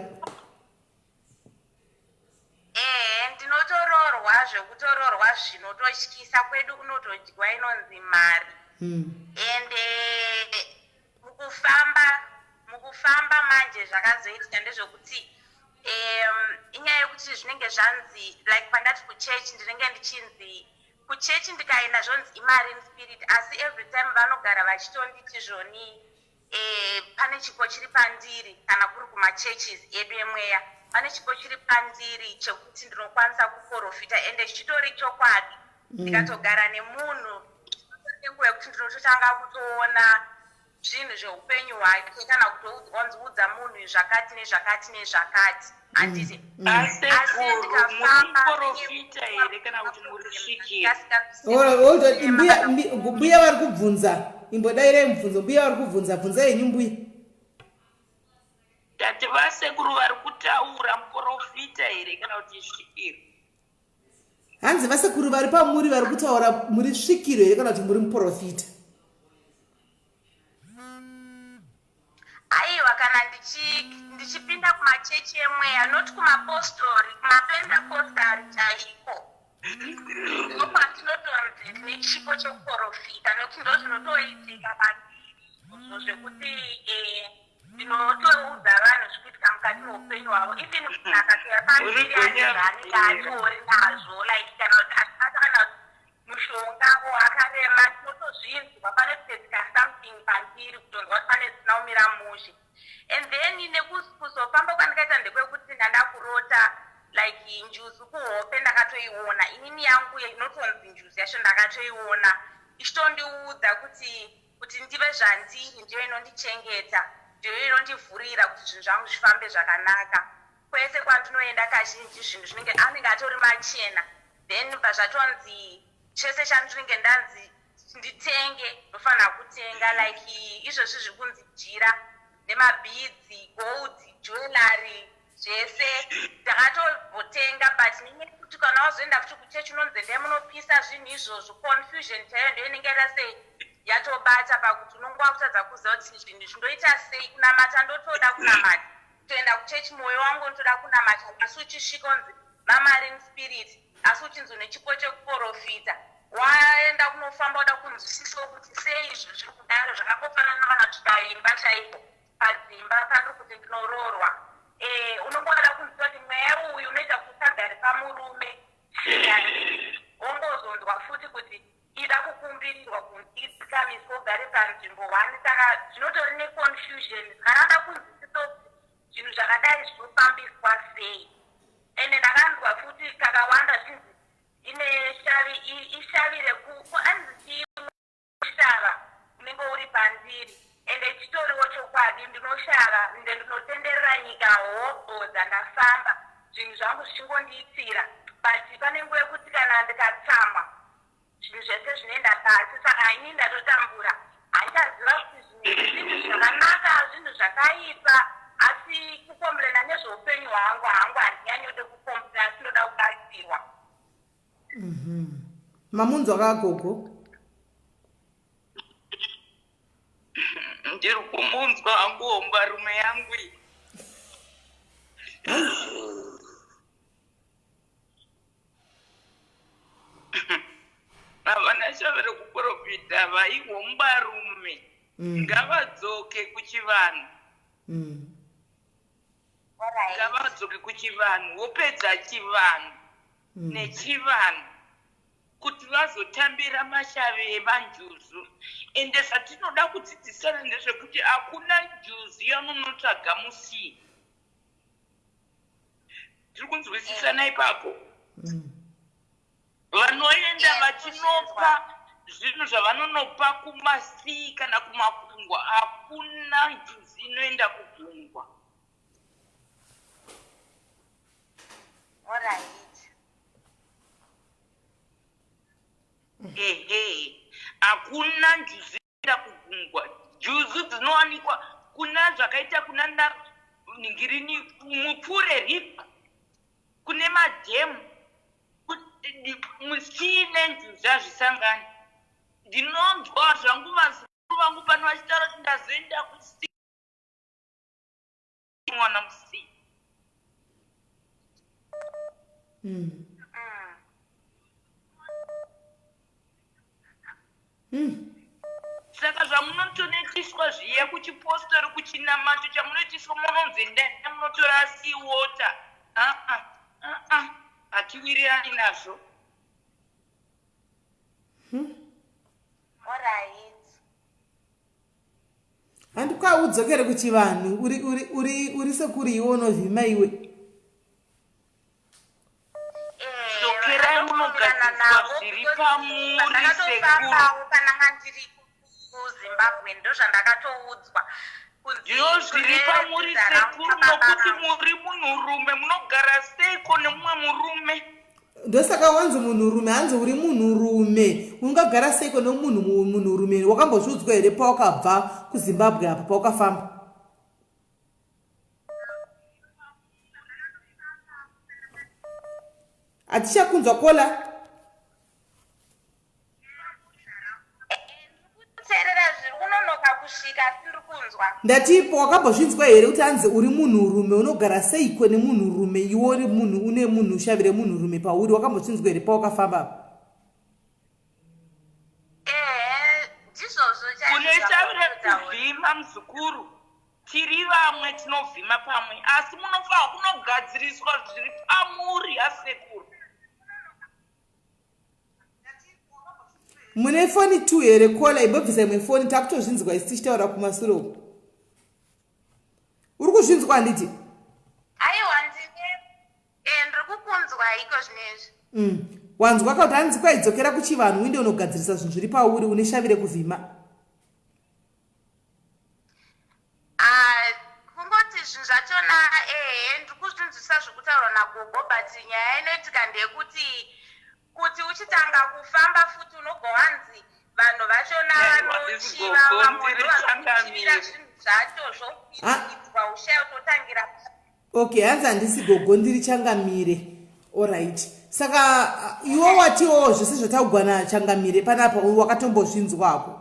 Speaker 3: Ehe, ndinotororwa zvekutororwa zvinototyisa. Kwedu kunotodyiwa inonzi mari. Ende mukufamba manje, zvakazoitika ndezvekuti inyaya yekuti zvinenge zvanzi, like pandati kuchechi, ndinenge ndichinzi kuchechi ndikaenda zvonzi imarine spirit, asi every time vanogara vachitonditi zvoni pane chipo chiri pandiri. Kana kuri kumachurches edu emweya, pane chipo chiri pandiri chekuti ndinokwanisa kuprofita, ende chitori chokwadi. Ndikatogara nemunhu nenguva yekuti ndinototanga kutoona zvinhu zveupenyu hwake, kana kutoudzwanziudza munhu zvakati nezvakati nezvakati, handiti?
Speaker 7: Asekuru, muri muprofita here kana kuti muri svikiro?
Speaker 1: Hold on, mbuya vari kubvunza, imbodairai mubvunzo. Mbuya vari kubvunza, bvunza henyu mbuya.
Speaker 7: Tati vasekuru vari kutaura muprofita here kana kuti svikiro?
Speaker 1: Hanzi vasekuru vari pamuri vari kutaura, muri svikiro here kana kuti muri muprofita?
Speaker 3: Aiwa, kana ndichipinda kumachechi emweya, not kumapostori, kumapentecostal chaiko, ndokwandinotonzi ndine chipo chekuprofita, nekuti ndo zvinotoitika pandiri izvozvo zvekuti ndinotoudza vanhu zvikuitika mukati meupenyu hwavo. Even munhu akatouya pandiri ane zvaanenge atori nazvo, like kana kuti achibata kana kuti mushonga o akarema, tinotozvinzwa pane kutoitika something pandiri, kutonzwa kuti pane zvisina kumira mushe. And then nekuzofamba kwandikaita ndekwekuti ndanda kurota like njuzu kuhope. Ndakatoiona inini yangu inotonzi njuzu yacho, ndakatoiona ichitondiudza kuti ndive zvandiri. Ndiyo inondichengeta, ndiyo inondivhurira kuti zvinhu zvangu zvifambe zvakanaka. Kwese kwandinoenda kazhinji zvinhu zvinenge anenge atori machena. Then pazvatonzi chese chandinenge ndanzi nditenge, ndofanira kutenga, like izvozvi zviri kunzi jira nemabhidzi, gold jewellery, zvese ndakatobotenga. But nenyaya yekuti kana wazoenda futi kuchechi unonzi endai munopisa zvinhu izvozvo, confusion chaiyo ndo inenge yaita sei, yatobata pakuti unonge wakutadza kuziva kuti zvinhu zvindoita sei. Kunamata ndotoda kunamata, kutoenda kuchechi mwoyo wangu unotoda kunamata, asi uchisvika unzi mamarine spirit, asi uchinzi une chipo chekuprofita. Waenda kunofamba uda kunzwisisawo kuti sei izvo zviri kudaro. Zvakangofanana kana kuti paimba chaipo, padzimba pandiri kuti ndinoroorwa, unongoda kunzwa kuti mweya uyu unoita kuti usagare pamurume. Wongozonzwa futi kuti ida kukumbira. Ndakatombokumbirirwa kunzi idzikamiswe, ugare panzvimbo one, saka zvinotori neconfusion. Saka kunzwisisa kuti zvinhu zvakadai zvinofambiswa sei. Ende ndakanzwa futi kakawanda zvinzi ine shavi, ishavi reku anzi chii, shava unenge uri pandiri. Ende chitoriwo chokwadi, ndinoshava ende ndinotenderera nyika hobho dzandafamba, zvinhu zvangu zvichingondiitira, but pane nguva yekuti kana ndikatsamwa, zvinhu zvese zvinoenda pasi. Saka ini ndatotambura, handichaziva kuti zvinhu zvinhu zvakanaka, zvinhu zvakaipa. Asi kucomplaina nezveupenyu hwangu hangu handinyanyode kucomplaina, asi ndoda kubatsirwa.
Speaker 1: Mamunzwa kagogo?
Speaker 7: Ndiri kumunzwa hangu, hombarume yangu iyi. Havana shave rekuprofita, vaihombarume. Ngavadzoke kuchivanhu. Ngavadzoke kuchivanhu, wopedza chivanhu nechivanhu kuti vazotambira mashavi emanjuzu. Ende zvatinoda kudzidzisana ndezvekuti hakuna njuzu yamunotsvaga musii. Tiri kunzwisisana ipapo? Vanoenda vachinopa zvinhu zvavanonopa kumasii kana kumakungwa, hakuna njuzu inoenda kugungwa. Ehe, hakuna njuzu inoenda kugungwa. Njuzu dzinowanikwa kuna zvakaita kuna nhingirini, mupfure, river, kune madhemu. Musii nenjuzu hazvisangani. Ndinonzwa zvangu vazukuru vangu pano vachitaura kuti ndazoenda kusii, mwana musii. Saka zvamunotonoitiswa zviya kuchipostori, kuchinamato chamunoitiswa, munonzi endai munotora sea water, aa aa, hatiwirirani nazvo.
Speaker 1: Handi kwaudzokere kuchivanhu, uri uri uri uri sekuri iwe unovhima iwe.
Speaker 7: Dzokerai munogadziriswa zviri pamuri, sekuru.
Speaker 3: Ndakatofambawo pananga ndiri kuZimbabwe, ndozvandakatoudzwa kunzi
Speaker 7: Ndiyo zviri
Speaker 3: kune
Speaker 7: pamuri,
Speaker 3: dzinza rangu
Speaker 7: sekuru,
Speaker 3: pababa
Speaker 7: nokuti
Speaker 3: vangu.
Speaker 7: muri munhurume, munogara seiko nemumwe murume?
Speaker 1: Ndosaka wanzi munhurume, hanzi uri munhurume, ungagara seiko nomunhu munhurume? Wakambozviudzwa here pawakabva kuZimbabwe apo paukafamba? Hatichakunzwa, caller.
Speaker 3: Kuteerera, zviri kunonoka kusvika, asi ndiri kunzwa.
Speaker 1: Ndatipo, wakambozvinzwa here kuti hanzi uri munhurume, unogara seiko nemunhurume, iwe uri munhu une munhu shavi remunhurume pauri? Wakambozvinzwa here pawakafamba apa?
Speaker 3: Ehe, ndizvozvo.
Speaker 7: Une shavi rekuvhima, muzukuru. Tiri vamwe, tinovhima pamwe, asi munofanwa kunogadziriswa zviri pamuri, asekuru.
Speaker 1: Mune foni two here, caller? Imbobvisa imwe foni, takutozvinzwa isi tichitaura kumasure uku. Uri kuzvinzwa, handiti?
Speaker 3: Aiwa, ndine ndiri kukunzwa iko zvinezvi.
Speaker 1: Wanzwa ka kuti hanzi kwaidzokera kuchivanhu, uinde unogadzirisa zvinhu zviri pauri, une shavi rekuvhima?
Speaker 3: Ah, kungoti zvinhu zvachona, ehe, ndiri kuzvinzwisa zvekutaurwa nagogo, but nyaya inoitika ndeyekuti kuti uchitanga kufamba futi unobva wanzi vanhu vachona
Speaker 7: Aiwa,
Speaker 3: vanochiva.
Speaker 7: gogo,
Speaker 3: Vamwe
Speaker 7: ndiri
Speaker 3: ndovanokuchivira
Speaker 7: changamire.
Speaker 3: zvinhu zvacho, zvokuidzwa, ushaya utotangira.
Speaker 1: Okay, hanzi handisi gogo, ndiri changamire. Alright, saka iwe watiwo zvese zvataugwa nachangamire panapa wakatombozvinzwako?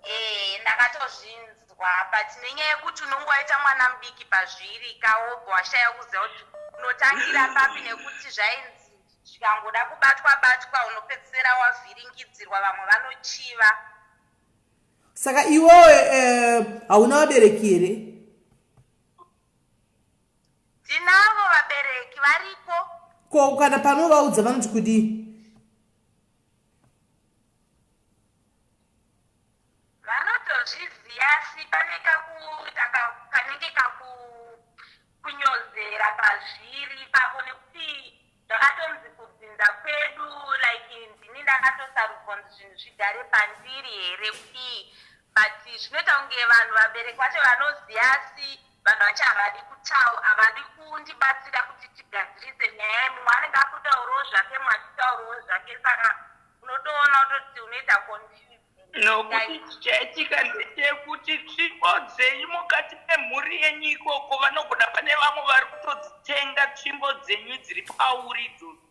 Speaker 3: Ee, ndakatozvinzwa, but nenyaya yekuti unonge waita mwana mudiki pazviri kaobva washaya kuziva kuti unotangira papi, nekuti zvainzi zvikangoda kubatwa batwa unopedzisira wavhiringidzirwa, vamwe vanochiva.
Speaker 1: Saka iwewe hauna vabereki here?
Speaker 3: Tinavo vabereki, variko.
Speaker 1: Ko kana panovaudza vanoti kudii?
Speaker 3: Kanenge kakunyozera pazviri ipapo, nekuti zvakatonzi kudzinza kwedu, like ndini ndakatosarudzwa kunzi zvinhu zvigare pandiri here kudii, but zvinoita kunge vanhu, vabereki vacho vanoziva, asi vanhu vacho havadi kutaura, havadi kundibatsira kuti tigadzirise nyaya. Mumwe anenge akutaurawo zvake, mumwe achitaurawo zvake, saka unotoona kutoti unoita confuse.
Speaker 7: Nokuti chichaitika ndechekuti tsvimbo dzenyu mukati memhuri yenyu ikoko, vanogona pane vamwe vari kutodzitenga tsvimbo dzenyu dziri pauri idzodzo.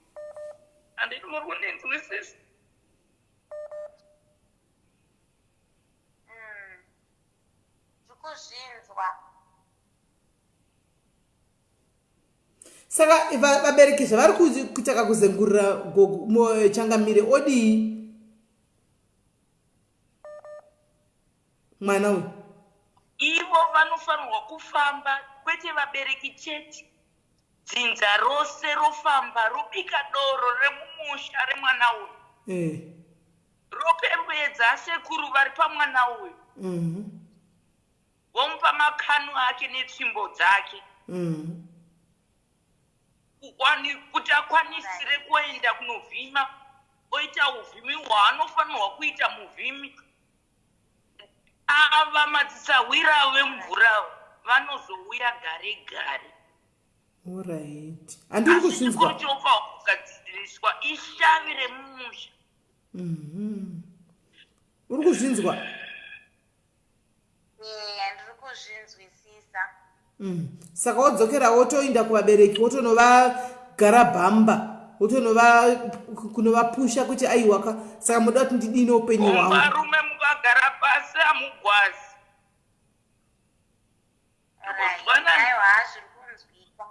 Speaker 7: Handiti muri kundinzwisisa?
Speaker 3: Ndikuzvinzwa.
Speaker 1: Saka vabereki zvavari kuitaka kuzengurira changamire, odii mwana uyu?
Speaker 7: Ivo vanofanirwa kufamba, kwete vabereki chete, dzinza rose rofamba, robika doro remumusha remwana uyu, ropembedza asekuru vari pamwana uyu, vomupa makanu ake netsvimbo dzake, kuti akwanisire kuenda kunovhima, oita uvhimi hwaanofanirwa kuita muvhimi. Ava madzisahwira vemvura vanozouya gare gare.
Speaker 1: Alright, handiri
Speaker 7: Asi
Speaker 1: kuzvinzwa.
Speaker 7: chikuru chinofanirwa kugadziriswa ishavi remumusha.
Speaker 1: Uri kuzvinzwa?
Speaker 3: Eya, ndiri kuzvinzwisisa.
Speaker 1: Saka wodzokera, wotoinda kuvabereki, wotonovagara bhamba, wotonova kunovapusha kuti aiwaka, saka muda kuti ndidini upenyu hwangu?
Speaker 7: Varume, mukagara pasi hamugwazi.
Speaker 3: Alright.
Speaker 7: Kuzwanana.
Speaker 3: Aiwa, zviri kunzwika.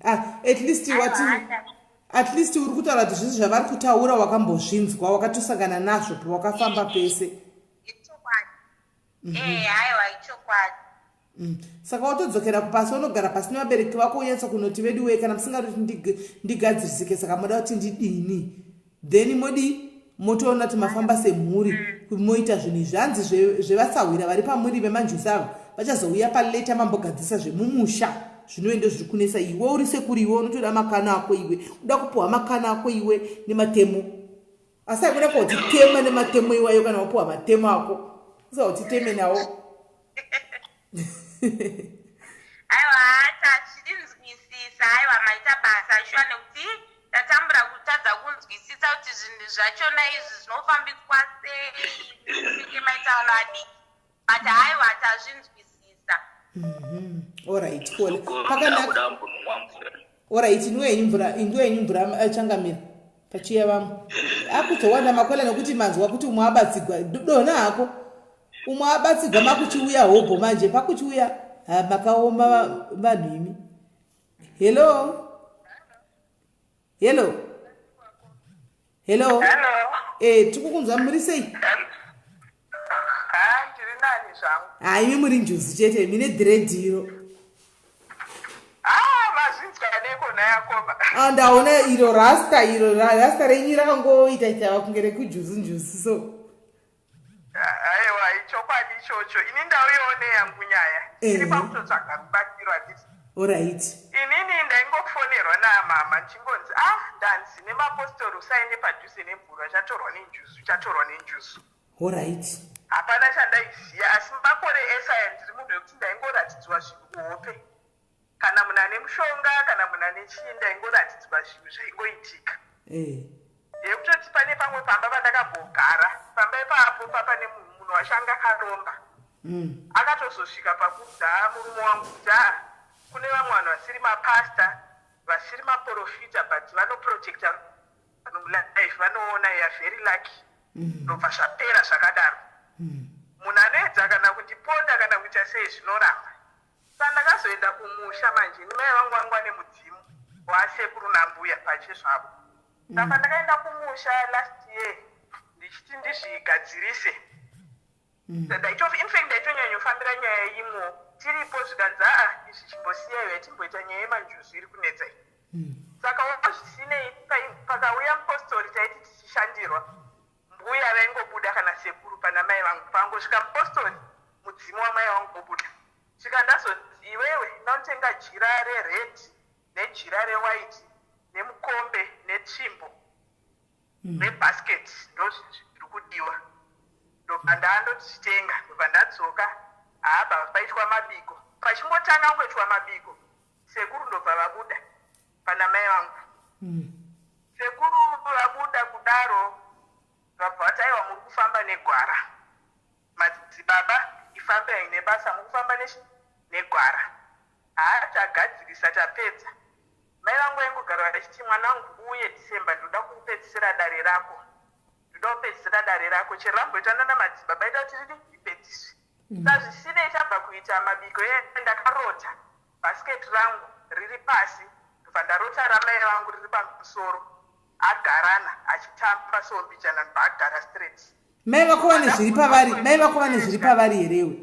Speaker 1: Ah, at least wati
Speaker 3: Aiwa.
Speaker 1: At least uri kutaura kuti zvese zvavari kutaura wakambozvinzwa, wakatosangana nazvo pawakafamba pese.
Speaker 3: Ichokwadi, aiwa, ichokwadi.
Speaker 1: Saka wotodzokera kupasi, unogara pasi nevabereki vako, unyatsa kunoti, vedu wee, kana musingadi kuti ndigadzirisike, saka moda kuti ndidini? Then modi motoona kuti mafamba semhuri, moita zvinhu izvi. Hanzi zvevasahwira vari pamuri vemanjusi ava vachazouya paleta mambogadzirisa zvemumusha. Zvinove ndo zviri kunetsa. Iwe uri sekuri, iwe unotoda makano ako, iwe uda kupiwa makano ako iwe nematemo, asi haikuna kwautitema nematemo iwayo. Kana wapiwa matemo ako, usautiteme nawo.
Speaker 3: Aiwa, tazvinzwisisa. Aiwa, maita basa shuwa, nekuti tatambura kutadza kunzwisisa kuti zvinhu zvachona izvi zvinofambiswa sei, kunge maita vana vadiki, but haiwa, tazvinzwisisa.
Speaker 1: Alright, kola pakanaka.
Speaker 7: Ndakuda mbonwa mvura.
Speaker 1: Alright, inwe yenyu mvura, inwe yenyu mvura. Changamira pachiya vamwe akuzowanda makwela, nekuti manzwa kuti umwe abatsigwa, dona hako, umwe abatsigwa, makuchiuya hobho manje, pakuchiuya. Ha, makaoma vanhu imi. Hello, hello, hello.
Speaker 5: Hello.
Speaker 1: Tikukunzwa, muri sei?
Speaker 5: Ha, ndiri nani zvangu.
Speaker 1: Ha, imi muri njuzu chete, mine dread iro.
Speaker 5: Ah, mazvinzwa neko nayakoma.
Speaker 1: Ah, ndaona iro rasta, iro rasta renyu rakangoita ita kunge rekujuzu njuzu so.
Speaker 5: Aiwa, ichokwadi ichocho. Ini ndauyawo neyangu nyaya. Iri pakutotsvaga rubatsiro, handiti?
Speaker 1: Alright.
Speaker 5: Inini ndaingofonerwa namama ndichingonzi, ah, ndanzi nemapostori usaende padhuze nemvura, uchatorwa nenjuzu, uchatorwa nenjuzu.
Speaker 1: Alright.
Speaker 5: Hapana chandaiziva, asi makore ese aya ndiri munhu wekuti ndaingoratidzwa zvinhu kuhope, kana munhu ane mushonga, kana munhu ane chii, ndaingoratidzwa zvinhu zvaingoitika. Yekutoti pane pamwe pamba pandakambogara, pamba ipapo papane munhu washanga akaromba. Akatozosvika pakudza murume wangu kuti, a, kune vamwe vanhu vasiri mapasta, vasiri maprofita, but vanoprotecta vanhu mulife, vanoona, you are very lucky. Ndobva zvapera zvakadaro. Munhu anoedza kana kundiponda kana kuita sei, zvinoramba. Saka ndakazoenda kumusha manje, nimai vangu vangu vane mudzimu wasekuru nambuya pache zvavo. Saka ndakaenda kumusha last year ndichiti ndizvigadzirise. In fact ndaitonyanyofambira nyaya imwo tiripo, zvikanzi, aa, izvi chimbosiyaiwa, timboita nyaya yemanjuzu iri kunetsa iyi. Saka zvisinei, pakauya mupostori, taiti tichishandirwa, mbuya vaingobuda kana sekuru pana. vangu. Pangosvika mupostori, mudzimu wamai vangu obuda. Svika ndazonzi, iwewe ndanotenga jira rered nejira rewhite nemukombe netsvimbo nebasket, ndo zviri kudiwa. Ndobva ndandozvitenga, ndobva ndadzoka. Haabva paitwa mabiko. Pachingotanga kungoitwa mabiko, sekuru ndobva vabuda pana mai vangu. Sekuru vabuda kudaro, vabva vati, aiwa, muri kufamba negwara, madzibaba, ifambei nebasa, muri kufamba negwara. Haa, tagadzirisa, tapedza. Mai vangu vaingogara vachiti, mwanangu, uye December ndoda kupedzisira dare rako, ndoda kupedzisira dare rako, chero ramboitana namadzibaba, ita kuti ridi ripedziswe. Sazvisinei, tabva kuita mabiko, ndakarota bhasiketi rangu riri pasi, ndobva ndarota ramai vangu riri pamusoro, agarana achitamba sombijana, ndobva agara straight.
Speaker 1: Mai vako vane zviri pavari? Mai vako vane zviri pavari herewe?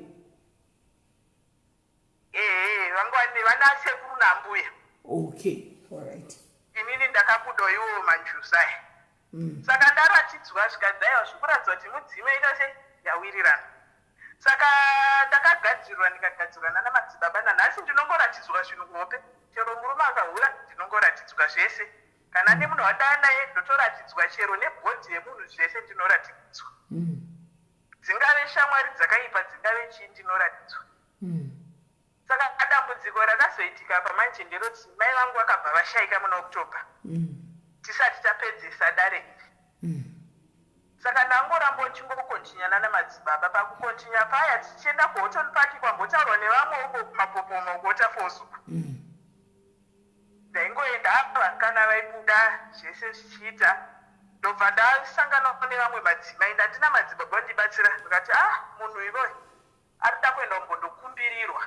Speaker 5: Ehe, vanga vana sekuru nambuya.
Speaker 1: Okay, alright.
Speaker 5: Inini ndakabuda iwo manjuzu aya. Saka ndaratidzwa, zvikadzaiwa, zvikuratidza kuti mudzimu yaita se yawirirana. Saka ndakagadzirwa, ndikagadzirwa nana madzibaba. Nanhasi ndinongoratidzwa zvinhu kuhope. Chero murume akahura, ndinongoratidzwa zvese. Kana nemunhu wadaa naye, ndotoratidzwa, chero nebhodhi yemunhu, zvese ndinoratidzwa. Dzingave shamwari dzakaipa, dzingave chii, ndinoratidzwa. Saka dambudziko rakazoitika pamanje nderoti mai vangu vakabva vashayika muna October, tisati tapedzesa dare iri. Saka ndangoramba uchingokontinyana namadzibaba. Pakukontinya paya, tichienda kuHoughton Park, kwambotaurwa nevamwe uko kuMapopoma, kuWaterfalls uko, ndaingoenda apa, vasikana vaibuda, zvese zvichiita. Ndobva ndasangana nevamwe madzimai. Ndandina madzibaba vandibatsira, ndikati, ah, munhu ivoy arida kuenda kumbondokumbirirwa,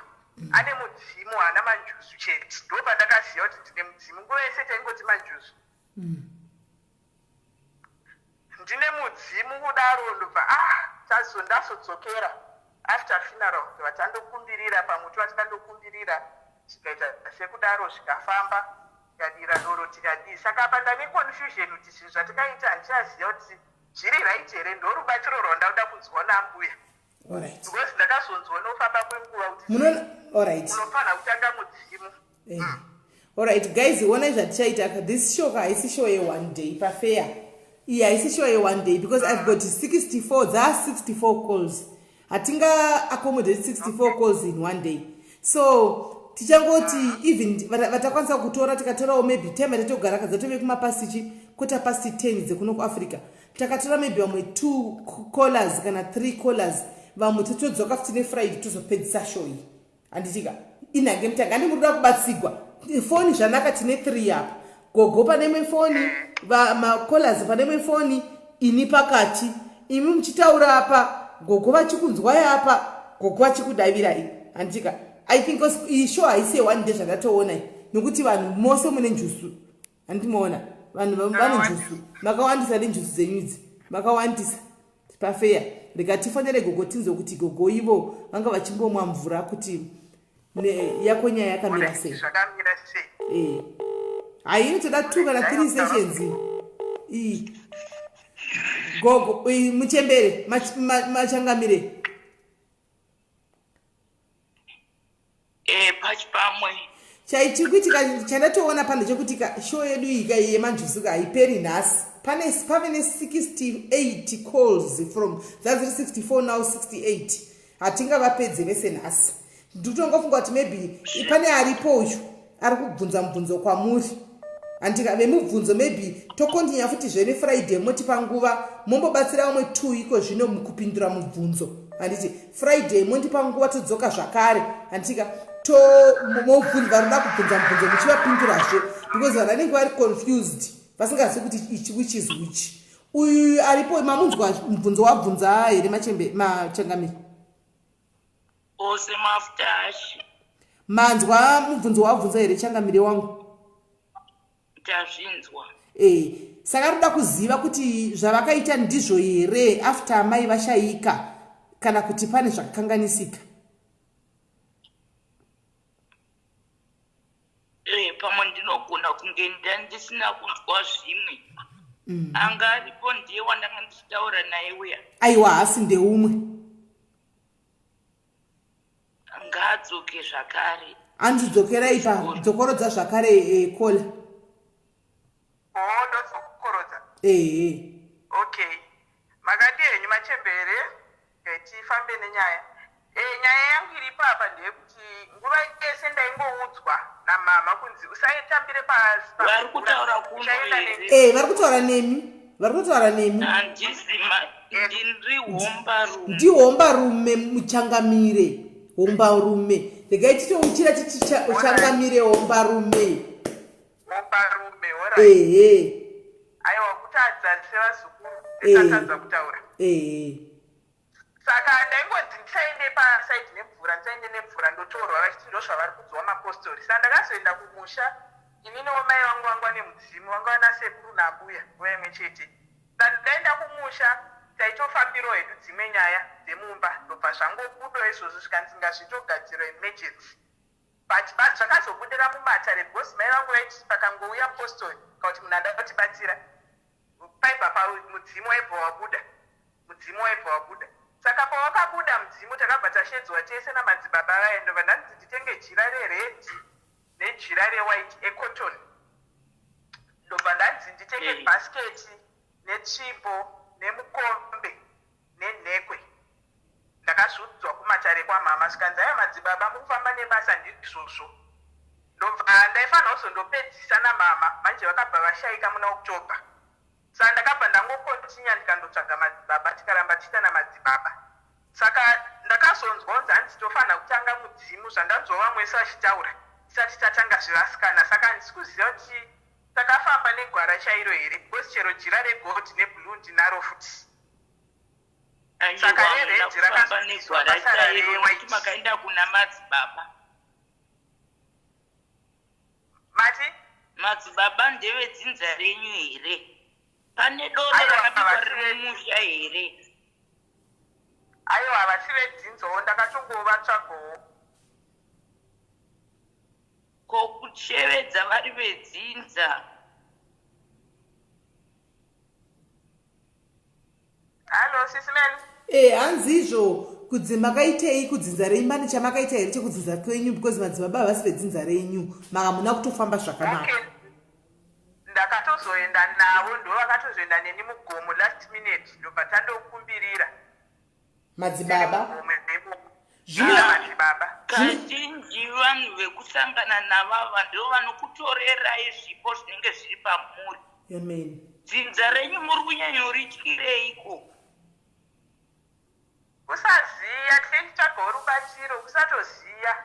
Speaker 5: ane mudzimu, haana manjuzu chete. Ndobva ndakaziva kuti ndine mudzimu. Nguva yese taingoti manjuzu. Ndine mudzimu kudaro. Ndobva, ah, tazo ndazodzokera after funeral, ndobva tandokumbirira pamuti watikandokumbirira, zvikaita sekudaro, zvikafamba, tikadira doro, tikadii. Saka apa ndane confusion kuti zvinhu zvatikaita, handichaziva kuti zviri right here. Ndorubatsiro rwandauda kunzwa nambuya, because ndakazonzwa nofamba kwenguva kuti
Speaker 1: Alright.
Speaker 5: unofanira kutanga mudzimu.
Speaker 1: Alright guys, onai zvatichaita. This show ka haisi show yeone day, pafair. Iyi haisi show yeone day, because I've got 64, dzaa 64 calls. Hatinga accommodate 64 calls in one day, so tichangoti even vatakwanisa kutora, tikatorawo maybe time yatatogara dzatove kumapast chi 10:15 dzekuno kuAfrica, takatora maybe vamwe two callers kana three callers, vamwe totodzoka futi neFriday, tozopedzisa show iyi, handitika? Inhange mutanga handi muri kuda kubatsigwa foni zvanaka. Tine three apa, gogo pane imwe foni, macallers pane imwe foni, ini pakati. Imi muchitaura apa, gogo vachikunzwai apa, gogo vachikudavirai, handitika? I think iyi show haisi yeone day, zvandatoona, nokuti vanhu mose mune njuzu, handimaona? Vanhu vane njuzu, makawandisa nenjuzu dzenyu idzi, makawandisa pafeya. Rega tifonere gogo, tinzwe kuti gogo ivo vanga vachimbomwa mvura, kuti yako nyaya yakamira sei.
Speaker 5: Zvakamira sei?
Speaker 1: Hai, inotoda two kana three sessions iyi. Gogo, muchembere, machangamire.
Speaker 7: Pachi pamwe.
Speaker 1: Chaichikuitika chandatoona pano chekuti show yedu iyi ka yemanjuzu ka haiperi nhasi. Pane pave ne68 calls, from dzadziri 64, now 68. Hatingavapedze vese nhasi. Ndikutongofunga kuti maybe pane aripo uyu ari kubvunza mubvunzo kwamuri, handika? Vemubvunzo, maybe tokontinya futi zve neFriday, motipa nguva, mombobatsira vamwe two iko zvino mukupindura mubvunzo, handiti? Friday mondipa nguva, todzoka zvakare, handitika? Mobvunza vanoda kubvunza mubvunzo, muchivapindurazve, because vanhu vanenge vari confused, vasingazivi kuti ichi which is which. Uyu aripo, mamunzwa mubvunzo wabvunza here, machembe, machangamiri?
Speaker 7: Ose mafuta ashe.
Speaker 1: Manzwa mubvunzo wabvunza here, changamire wangu?
Speaker 7: Tazvinzwa.
Speaker 1: E, saka roda kuziva kuti zvavakaita ndizvo here after amai vashayika, kana kuti pane zvakakanganisika.
Speaker 7: Pamwe ndinogona kunge ndisina kunzwa zvimwe. Anga aripo ndiye wandanga ndichitaura naye uya?
Speaker 1: Aiwa, hasi, ndeumwe.
Speaker 7: Ngaadzoke zvakare.
Speaker 1: Hanzi dzokerai pa dzokorodza zvakare kola.
Speaker 5: Oh, ndodzokorodza.
Speaker 1: Ehe.
Speaker 5: Okay. Makadii henyu machembere? Tifambe nenyaya. Nyaya yangu iripo apa ndeyekuti nguva yese ndaingoudzwa namama kunzi usaitambire pasi.
Speaker 7: Vari kutaura kuno here?
Speaker 1: Vari kutaura nemi. Vari kutaura nemi.
Speaker 7: Handisi ndiri hombarume.
Speaker 1: Ndihombarume muchangamire. Hombarume. Regai titouchira titi changamire hombarume.
Speaker 5: Hombarume, alright.
Speaker 1: Ehe.
Speaker 5: Aiwa, kutadza sevazukuru tisatadza kutaura.
Speaker 1: Ehe.
Speaker 5: Saka ndaingonzi ndisaende pasaidi nemvura, ndisaende nemvura, ndotorwa, vachiti ndo zvavari kudzwa mapostori. Saka ndakazoenda kumusha ininiwo, mai vangu vanga vane mudzimu, vanga vana sekuru nambuya nguva imwe chete. Saka ndaenda kumusha, taitofambirawo hedu dzimwe nyaya dzemumba, ndobva zvangobudawo izvozvo, zvikanzi ngazvitogadzirwa emergency. But zvakazobudira mumatare because mai vangu vaiti pakangouya postori kana kuti munhu ada kutibatsira, paibva pamudzimu waibva wabuda, mudzimu waibva wabuda. Saka pawakabuda mudzimu, takabva tashedzwa tese namadzibaba vaya. Ndobva ndanzi nditenge jira rered nejira rewhite ecotton. Ndobva ndanzi nditenge bhasiketi netsvimbo nemukombe nenhekwe. Ndakazviudzwa kumatare kwamama, zvikanzi, "Aya madzibaba, mukufamba nebasa ndizvozvo." Ndobva ndaifanira kuzondopedzisa namama, manje vakabva vashayika muna October. Saka ndakabva ndangokontinya, ndikandotsvaga madzibaba, tikaramba tiita namadzibaba. Saka ndakazonzwa kunzi hanzi tofanira kutanga mudzimu, zvandanzwa vamwe vese vachitaura, tisati tatanga zvevasikana. Saka handisi kuziva kuti takafamba negwara chairo here, because chero jira regold neblue ndinaro futi. Saka
Speaker 7: Aiwa, hamuna
Speaker 5: rered
Speaker 7: kufamba
Speaker 5: rakazoiswa
Speaker 7: negwara
Speaker 5: pasara
Speaker 7: chairo nekuti
Speaker 5: rewhite.
Speaker 7: makaenda kuna madzibaba.
Speaker 5: Mati?
Speaker 7: Madzibaba ndevedzinza renyu here? Pane doro
Speaker 5: Aiwa,
Speaker 7: rakabikwa
Speaker 5: havasi
Speaker 7: riri mumusha here?
Speaker 5: Aiwa, havasi vedzinzawo, ndakatongovatsvagawo.
Speaker 7: Ko kushevedza vari vedzinza?
Speaker 5: Hallo, sisi Meli.
Speaker 1: Hanzi izvo kudzi makaitei kudzinza renyu? Mane chamakaita here chekudzinza kwenyu? Because madzibaba havasi vedzinza renyu, maka muna kutofamba zvakanaka.
Speaker 5: Okay, ndakatozoenda navo, ndo vakatozoenda neni mugomo last minute, ndobva tandokumbirira.
Speaker 1: Madzibaba.
Speaker 5: Mugomo imomo.
Speaker 1: Zvino
Speaker 5: Madzibaba.
Speaker 7: Kazhinji vanhu vekusangana navava ndo vanokutorerai zvipo zvinenge zviri pamuri.
Speaker 1: Amen.
Speaker 7: Dzinza renyu muri kunyanyorichireiko?
Speaker 5: Kusaziya, tinenge tichitsvagawo rubatsiro, kusatoziya.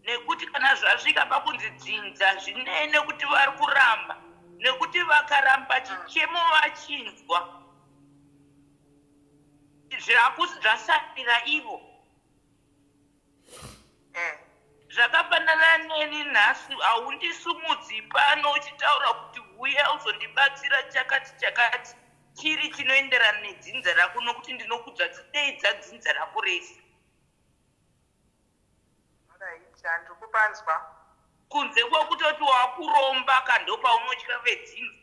Speaker 7: Nekuti kana zvasvika pakunzi dzinza, zvinei nekuti vari kuramba, nekuti vakaramba chichemo vachinzwa zvakusi zvasarira ivo. Zvakafanana neni nhasi, haundisumudzi pano uchitaura kuti uya uzondibatsira chakati chakati chiri chinoenderana nedzinza rako, nokuti ndinokudza deidza dzinza rako rese.
Speaker 5: Right, handiri kupanzwa.
Speaker 7: Kunze kwekutoti wakuromba kando paunotya vedzinza.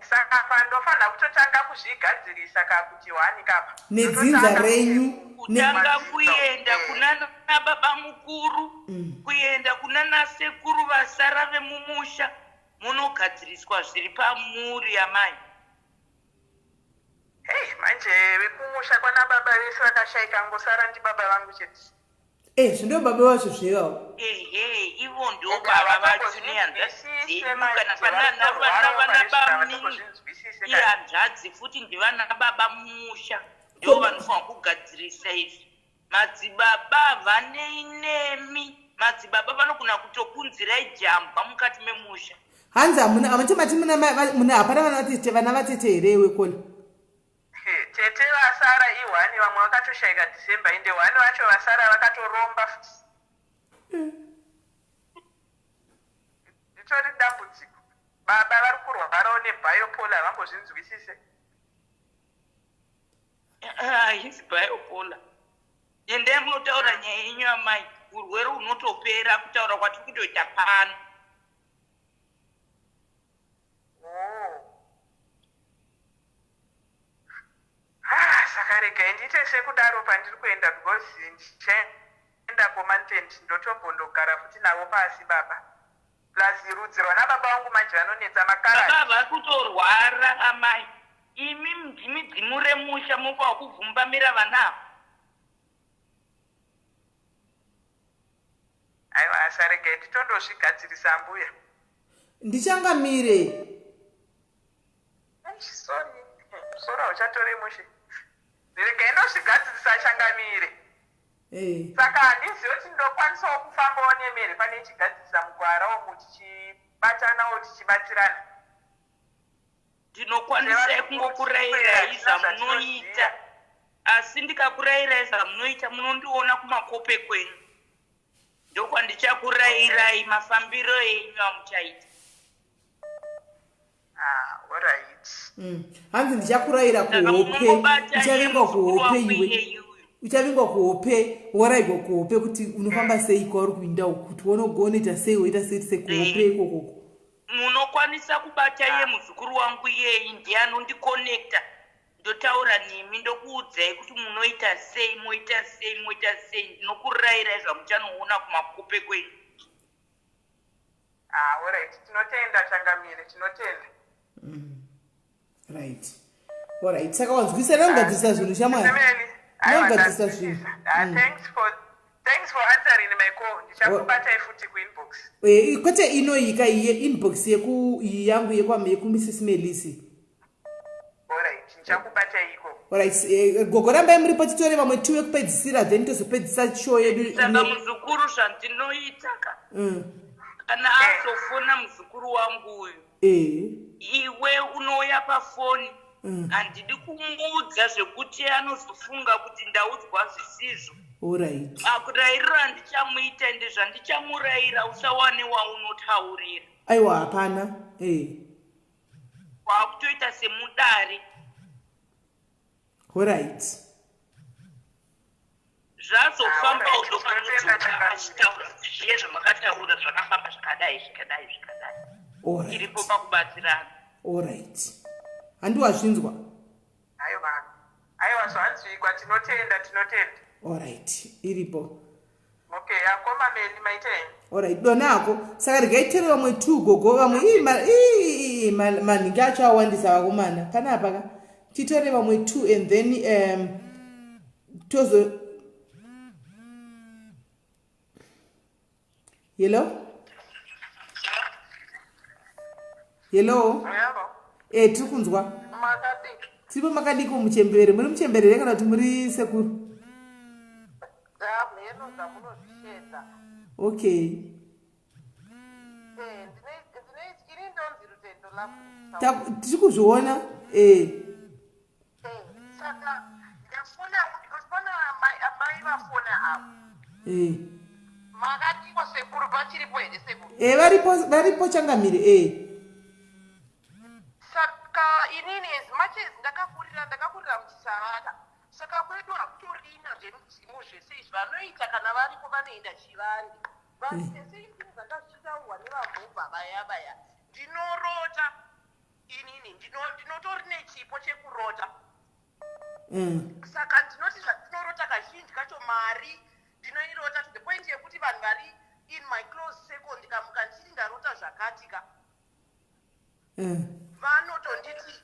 Speaker 5: Saka pandofanira kutotanga kuzvigadzirisa kakuti wani kapa
Speaker 1: Nedzinza
Speaker 5: Ndototanga
Speaker 1: renyu.
Speaker 7: Kutanga kuenda kunana baba mukuru, kuenda kunana sekuru vasara vemumusha, munogadziriswa zviri pamuri, amai.
Speaker 5: Hei, manje vekumusha kwana baba vese vakashayika, ngosara ndibaba vangu chete.
Speaker 1: Zvindo baba vacho zvevawo.
Speaker 7: Ehe, ivo ndo baba vacho nehanzvadzi dzenyu, kana panana vana vana bamunini, ihanzvadzi futi, ndivana baba mumusha, ndo vanofanira kugadzirisa izvi. Madzibaba vanei nemi? Madzibaba vanogona kutokunzirai jambwa mukati memusha.
Speaker 1: Hanzi hamuna, hamuti mati muna muna hapana vana vatete, vana vatete here wekona?
Speaker 5: Tete vasara ihwani, vamwe vakatoshayika December, ende hwani vacho vasara vakatoromba futi. Ritori dambudziko. Baba vari kurwarawo nebipolar, vambozvinzwisise.
Speaker 7: Haisi bipolar. Endai munotaura nyaya yenyu, amai, urwere hunotopera kutaura kwatiri kutoita pano.
Speaker 5: Oh. Saka regai ndiite sekudaro pandiri kuenda, because ndichaenda komantent, ndotombondogara futi navo pasi baba. Plus rudzi rwana baba vangu manje vanonetsa makarati.
Speaker 7: Baba vari kutorwara amai. Imi ndimi dzimu remusha, mofa wakuvhumbamira vana ava.
Speaker 5: Aiwa, asaregai titondozvigadzirisa mbuya.
Speaker 1: Ndichangamire.
Speaker 5: Sorry, musoro hauchatori mushe. Regai ndozvigadzirisa, changamire. Saka handizivi kuti ndokwanisawo kufambawo nemere pane ichigadzirisa mugwara umu, tichibatanawo, tichibatsirana.
Speaker 7: Ndinokwanisa kungokurayirai zvamunoita, asi ndikakurayirai zvamunoita, munondiona kumakope kwenyu, ndokwandichakurayirai mafambiro enyu amuchaita.
Speaker 5: Ah, alright.
Speaker 1: Hanzi ndichakurayira
Speaker 7: Saka
Speaker 1: kuhope.
Speaker 7: munongobata iye
Speaker 1: Uchavingwa
Speaker 7: muzukuru
Speaker 1: kuhope
Speaker 7: wangu
Speaker 1: iwe.
Speaker 7: iyeyu uyu.
Speaker 1: Uchavingwa kuhope, worayirwa kuhope kuti unofamba sei kwauri kuinda uku, kuti unogonoita sei, woita sei sei kuhope ikokoko.
Speaker 7: Munokwanisa kubata iye muzukuru wangu iyeyi, ndiye anondikonekta, ndotaura nemi, ndokuudzai kuti munoita sei, moita sei, moita sei. Ndinokurayirai zvamuchanoona kumakope kwenyu.
Speaker 5: Ah, alright, tinotenda changamire, tinotenda.
Speaker 1: Right, alright, saka wanzwisa, nokugadzirisa zvinhu shamwari.
Speaker 5: Semeni, aiwa,
Speaker 1: Nokugadzirisa
Speaker 5: ndazwisisa.
Speaker 1: zvinhu.
Speaker 5: Ah, thanks for answering my call. Ndichakubatai futi kuinbox.
Speaker 1: Kwete inoyika iye inbox yeku iyi yangu yekuMrs Melisi.
Speaker 5: Alright, ndichakubatai ikoko.
Speaker 1: Alright, gogo, rambai muripo, titore vamwe two vekupedzisira, then tozopedzisa show yedu.
Speaker 7: Saka muzukuru, zvandinoita ka, kana azofona muzukuru wangu uyu, iwe unouya pafoni. Handidi kumuudza zvekuti anozofunga kuti ndaudzwa zvisizvo. Makurayiriro andichamuita, ende zvandichamurayira, usawane waunotaurira.
Speaker 1: Aiwa, hapana.
Speaker 7: Wakutoita semudare. Zvazofamba,
Speaker 5: Ah, alright.
Speaker 7: utopanodzoka achitaura zviye zvamakataura zvakafamba zvakadai, zvikadai, zvikadai. Tiripo pakubatsirana.
Speaker 1: Alright, handiwazvinzwa.
Speaker 5: Aiwa, aiwa, zvanzwikwa, tinotenda, tinotenda.
Speaker 1: Alright, iripo.
Speaker 5: Okay, akoma Meli, maita henyu.
Speaker 1: Alright, donako. Saka regai tere vamwe two, gogo, vamwe ii manhingi acho awandisa vakomana panapa ka. Titore vamwe two and then tozo. Hello, hello.
Speaker 5: Yabo.
Speaker 1: Tiri kunzwa.
Speaker 5: Makadi?
Speaker 1: Tiripo, makadiko muchembere? Muri muchembere kana kuti muri sekuru?
Speaker 2: Mheno dzamunozvishedza.
Speaker 1: Okay.
Speaker 2: Ini ndonzi Rutendo.
Speaker 1: Tiri kuzviona.
Speaker 2: Saka ndafona because pana amai vafona avo. Makadiko sekuru? Vachiripo here sekuru?
Speaker 1: Varipo, varipo changamire.
Speaker 2: Saka inini, as much as ndakakurira muChisavaka, saka kwedu hakutorina zvemudzimu zvese izvi. Vanoita kana varipo vanoenda chivande. Vanhu sese izvini zvanga zvichitaurwa nevamhovha vaya vaya, ndinorota inini, ndinotori nechipo chekurota. Saka ndinoti zvandinorota kazhinji kacho mari ndinoirota, to the point yekuti vanhu vari in my close circle, ndikamuka ndichiti ndarota zvakati ka, vanotonditi,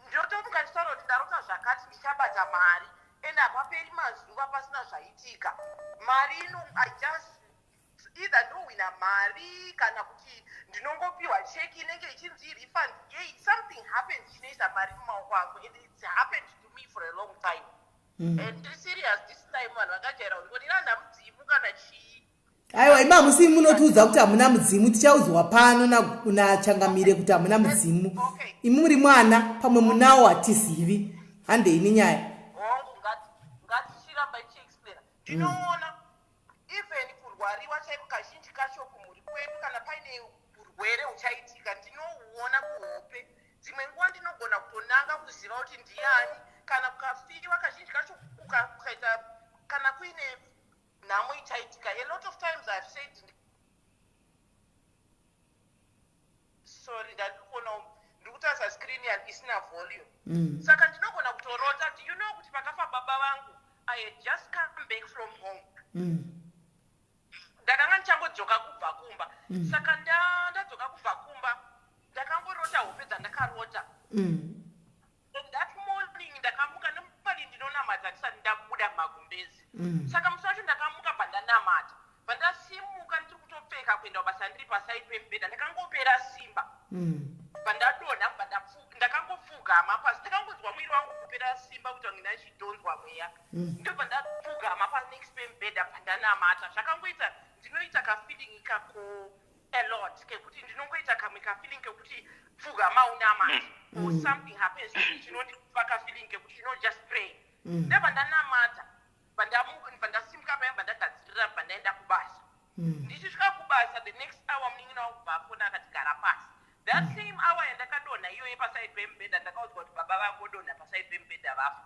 Speaker 2: ndotomuka ndichitaura kuti ndarota zvakati, ndichabata mari, and hapaperi mazuva pasina zvaitika. Mari ino, I just either ndowina mari kana kuti ndinongopiwa cheki inenge ichinzi refund yei. Something happens chinoisa mari mumaoko angu, and it's happened to me for a long time. And ndiri serious this time. Vanhu vakajaira kuti ndinana mudzimu kana chii.
Speaker 1: Aiwa, imi hamusi munotiudza kuti hamuna mudzimu. Tichaudzwa pano nachangamire kuti hamuna mudzimu. Imi muri mwana, pamwe munawo, hatizivi. Handei nenyaya.
Speaker 2: Hongu, ngatichiramba ichiexplaina. Ndinoona even kurwariwa chaiko, kazhinji kacho kumhuri kwedu kana paine urwere huchaitika, ndinouona kuhope. Dzimwe nguva ndinogona kutonanga kuziva kuti ndiani. Kana kukafiwa, kazhinji kacho kukaita kana kuine nhamo ichaitika, a lot of times I've said, sorry, ndandiri kuona, ndiri kutarisa screen isina volume. Saka ndinogona kutorota, do you know kuti pakafa
Speaker 5: I had just come back from home. Ndakanga ndichangodzoka kubva kumba. Saka ndadzoka kubva kumba, ndakangorota hope dzandakarota. And that morning ndakamuka, nemari ndinonamata ndisati ndabuda magumbezi. Saka musi wacho ndakamuka, bvandanamata, bvandasimuka, ndiri kutopfeka kuenda kubasa, ndiri paside pemubhedha, ndakangopera simba. Bvandadonha, ndakangopfugama pasi, ndakangonzwa mwiri wangu kupera simba, kuita kunge ndachidhonzwa mweya. Ndobva ndapfugama panext pemubhedha, bvandanamata. Zvakangoita, ndinoita kafeeling ikako a lot, kekuti ndinongoita kamwe kafeeling kekuti pfugama unamata, or something happens to me chinondipa kafeeling kekuti just pray. Ndobva ndanamata, bva ndasimuka paya, bva ndagadzirira, bva ndaenda kubasa. Ndichisvika kubasa, the next hour munin'ina wangu bva afona akati gara pasi. That same hour yandakadonha iyoyo paside pemubhedha, ndakaudzwa kuti baba vangodonha paside pemubhedha, vafa.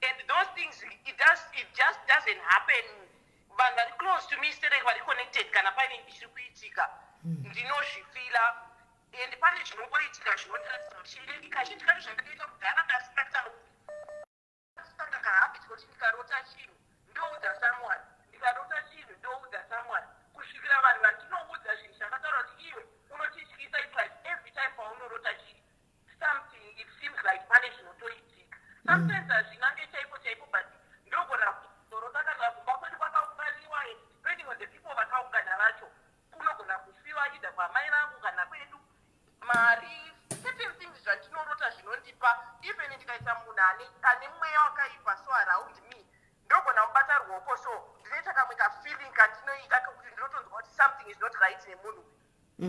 Speaker 5: And those things, it just doesn't happen. Vanhu vari close to me sterek, vari connected, kana paine chiri kuitika ndinozvifeela, and pane zvinongoitika zvinondiratidza kuti kazhinji kacho zvandakaita kudhara ndasingatauri kahabit kuti ndikarota chinhu ndoudza someone, ndikarota chinhu ndoudza someone, kusvikira vanhu vandinoudza zvinhu zvakataura kuti iwe unotityisa. It's like every time paunorota chinhu, something, it seems like pane zvinotoitika. Sometimes hazvinange chaipo chaipo, but ndogona kuzorota kana kumba kwedu kwakaunganiwa, and depending on the people vakaungana vacho, kunogona kufiwa either kwamai vangu kana kwedu, mari, certain things zvandinorota zvinondipa. Even ndikaita munhu ane mweya wakaipa so around me, ndogona kubata ruoko, so ndinoita kamwe kafeeling kandinoita kekuti ndinotonzwa kuti something is not right nemunhu.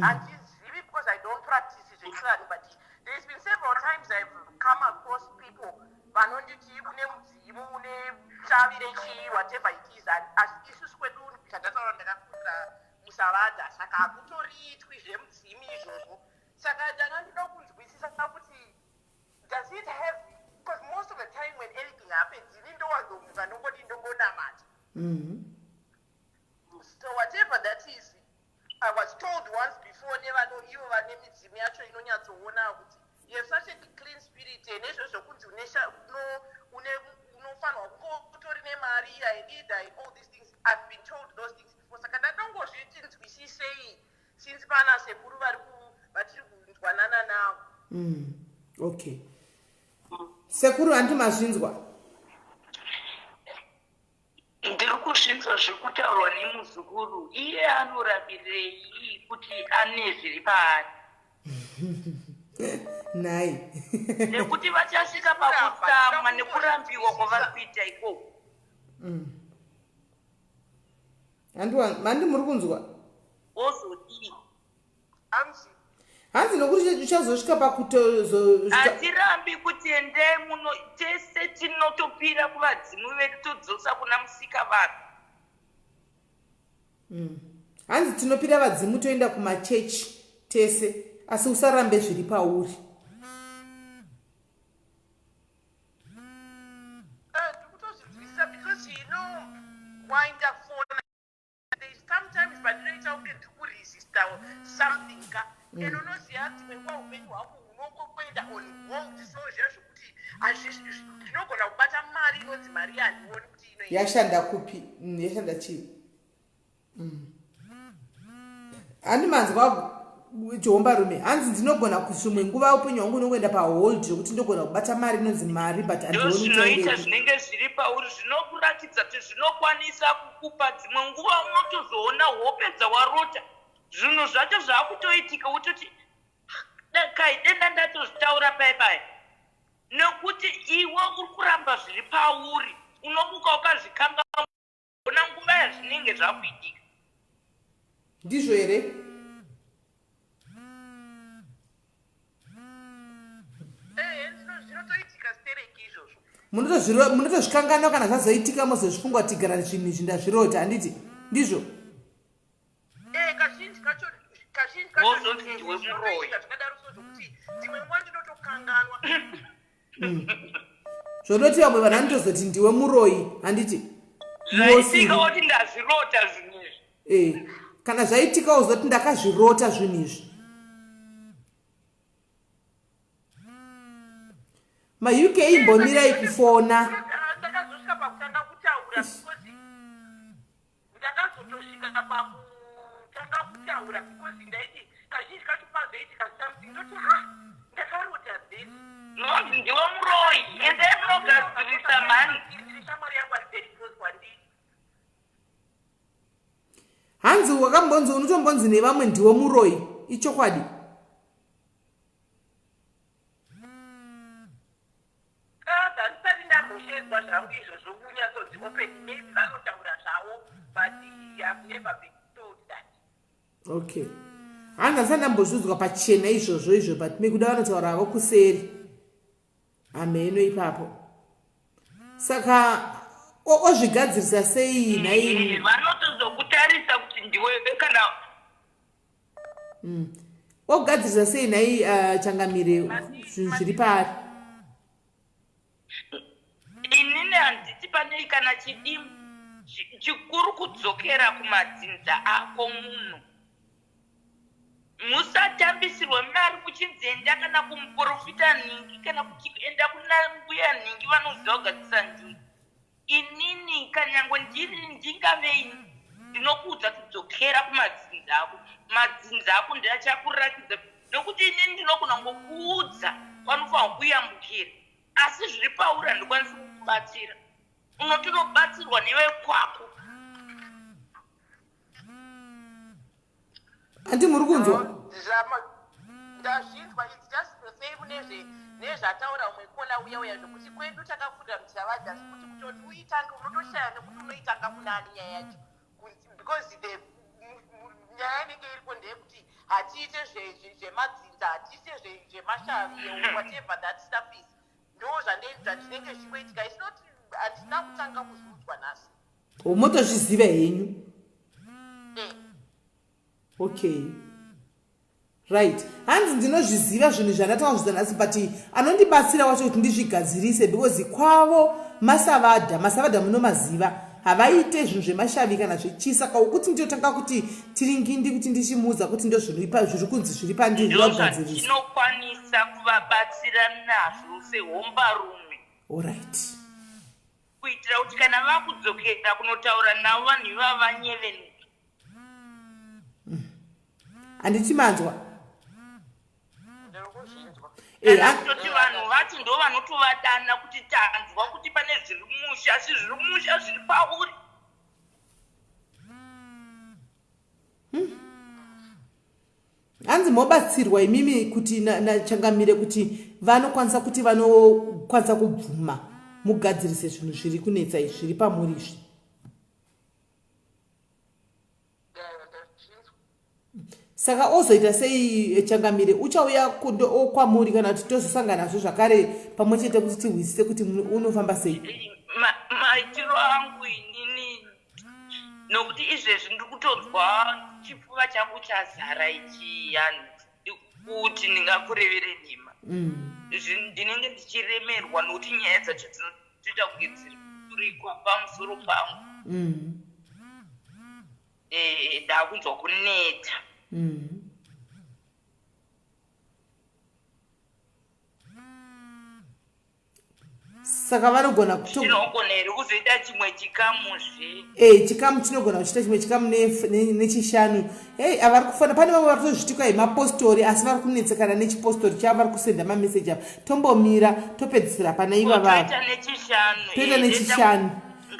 Speaker 5: Handizivi because I don't practice zvechivanhu, but there's been several times I've come across people vanonditi une mudzimu, une shavi rechii, whatever it is. Asi isusu kwedu, chandataura, ndakakurira muSavadha, saka hakutoriitwi zvemudzimu izvozvo. Saka ndanga ndinoda kunzwisisa kuti does it have, because most of the time when anything happens, ini ndowanzomuka nongoti ndongonamata. So whatever that is, I was told once before nevano ivo vane midzimu yacho inonyatsoona kuti you have such a clean spirit, nezvo zvokunzi unofanirwa kunge utori nemari yaidida and all these things. I've been told those things before, saka ndatongozviti nzwisisei since pana sekuru vari vatiri kunzwanana navo.
Speaker 1: Okay, sekuru, handi mazvinzwa?
Speaker 7: Ndiri kuzvinzwa zviri kutaurwa nemuzukuru. Iye anorambirei kuti ane zviri paari?
Speaker 1: Nhai.
Speaker 7: Nekuti vachasvika pakutsamwa nekurambiwa kwavari kuita ikoko.
Speaker 1: Handi muri kunzwa?
Speaker 7: Ozodii?
Speaker 5: Hanzi?
Speaker 1: Hanzi nokuti uchazosvika pakutozo
Speaker 7: Hatirambi kuti endei muno, tese tinotopira kuvadzimu vedu, todzosa kuna musika vanhu.
Speaker 1: Hanzi tinopira vadzimu, toenda kumachechi tese, asi usarambe zviri pauri.
Speaker 5: Ndiri kutozvinzwisisa because you know why ndafona? There is sometimes pandinoita kunge ndiri kuresista something ka, and unoziva dzimwe nguva upenyu hwako hunongoenda on hold, so zviya zvokuti ndinogona kubata mari inonzi mari yandioni kuti inoenda.
Speaker 1: Yashanda kupi? Yashanda chii? Handi manzwa, Jehombarume? Hanzi ndinogona kuzvimwe nguva upenyu hwangu unongoenda pahold, zvokuti ndogona kubata mari inonzi mari, but
Speaker 7: Ndo
Speaker 1: handioni
Speaker 7: zvinoita
Speaker 1: kuti
Speaker 7: zvinenge zviri pauri zvinokuratidza kuti zvinokwanisa kukupa. Dzimwe nguva unotozoona hope dzawarota, zvinhu zvacho zvaakutoitika, wototi kai denda ndatozvitaura pai pai, nekuti iwe uri kuramba zviri pauri. Unomuka ukazvikanga ona nguva yazvinenge zvakuitika.
Speaker 1: Ndizvo here?
Speaker 5: Ehe, zvinotoitika stereki izvozvo.
Speaker 1: Munotozvikanganwa kana zvazoitika, mozozvifunga kuti gara zvinhu izvi ndazvirota, handiti ndizvo?
Speaker 5: Kazhinji kacho, kazhinji kacho
Speaker 7: Wozoti ndiwe muroyi.
Speaker 5: zvinotoitika zvakadaro, so zvokuti dzimwe nguva ndinotokanganwa.
Speaker 1: Zvonoti vamwe vanhu vanotozoti ndiwe muroyi, handiti?
Speaker 7: Zvaitika woti ndazvirota zvinhu izvi.
Speaker 1: Kana zvaitika uzoti ndakazvirota zvinhu izvi. MaUK imbomirai kufona.
Speaker 5: Ndakazosvika pakutanga kutaura because ndakazotosvika pakutanga kutaura because ndaiti kazhinji kacho pazoitika something ndoti ha, ndakarota this.
Speaker 7: Nonzi ndiwe muroyi, endai munogadzirisa mhani.
Speaker 5: Ndine shamwari yangu ari very close kwandiri.
Speaker 1: Hanzi wakambonzi, unotombonzi nevamwe ndiwo muroyi, ichokwadi?
Speaker 5: Handisati ndamboshedzwa zvangu izvozvo kunyatsonzi open. Maybe vanotaura zvavo, but have never been told that.
Speaker 1: Okay, hanzi handisati ndambozviudzwa pachena izvozvo izvo, but mekuda vanotaura havo kuseri, hameno ipapo. Saka ozvigadzirisa sei nhai?
Speaker 7: Vanotozokutarisa kuti ndiwe kana
Speaker 1: Ogadzirisa sei nhai, changamire, zvinhu zviri paari?
Speaker 7: Inini handiti panei kana chidimu. Chikuru kudzokera kumadzinza ako. Munhu musatambisirwe mari muchinzi enda kana kumuprofita nhingi, kana kuti enda kuna mbuya nhingi vanoziva kugadzisa nzvimbo. Inini kanyangwe ndiri ndingavei, ndinokuudza kudzokera kumadzinza ako. Madzinza ako ndiachakurakidza, nokuti inini ndinogona kungokuudza kwanofanirwa kuyambukira, asi zviri pauri handikwanisi kukubatsira. Unotonobatsirwa nevekwako.
Speaker 1: Handi muri kunzwa?
Speaker 5: Ndazvinzwa. It's just the same nezvataura umwe caller uya uya, zvekuti kwedu takafunda muchavadha, zvekuti kutoti uitange unotoshaya nekuti unoitanga kunani nyaya yacho, because the nyaya inenge iriko ndeyekuti hatiite zvemadzinza, hatiite zvemashavi, whatever that stuff is. Ndo zvandinenge zvichingoitika. It's not, handina kutanga kuzviudzwa nhasi.
Speaker 1: Motozviziva henyu?
Speaker 5: Eh.
Speaker 1: Okay, right. Hanzi ndinozviziva zvinhu zvandatanga kuzviza nhasi, but anondibatsira wacho kuti ndizvigadzirise, because kwavo masavadha, masavadha munomaziva, havaite zvinhu zvemashavi kana zvechisa kaukuti ndinotanga kuti tiringindi kuti ndichimuudza kuti ndo zviri kunzi zviri pandiri.
Speaker 7: Ndogadzirisa. Ndozvatinokwanisa kuvabatsira nazvo sehombarume.
Speaker 1: Allright.
Speaker 7: Kuitira kuti kana vakudzokera kunotaura navo vanhu ivava vanyevenuka.
Speaker 1: Handiti manzwa?
Speaker 5: Ndiri kuzvinzwa.
Speaker 7: Kana kutoti vanhu vacho ndo vanotovadana kuti tanzwa kuti pane zviri musha, asi zviri musha zviri pauri.
Speaker 1: Hanzi mobatsirwa imimi kuti nachangamire kuti vanokwanisa kuti vanokwanisa kubvuma mugadzirise zvinhu zviri kunetsa izvi, zviri pamuri izvi.
Speaker 5: Ndazvinzwa.
Speaker 1: Saka ozoita sei, changamire? Uchauya kwamuri kana kuti tozosanganazvo zvakare pamwe chete kuti tihwisise kuti unofamba sei?
Speaker 7: Maitiro angu inini, nokuti izvezvi ndiri kutonzwa chipfuva changu chazara ichi, yani kuti ndingakurevere nhema. Ndinenge ndichiremerwa nokuti nyaya dzacho dzinotoita kunge dziri kuturikwa pamusoro pangu. Ndakunzwa kuneta.
Speaker 1: Saka vanogona
Speaker 7: Tinogona here kuzoita chimwe chikamuzve?
Speaker 1: E, chikamu chinogona kuchiita chimwe chikamu nechishanu. Hei, avari kufona, pane vamwe vari kutozvitikwa yemapostori, asi vari kunetsekana nechipostori chavo, vari kusenda mameseji ava. Tombomira, topedzisira pana ivava.
Speaker 7: Toita nechishanu.
Speaker 1: Toita nechishanu.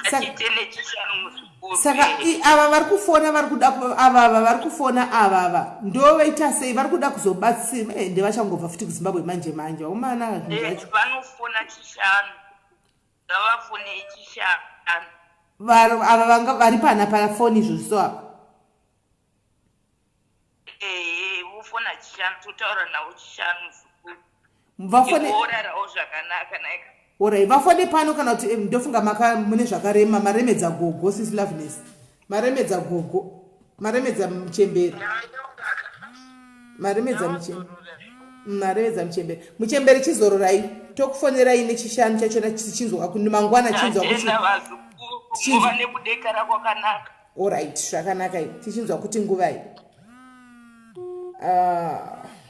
Speaker 7: Ngatiite nechishanu, muzukuru.
Speaker 1: Saka ava vari kufona, vari kuda ava, ava vari kufona avava, ndovaita sei? Vari kuda kuzobatsira, ndevachangobva futi kuZimbabwe manje manje, vakomana, zvinhu zvacho.
Speaker 7: Vanofona chishanu, ngavafone chishanu.
Speaker 1: Ava vanga vari pana pafoni izvozvi so apa.
Speaker 7: Ehe, vofona chishanu, totaura navo chishanu, muzukuru.
Speaker 1: Vafone.
Speaker 7: Orarawo zvakanaka naika.
Speaker 1: Orai, vafone pano kana kuti ndofunga maka mune zvakarema, maremedza gogo. Sis Loveness, maremedza gogo, maremedza muchemberi, maremedza muchemberi, maremedza muchemberi. Muchemberi, chizororai, tokufonerai nechishanu chachona, tichinzwa mangwana, chinzwa kuti
Speaker 7: Tatenda, vazukuru. Muva nekudekara kwakanaka.
Speaker 1: Alright, zvakanaka i tichinzwa kuti nguvai.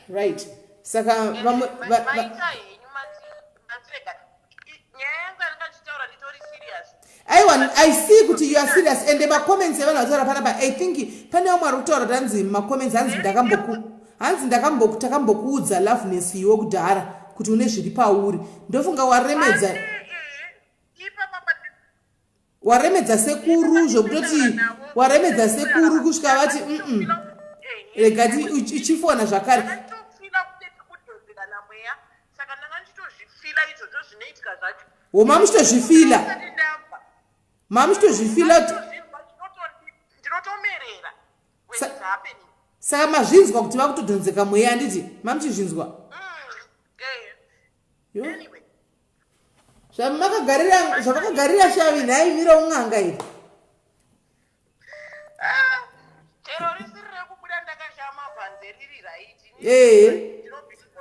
Speaker 1: Right, saka vamwe
Speaker 5: Maita henyu mati.
Speaker 1: Aiwa, I see kuti you are serious, ende macomments evanhu vataura panapa, I think pane vamwe vari kutaura kuti hanzi macomments, hanzi ndakamboku, hanzi ndakamboku, takambokuudza Loveness iwe kudhara kuti une zviri pauri. Ndofunga waremedza, waremedza sekuru, zvekutoti waremedza sekuru kusvika vati, rega uchifona zvakare."
Speaker 5: Saka ndanga ndichitozvifeela izvozvo zvinoitika zvacho.
Speaker 1: Wo, mamuchitozvifeela, mamuchitozvifeela.
Speaker 5: Ndinotomerera when it's happening.
Speaker 1: Saka mazvinzwa kuti vakutodhonzeka mweya, handiti mamuchizvinzwa? Yo.
Speaker 5: Anyway.
Speaker 1: Zvamakagarira, zvamakagarira shavi nhaimira un'anga iri.
Speaker 5: Ah, chero risiri rekubuda ndakashama bhanze riri right.
Speaker 1: Ee,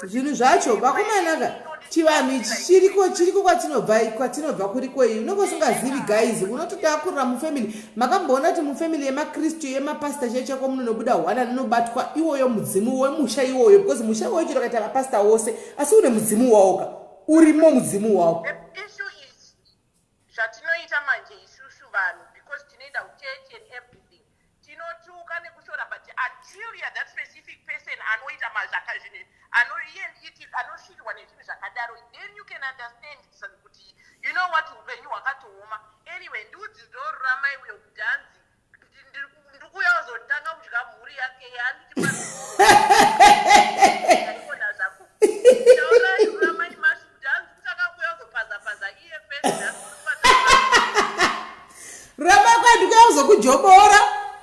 Speaker 1: zvinhu zvacho, vakomanaka, chivanhu ichi chiriko, chiriko kwatinobva, kwatinobva kuriko. Iyi unenge usingazivi, guys, unotoda kurira mufamily. Makamboona kuti mufamily yemakristu, yemapasta chaicho chako, munonobuda hwana rinobatwa iwoyo mudzimu wemusha iwoyo, because musha iwoyo chero kaita mapasta wose, asi une mudzimu wawoka urimo, mudzimu wawo.
Speaker 5: The issue is zvatinoita manje isusu vanhu, because tinoenda kuchechi and everything, tinotuka nekushora, but until you are that specific person anoita mazvaka zvinhu anosvirwa nezvinhu zvakadaro, then you can understand kuti, you know what, upenyu hwakatooma. Anyway, ndiudzi ndoruramai uyo kuti hanzi ndikuuya kuzotanga kudya mhuri yake yaanditi aikona zvako. Taurai ruramai mashi kuti hanzi kutanga kuuya kuzopazapaza iye first.
Speaker 1: Ramba kwandikuya kuzokujobora,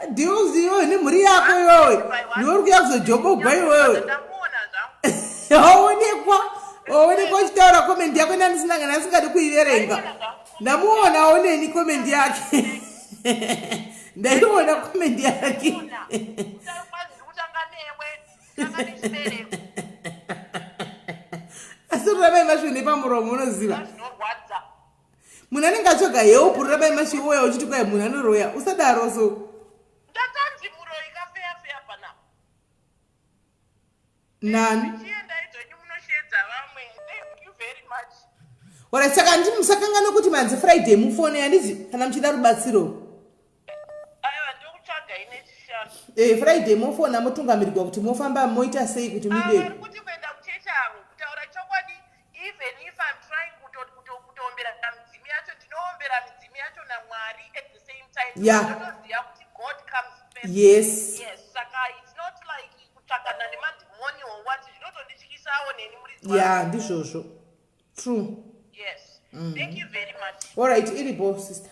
Speaker 1: ndiwe nemhuri yako iwewe, ndiwe uri kuya kuzojobogwa iwewe.
Speaker 5: Ndamuona zvangu.
Speaker 1: Waonekwa, waonekwa uchitaura comment yako nandisina, ndisingadi kuiverenga. Ndamuona, aoneni comment yake, ndaiona comment yake.
Speaker 5: Kutanga newe, kutanga nechibereko.
Speaker 1: Asi ruramai masvi nepamuromo, unoziva.
Speaker 5: Zvinorwadza.
Speaker 1: Munhu anenge atsvaga help, ruramai masvi, ouya uchiti kwai munhu anoroya, usadaro so.
Speaker 5: Ndatanzi muroyi kafeya feya panapa.
Speaker 1: Nani?
Speaker 5: Chiendai dzenyu munoshedza vamwe. Thank you very much.
Speaker 1: Ora, saka ndi musakangana kuti manzi Friday mufone, handiti, kana muchida rubatsiro?
Speaker 5: Aiwa, ndokutsvagai neChishanu.
Speaker 1: E, Friday mofona, motungamirirwa kuti mofamba moita sei kuti
Speaker 5: Vari
Speaker 1: mude.
Speaker 5: kuti kuenda kuchechi avo, kutaura chokwadi, even if I'm trying kutoombera midzimu yacho, ndinoombera midzimu yacho naMwari at the same time. Ndotoziva kuti God comes first. Yes, saka it's not like kutsvakana nemadhimoni or what, zvinotondityisawo neni muridzi
Speaker 1: Ya, ndizvozvo, true.
Speaker 5: Yes, thank you very much.
Speaker 1: Alright, iripo, sister.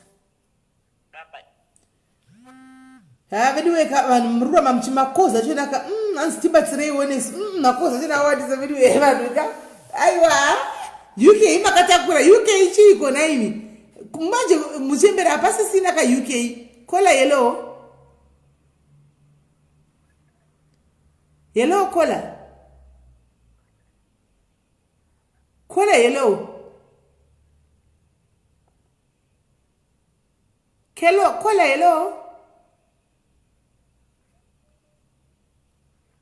Speaker 5: Bye bye.
Speaker 1: Ha, veduweka, vanhu mururama muchimakoza achonaka. Hanzi tibatsireiwo nesu. Makoza achona awandisa, veduwe, vanhu ka. Aiwa, UK makatakura. UK chiiko naimi manje? Muchembera hapasisina ka UK. Caller, hello, hello, caller, caller, hello. Hello, caller, hello.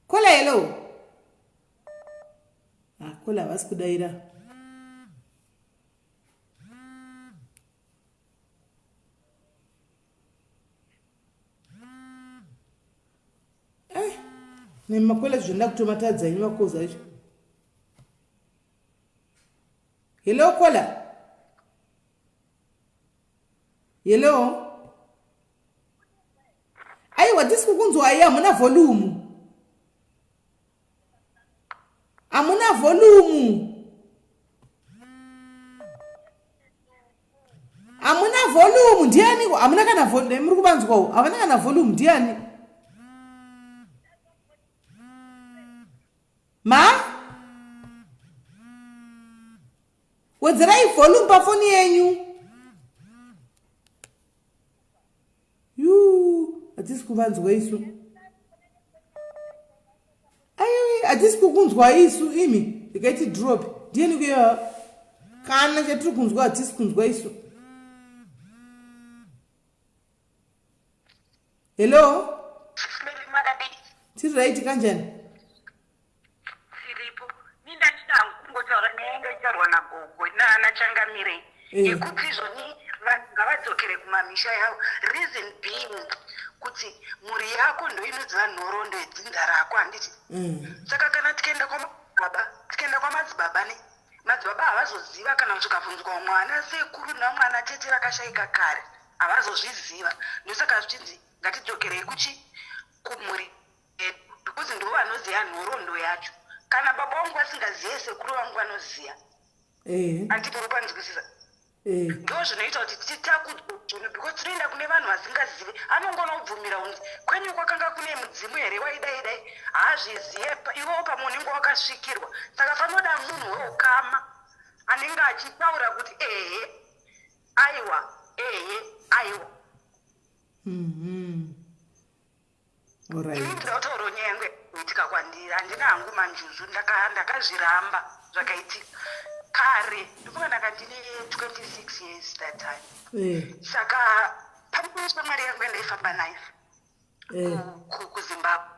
Speaker 1: Caller, hello. Ah, caller havasi kudaira. Eh, nemacaller zvinoda kutomatadza inyu makozi acho. Hello, caller. Hello. Aiwa, tisi kukunzwai, hamuna volume, hamuna volume, hamuna volume. Ndiani? Hamuna kana volume, muri kuvanzwawo, havana kana volume. Ndiani ma? Wedzerai volume pafoni yenyu. Yu, hatisi kuvanzwa isu. Aiwe, hatisi kukunzwa isu imi. Ndikaiti drop, ndiani kuya? Kana chatiri kunzwa, hatisi kunzwa isu. Hello. Tiri right, kanjani?
Speaker 5: Tiripo. Nindachida.
Speaker 6: Kungotaura nyaya yanga ichaurwa nagogo naanachangamirei yekuti izvoni vanhu ngavadzokere kumamisha yavo, reason being kuti mhuri yako ndo inoziva nhoroondo yedzinza rako, handiti? Saka kana tikaenda kwamadzibaba, tikaenda kwamadzibaba ne madzibaba havazoziva kana kusvikabvunzwa mwana sekuru namwana tete vakashaika kare, havazozviziva. Ndosaka zvichinzi ngatidzokerei kuchi kumhuri yedu, because ndo vanoziva nhoroondo yacho. Kana baba vangu vasingazive, sekuru vangu vanoziva. Handiti muri kwanzwisisa? Ndo zvinoita kuti titakudzwe zvinhu, because tinoenda kune vanhu vasingazivi. Anongona kubvumira unzi kwenyu kwakanga kune mudzimu here waidai dai, haazvizive. Iwewo pamwe unenge wakasvikirwa. Saka panoda munhu weukama anenge achitaura kuti ehe, aiwa, ehe, aiwa. Ini ndinoda kutaurawo nyaya yangu yakaitika kwandiri. Handina hangu manjuzu, ndakazviramba. Zvakaitika kare, ndikuva ndanga ndine 26 years that time. Saka pane shamwari yangu yandaifamba nayo kuZimbabwe.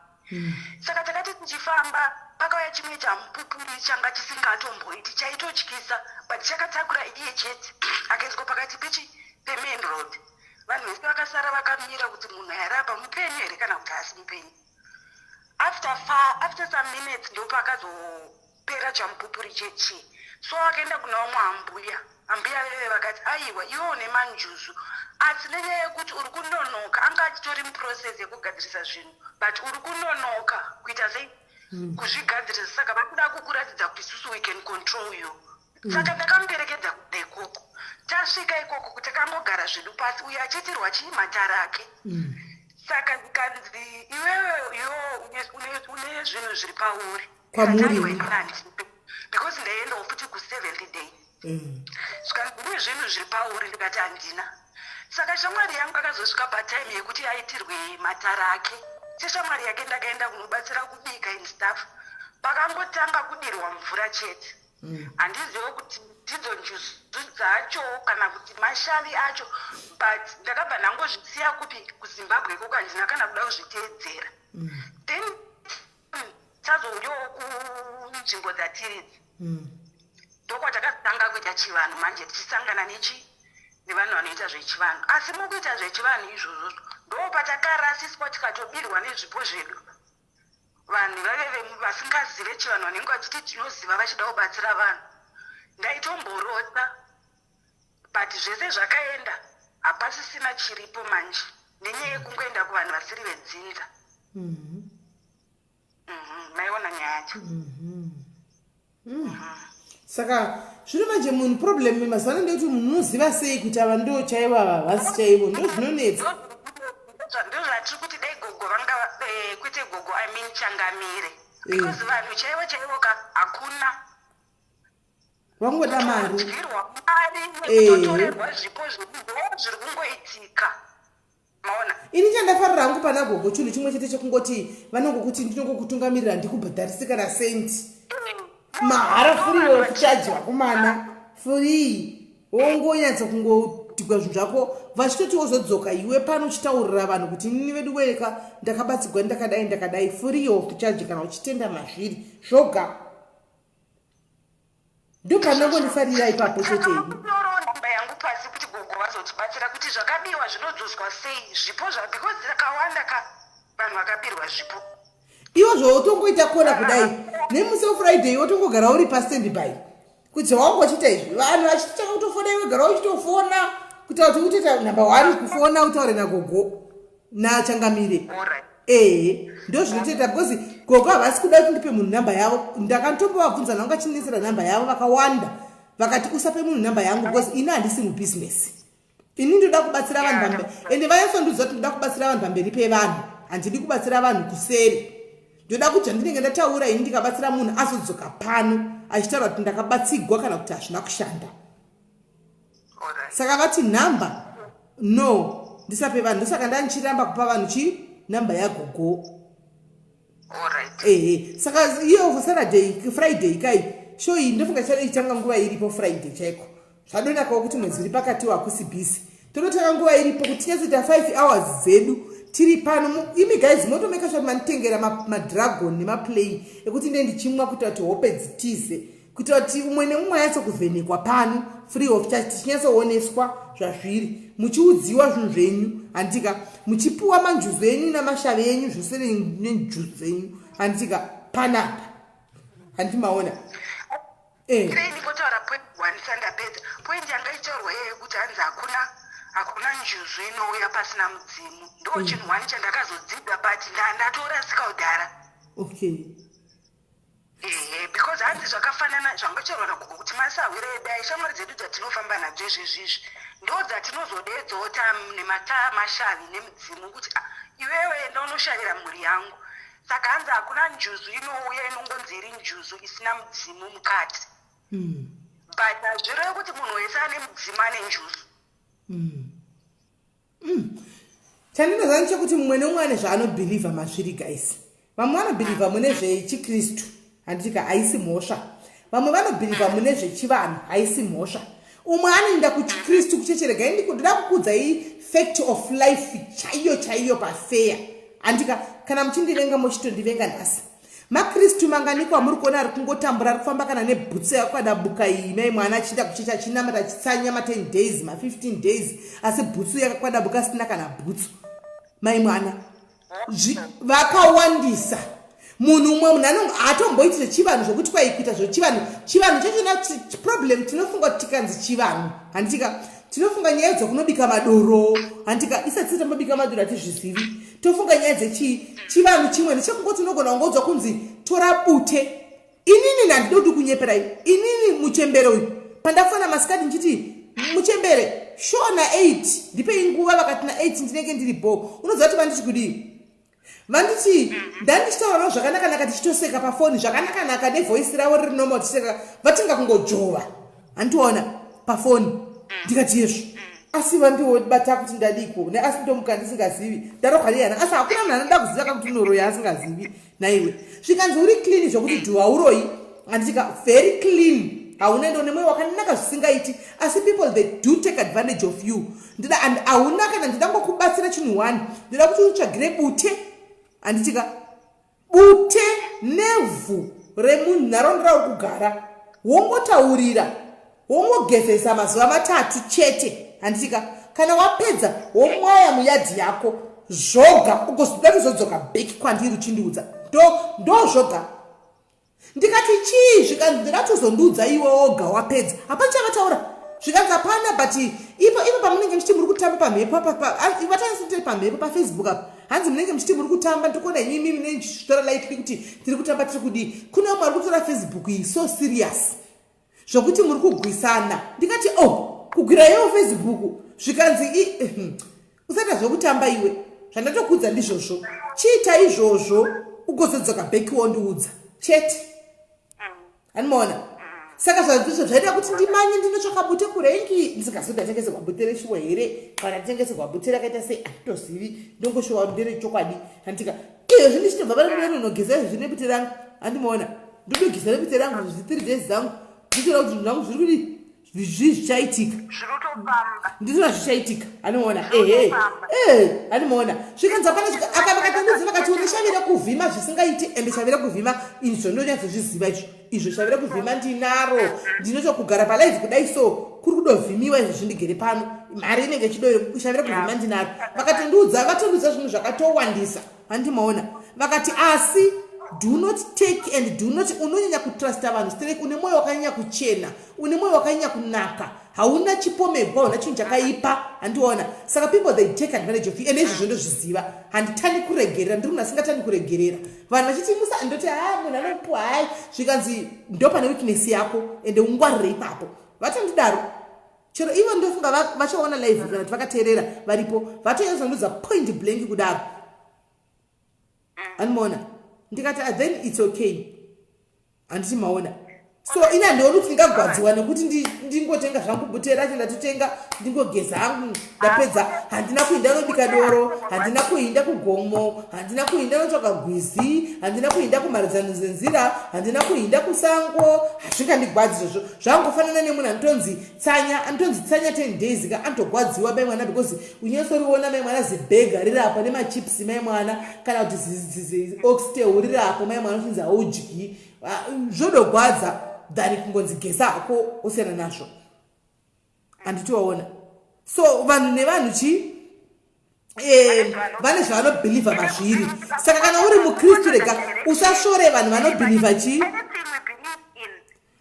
Speaker 6: Saka takati tichifamba, pakauya chimwe chamupupuri changa chisingatomboiti, chaitotyisa, but chakatakura iye chete, akaiswa pakati pechi pemain road. Vanhu vese vakasara vakamira kuti munhu here apa mupenyu here kana kuti haasi mupenyu. After some minutes ndopakazopera chamupupuri chechi. So akaenda kuna vamwe ambuya. Ambuya veve vakati, "Aiwa, iwe une manjuzu, asi nenyaya yekuti uri kunonoka." Anga achitori muprocess yekugadzirisa zvinhu, but uri kunonoka kuita sei, kuzvigadzirisa. Saka vakuda kukuratidza kuti isusu we can control you. Saka ndakamuperekedza kuda ikoko. Tasvika ikoko, takangogara zvedu pasi, uyo achiitirwa chii, matara ake. Saka ndikanzi, "Iwewe, iwo une zvinhu zviri pauri."
Speaker 1: Kwamuri?
Speaker 6: Ndikati, "Aiwa, handisipe," because ndaiendawo futi kuseventh day. Zvikanzi, "Une zvinhu zviri pauri." Ndikati, "Handina." Saka shamwari yangu akazosvika patime yekuti aitirwe matara ake. Seshamwari yake ndakaenda kunobatsira kubika and stuff. Pakangotanga kudirwa mvura chete, handizive kuti ndidzo njuzu dzacho kana kuti mashavi acho, but ndakabva ndangozvisiya kupi, kuZimbabwe ikoko. Handina kana kuda kuzviteedzera. Then tazouyawo kunzvimbo dzatiridzi, ndokwatakatanga kuita chivanhu manje, tichisangana nechi nevanhu vanoita zvechivanhu. Asi mukuita zvechivanhu izvozvo ndo patakarasiswa, tikatobirwa nezvipo zvedu. Vanhu vave vasingazive chivanhu vanenge vachiti tinoziva, vachida kubatsira vanhu. Ndaitomborota, but zvese zvakaenda, hapasisina chiripo manje, nenyaya yekungoenda kuvanhu vasiri vedzinza. Maiona nyaya yacho.
Speaker 1: Saka zvino manje munhu, problem mazuva ano ndekuti munhu unoziva sei kuti ava ndo chaivo, ava havasi chaivo? Ndo zvinonetsa.
Speaker 6: Ndo zvatiri kuti dai gogo vanga kwete gogo, I mean changamire, because vanhu chaivo chaivo ka hakuna.
Speaker 1: Vangoda mari.
Speaker 6: Kudyirwa mari nekutotorerwa zvipo zvedu, ndo zviri kungoitika, maona.
Speaker 1: Ini chandafarira hangu pana gogo chinhu chimwe chete, chekungoti vanongokuti, "Ndinongokutungamirira, ndikubhadharisi kana sendi, mahara, free of charge." Vakomana, free, wongonyatsa kungotigwa zvinhu zvako, vachitoti wozodzoka iwe pano uchitaurira vanhu kuti, "Inini vedu weka ndakabatsigwa, ndakadai, ndakadai." Free of charge, kana uchitenda mazviri zvoga. Ndopanongondifarira ipapo chete ini.
Speaker 6: Kunyorawo namba yangu pasi kuti gogo vazotibatsira kuti zvakabiwa zvinodzoswa sei, zvipo zva, because takawanda ka vanhu vakabirwa zvipo.
Speaker 1: Iwo zvautongoita kona kudai nemusi weFriday, wotongogara uri pastandby kuti zvawanga uchiita izvi, vanhu vachitanga kutofona, iwe gara uchitofona kuita kuti utoita number one kufona, utaure nagogo nachangamire. Ehe, ndo zvinotoita, because gogo havasi kuda kuti ndipe munhu namba yavo. Ndakatombovabvunza nanga chinesera namba yavo, vakawanda vakati, "Usape munhu namba yangu, because ini handisi mubhizinesi. Ini ndoda kubatsira vanhu pamberi." Ende vanyasondiudza kuti, "Ndoda kubatsira vanhu pamberi pevanhu, handidi kubatsira vanhu kuseri. Ndoda kuti zvandinenge ndataura ini, ndikabatsira munhu, azodzoka pano achitaura kuti ndakabatsigwa kana kuti hazvina kushanda." Saka vati nhamba no, ndisape vanhu. Ndosaka ndandichiramba kupa vanhu chi namba yagogo. Ehe, saka iyo Saturday, Friday kai show iyi, ndofunga ichanga nguva iripo Friday chaiko. Zvadonakawo kuti mwedzi uri pakati wakusi busy, tonotanga nguva iripo kuti tinyatsoita 5 hours dzedu tiri pano. Imi guys, motomeka sure manditengera madragon nemaplay ekuti nde ndichimwa kuita kuti hope dzitize. Kuitira kuti umwe neumwe anyatso kuvhenekwa pano free of charge, tichinyatsooneswa zvazviri, muchiudziwa zvinhu zvenyu, handika? Muchipiwa manjuzu enyu namashavi enyu zvose nenjuzu dzenyu, handika? Panapa, handiti maona?
Speaker 6: Eh. Ndingotaura point one sandapedza. Point yanga ichaurwa iye yekuti hanzi hakuna njuzu inouya pasina mudzimu. Ndo chinhu one chandakazodzidza, but ndatorasika kudhara. Ehe, because hanzi zvakafanana zvangochaurwa nagogo kuti masahwiro edu ai, shamwari dzedu dzatinofamba nadzo izvezvizvi, ndo dzatinozodedzawo nematamashavi nemudzimu kuti, "Ah, iwewe enda unoshavira mhuri yangu." Saka hanzi hakuna njuzu inouya inongonzi iri njuzu isina mudzimu mukati, but hazvirevi kuti munhu wese ane mudzimu ane njuzu.
Speaker 1: Chandinoziva ndechekuti mumwe nemumwe ane zvaanobhilivha mazviri, guys. Vamwe vanobhilivha mune zvechikristu, handitika? Haisi mhosva. Vamwe vanobhilivha mune zvechivanhu, haisi mhosva. Umwe anoenda kuchikristu, kucheche. Regai ndoda kukuudzai fact of life chaiyo chaiyo pafeya, handika? Kana muchindivenga, mochitondivenga nhasi. Makristu manganikwa muri kuona ari kungotambura, ari kufamba kana nebhutsu yakwadabuka iyi, mai mwana, achienda kuchechi, achinamata, achitsanya ma10 days, ma15 days, asi bhutsu yakakwadabuka, asina kana bhutsu, mai mwana. Vakawandisa. Munhu umwe, munhu anonge haatomboiti zvechivanhu, zvokuti kwai kuita zvechivanhu. Chivanhu chachona problem, tinofunga kuti tikanzi chivanhu, handitika, tinofunga nyaya dzekunobika madoro, handitika? Isati tambobika madoro, hatizvizivi. Tofunga nyaya dzechii, chivanhu. Chimwe ndechekungoti unogona kungoudzwa kunzi tora bute. Inini handidi kuti kunyeperai. Inini muchembere uyu, pandafona masikati ndichiti, "Muchembere, shona 8, ndipei nguva," vakati na8 ndinenge ndiri bo. Unoziva kuti vanditi kudii? Vanditi, ndandichitaura navo zvakanakanaka, tichitoseka pafoni zvakanakanaka, nevoisi ravo riri normal, tichiseka. Vatinga kungodzvova, handiona pafoni. Ndikati, "Yezvo, asi vandiobata kuti ndadiko neasi, ndomuka ndisingazivi ndarohwa nehana." Asi hakuna munhu anoda kuziva kakuti unoroya asingazivi naiwe. Zvikanzi uri clean zvokuti dhuwa uroyi, handitika? Very clean, hauna ndo nemwoyo wakanaka zvisingaiti, asi people, they do take advantage of you. Ndida and hauna kana. Ndida ngokubatsira chinhu one, ndida kuti utsvagire bute, handitika? Bute nevhu remunharaunda rauri kugara, wongotaurira, wongogezesa mazuva 3 chete, handitika? Kana wapedza, womwaya muyadhi yako zvoga, ugozoda kuzodzoka back kwandiri uchindiudza. Ndo zvoga. Ndikati, "Chii?" Zvikanzi, "Ndingatozondiudza iwe woga wapedza." Hapana chavataura. Zvikanzi hapana, but ipo pamunenge muchiti muri kutamba pamhepo, vatanasitiri pamhepo paFacebook apa, hanzi munenge muchiti muri kutamba, ndikuona imimi munenge muchitora lightly kuti tiri kutamba, tiri kudii. Kune vamwe vari kutora Facebook iyi so serious zvokuti muri kugwisana. Ndikati, "Oh, kugwira iwo Facebook?" Zvikanzi, "Usaita zvekutamba iwe, zvandatokudza ndizvozvo. Chiita izvozvo, ugozodzoka back wondiudza chete." Handimaona? Saka zvazvizvo zvaita kuti ndimanye ndinotsvaka bute kurengi. Ndisingazivi ndatengeserwa bute reshuwa here kana ndatengeserwa bute rakaita sei, handitozivi. Ndongoshuwa nderechokwadi, handika? Izvozvi ndichitobva parinogeza izvozvi nebute rangu, handimaona? Ndodogeza nebute rangu zvi 3 days dzangu, ndichiona kuti zvinhu zvangu zviri kudii, zvii zvichaitika. Ndizvona zvichaitika, anoona? Ehe, anomaona? Zvikanzi hapana. Akavakatandidza, vakati une shavi rekuvhima zvisingaiti. Ende shavi rekuvhima izvo ndonyatsozviziva izvo. Izvo shavi rekuvhima ndinaro, ndinotokugara palive kudai, so kuri kudovhimiwa izvo zvindigere pano, mari inenge ichido. Shavi rekuvhima ndinaro. Vakatondiudza, vatondiudza zvinhu zvakatowandisa, handimaona? Vakati, asi do not take and do not, unonyanya kutrusta vanhu stereki. Une mwoyo wakanyanya kuchena, une mwoyo wakanyanya kunaka, hauna chipomegwa, hauna chinhu chakaipa, handiona? Saka people, they take advantage of you, and izvozvo ndozviziva. Handitani kuregerera, ndiri munhu asingatani kuregerera. Vanhu vachiti musa, ndoti, "Ha, munhu anopuwa hai." Zvikanzi, "Ndo pane weakness yako, ende ungwarire ipapo." Vatondidaro chero ivo, ndofunga vachaona live kana kuti vakateerera varipo, vatonyatsoandudza point blank kudaro, andimaona? Ndikati, "Ah, then it's okay." Handiti maona? So ini handioni kuti ndingagwadziwa nekuti ndingotenga zvangu bute racho. Ndatotenga, ndingogeza hangu, ndapedza. Handina kuinda nobika doro, handina kuinda kugomo, handina kuinda notsvaka gwizi, handina kuinda kumharadzano dzenzira, handina kuinda kusango. Hazvingandigwadzi izvozvo. Zvangofanana nemunhu anotonzi tsanya, anotonzi tsanya 10 days ka, anotogwadziwa, mai mwana, because unyatsoriona, mai mwana, zibhega rirapo nemachips, mai mwana, kana kuti oxtail rirapo, mai mwana, uchinzi haudyi. Ah, zvodogwadza. than kungonzi geza hako osiyana nazvo. Handiti waona? So vanhu nevanhu chii, vane zvavanobhilivha mazviri. Saka kana uri mukristu, rega usashore vanhu vanobhilivha chii.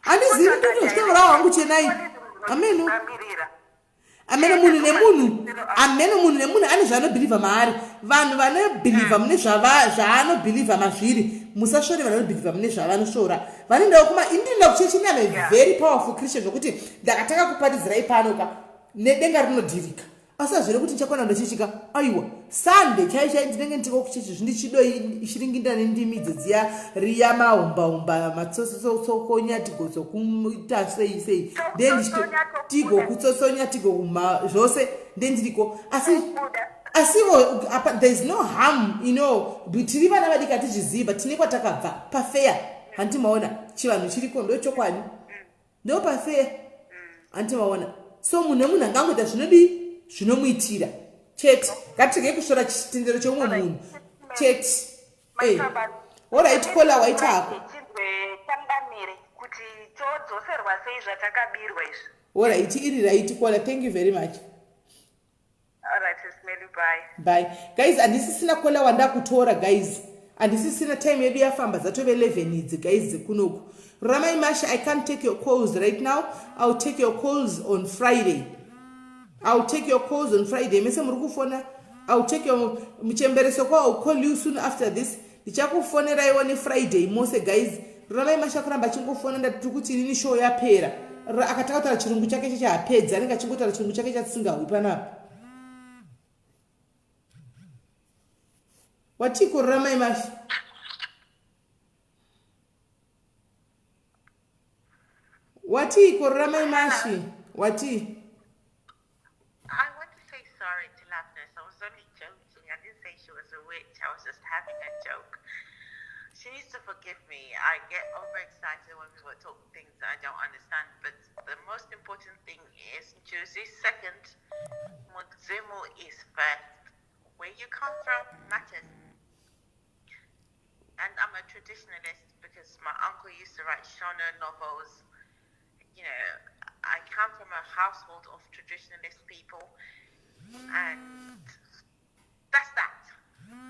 Speaker 1: Handizivi, ndinozvitaurawo hangu, Chenai. Ameno, amene munhu nemunhu, amene munhu nemunhu ane zvaanobhilivha maari. Vanhu vanobhilivha mune zvaanobhilivha mazviri, musashore vanhu vanobhilivha mune zvavanosvora. Vanoendawo kuma, indinoenda kuchechi, am a very powerful Christian, zvokuti ndakatanga kuparidzirai pano ka, nedenga rinodhirika. Asi hazvire kuti ndichakwana ndochechika. Aiwa, Sunday chai chai ndinenge ndiko kuchechi, zvindichidoi chiringinda nendimi dzedziya riya, mahumbaumba, matsotsokonya, tigotsokuita sei sei, tigokutsotsonya, tigokuma zvose, ndendiriko. Asi asiwo apa there is no harm. Tiri vana vadiki, hatizvizivi, but tine kwatakabva pafeya. Handiti maona chivanhu chiriko? Ndo chokwadi, ndo pafeya. Handiti maona? So munhu nemunhu angangoita zvinodii, zvinomuitira chete. Ngatiregei kusvora chitendero cheumwe munhu chete. Alright, caller, waita hako.
Speaker 6: Changamire, kuti todzoserwa sei zvatakabirwa izvi?
Speaker 1: Alright, iri right, caller. Thank you very much.
Speaker 6: Alright, Mary, bye.
Speaker 1: Bye. Guys, handisisina caller wandakutora. Guys, handisisina time, yedu yafamba, dzatove 11 idzi, guys, dzekunoku. Ramai Masha, I can't take your calls right now. I'll take your calls on Friday. I'll take your calls on Friday. Mese muri kufona, I'll take your, muchembereso kwa, I'll call you soon after this. Ndichakufoneraiwo neFriday mose, guys. Ramai Masha kuramba achingofona, ndatiri kuti inini show yapera. Akataka kutaura chirungu chake chechahapedzi, anenge achingotaura chirungu chake chatisingahwi panapa. Watiko, Ramai Masha? Watiko, Ramai Mashi? Wati?
Speaker 8: I want to say sorry to Loveness. I was only joking. I didn't say she was a witch. I was just having a joke. She needs to forgive me. I get overexcited when people talk things that I don't understand. But the most important thing is Njuzu second, Mudzimu is first. Where you come from matters. And I'm a traditionalist because my uncle used to write Shona novels. I come from a household of traditionalist people, and that's that.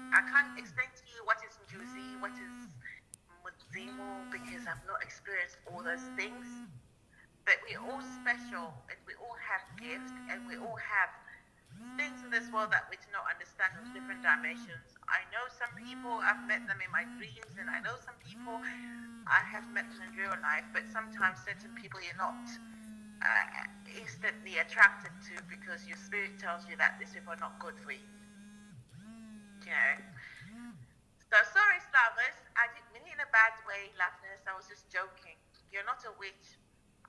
Speaker 8: I can't explain to you what is Njuzi, what is Mudzimu, because I've not experienced all those things. But we're all special, and we all have gifts, and we all have things in this world that we do not understand in different dimensions. I know some people, I've met them in my dreams, and I know some people I have met them in real life, but sometimes certain people you're not instantly attracted to because your spirit tells you that these people are not good for you. You know? So sorry, Slavers, I didn't mean it in a bad way, Loveness. I was just joking. You're not a witch.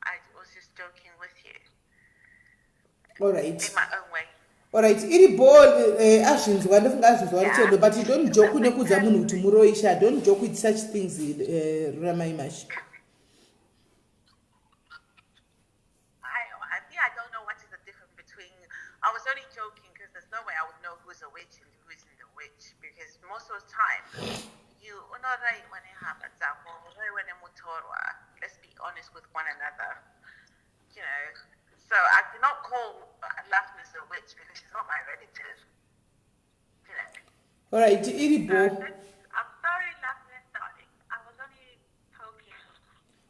Speaker 8: I was just joking with you.
Speaker 1: All right.
Speaker 8: In my own way.
Speaker 1: Alright, iri ball, azvinzwa, ndofunga azvinzwa, Rutendo. But you don't joke nekuudza munhu kuti muroisha. Don't joke with such things, Ruramai Mashi.
Speaker 8: I think I don't know what is the difference between. I was only joking because there's no way I would know who's a witch and who isn't a witch, because most of the time you unorai when hama dzako, unorai nemutorwa. Let's be honest with one another. So I cannot call Loveness a witch because she's not my relative.
Speaker 1: Alright, iri ball.
Speaker 8: I'm sorry, Loveness, darling. I was only poking.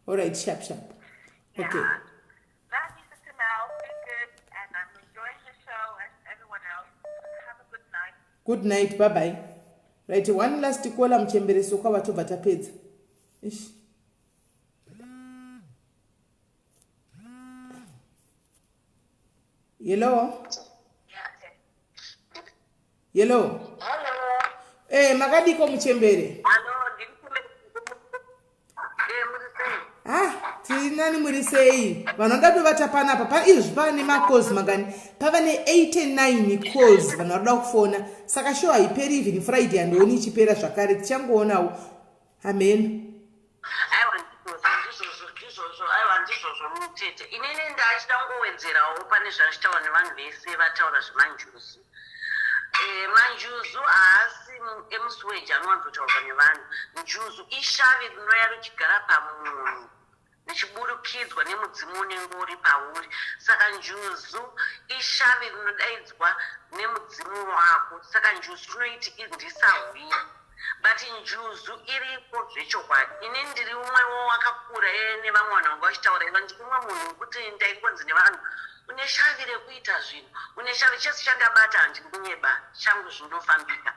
Speaker 1: Alright, sharp sharp. Okay.
Speaker 8: Yeah. Love you, Sister Mel. Be good, and I'm enjoying the show and everyone else. Have a good night.
Speaker 1: Good night, bye bye. Right, one last caller, muchembereso, kwava tobva tapedza. Ish. Hello, hello. Makadiko, muchembere?
Speaker 5: Hello, ndiri. Muri sei?
Speaker 1: Ah, tiri nani, muri sei? Vanhu vanoda tovata panapa pa izvozvi pava nemacalls mangani? Pava ne89 calls, vanhu vari kuda kufona. Saka show haiperi, even Friday handioni ichipera zvakare. Tichangoonawo, amen.
Speaker 5: Aiwa, ndizvozvo, ndizvozvo, ndizvozvo. Aiwa, ndizvozvo, mutete. Inini ndachida kungowedzerawo pane zvazvitaura nevanhu vese vataura zvemanjuzu. Manjuzu haasi emusiweji anowanzotaurwa nevanhu. Njuzu ishavi rinouya richigara pamunhu.
Speaker 8: Richiburukidzwa nemudzimu unenge uri pauri. Saka njuzu ishavi rinodaidzwa nemudzimu wako. Saka njuzu tinoiti ndisahwira, but njuzu iripo zvechokwadi. Ini ndiri umwewo wakakura nevamwe vanhu vanga vachitaura iva. Ndiri umwe munhu wekuti ndaingonzi nevanhu, "Une shavi rekuita zvinhu, une shavi." Chese chandabata, handiri kunyeba, changu zvinofambika.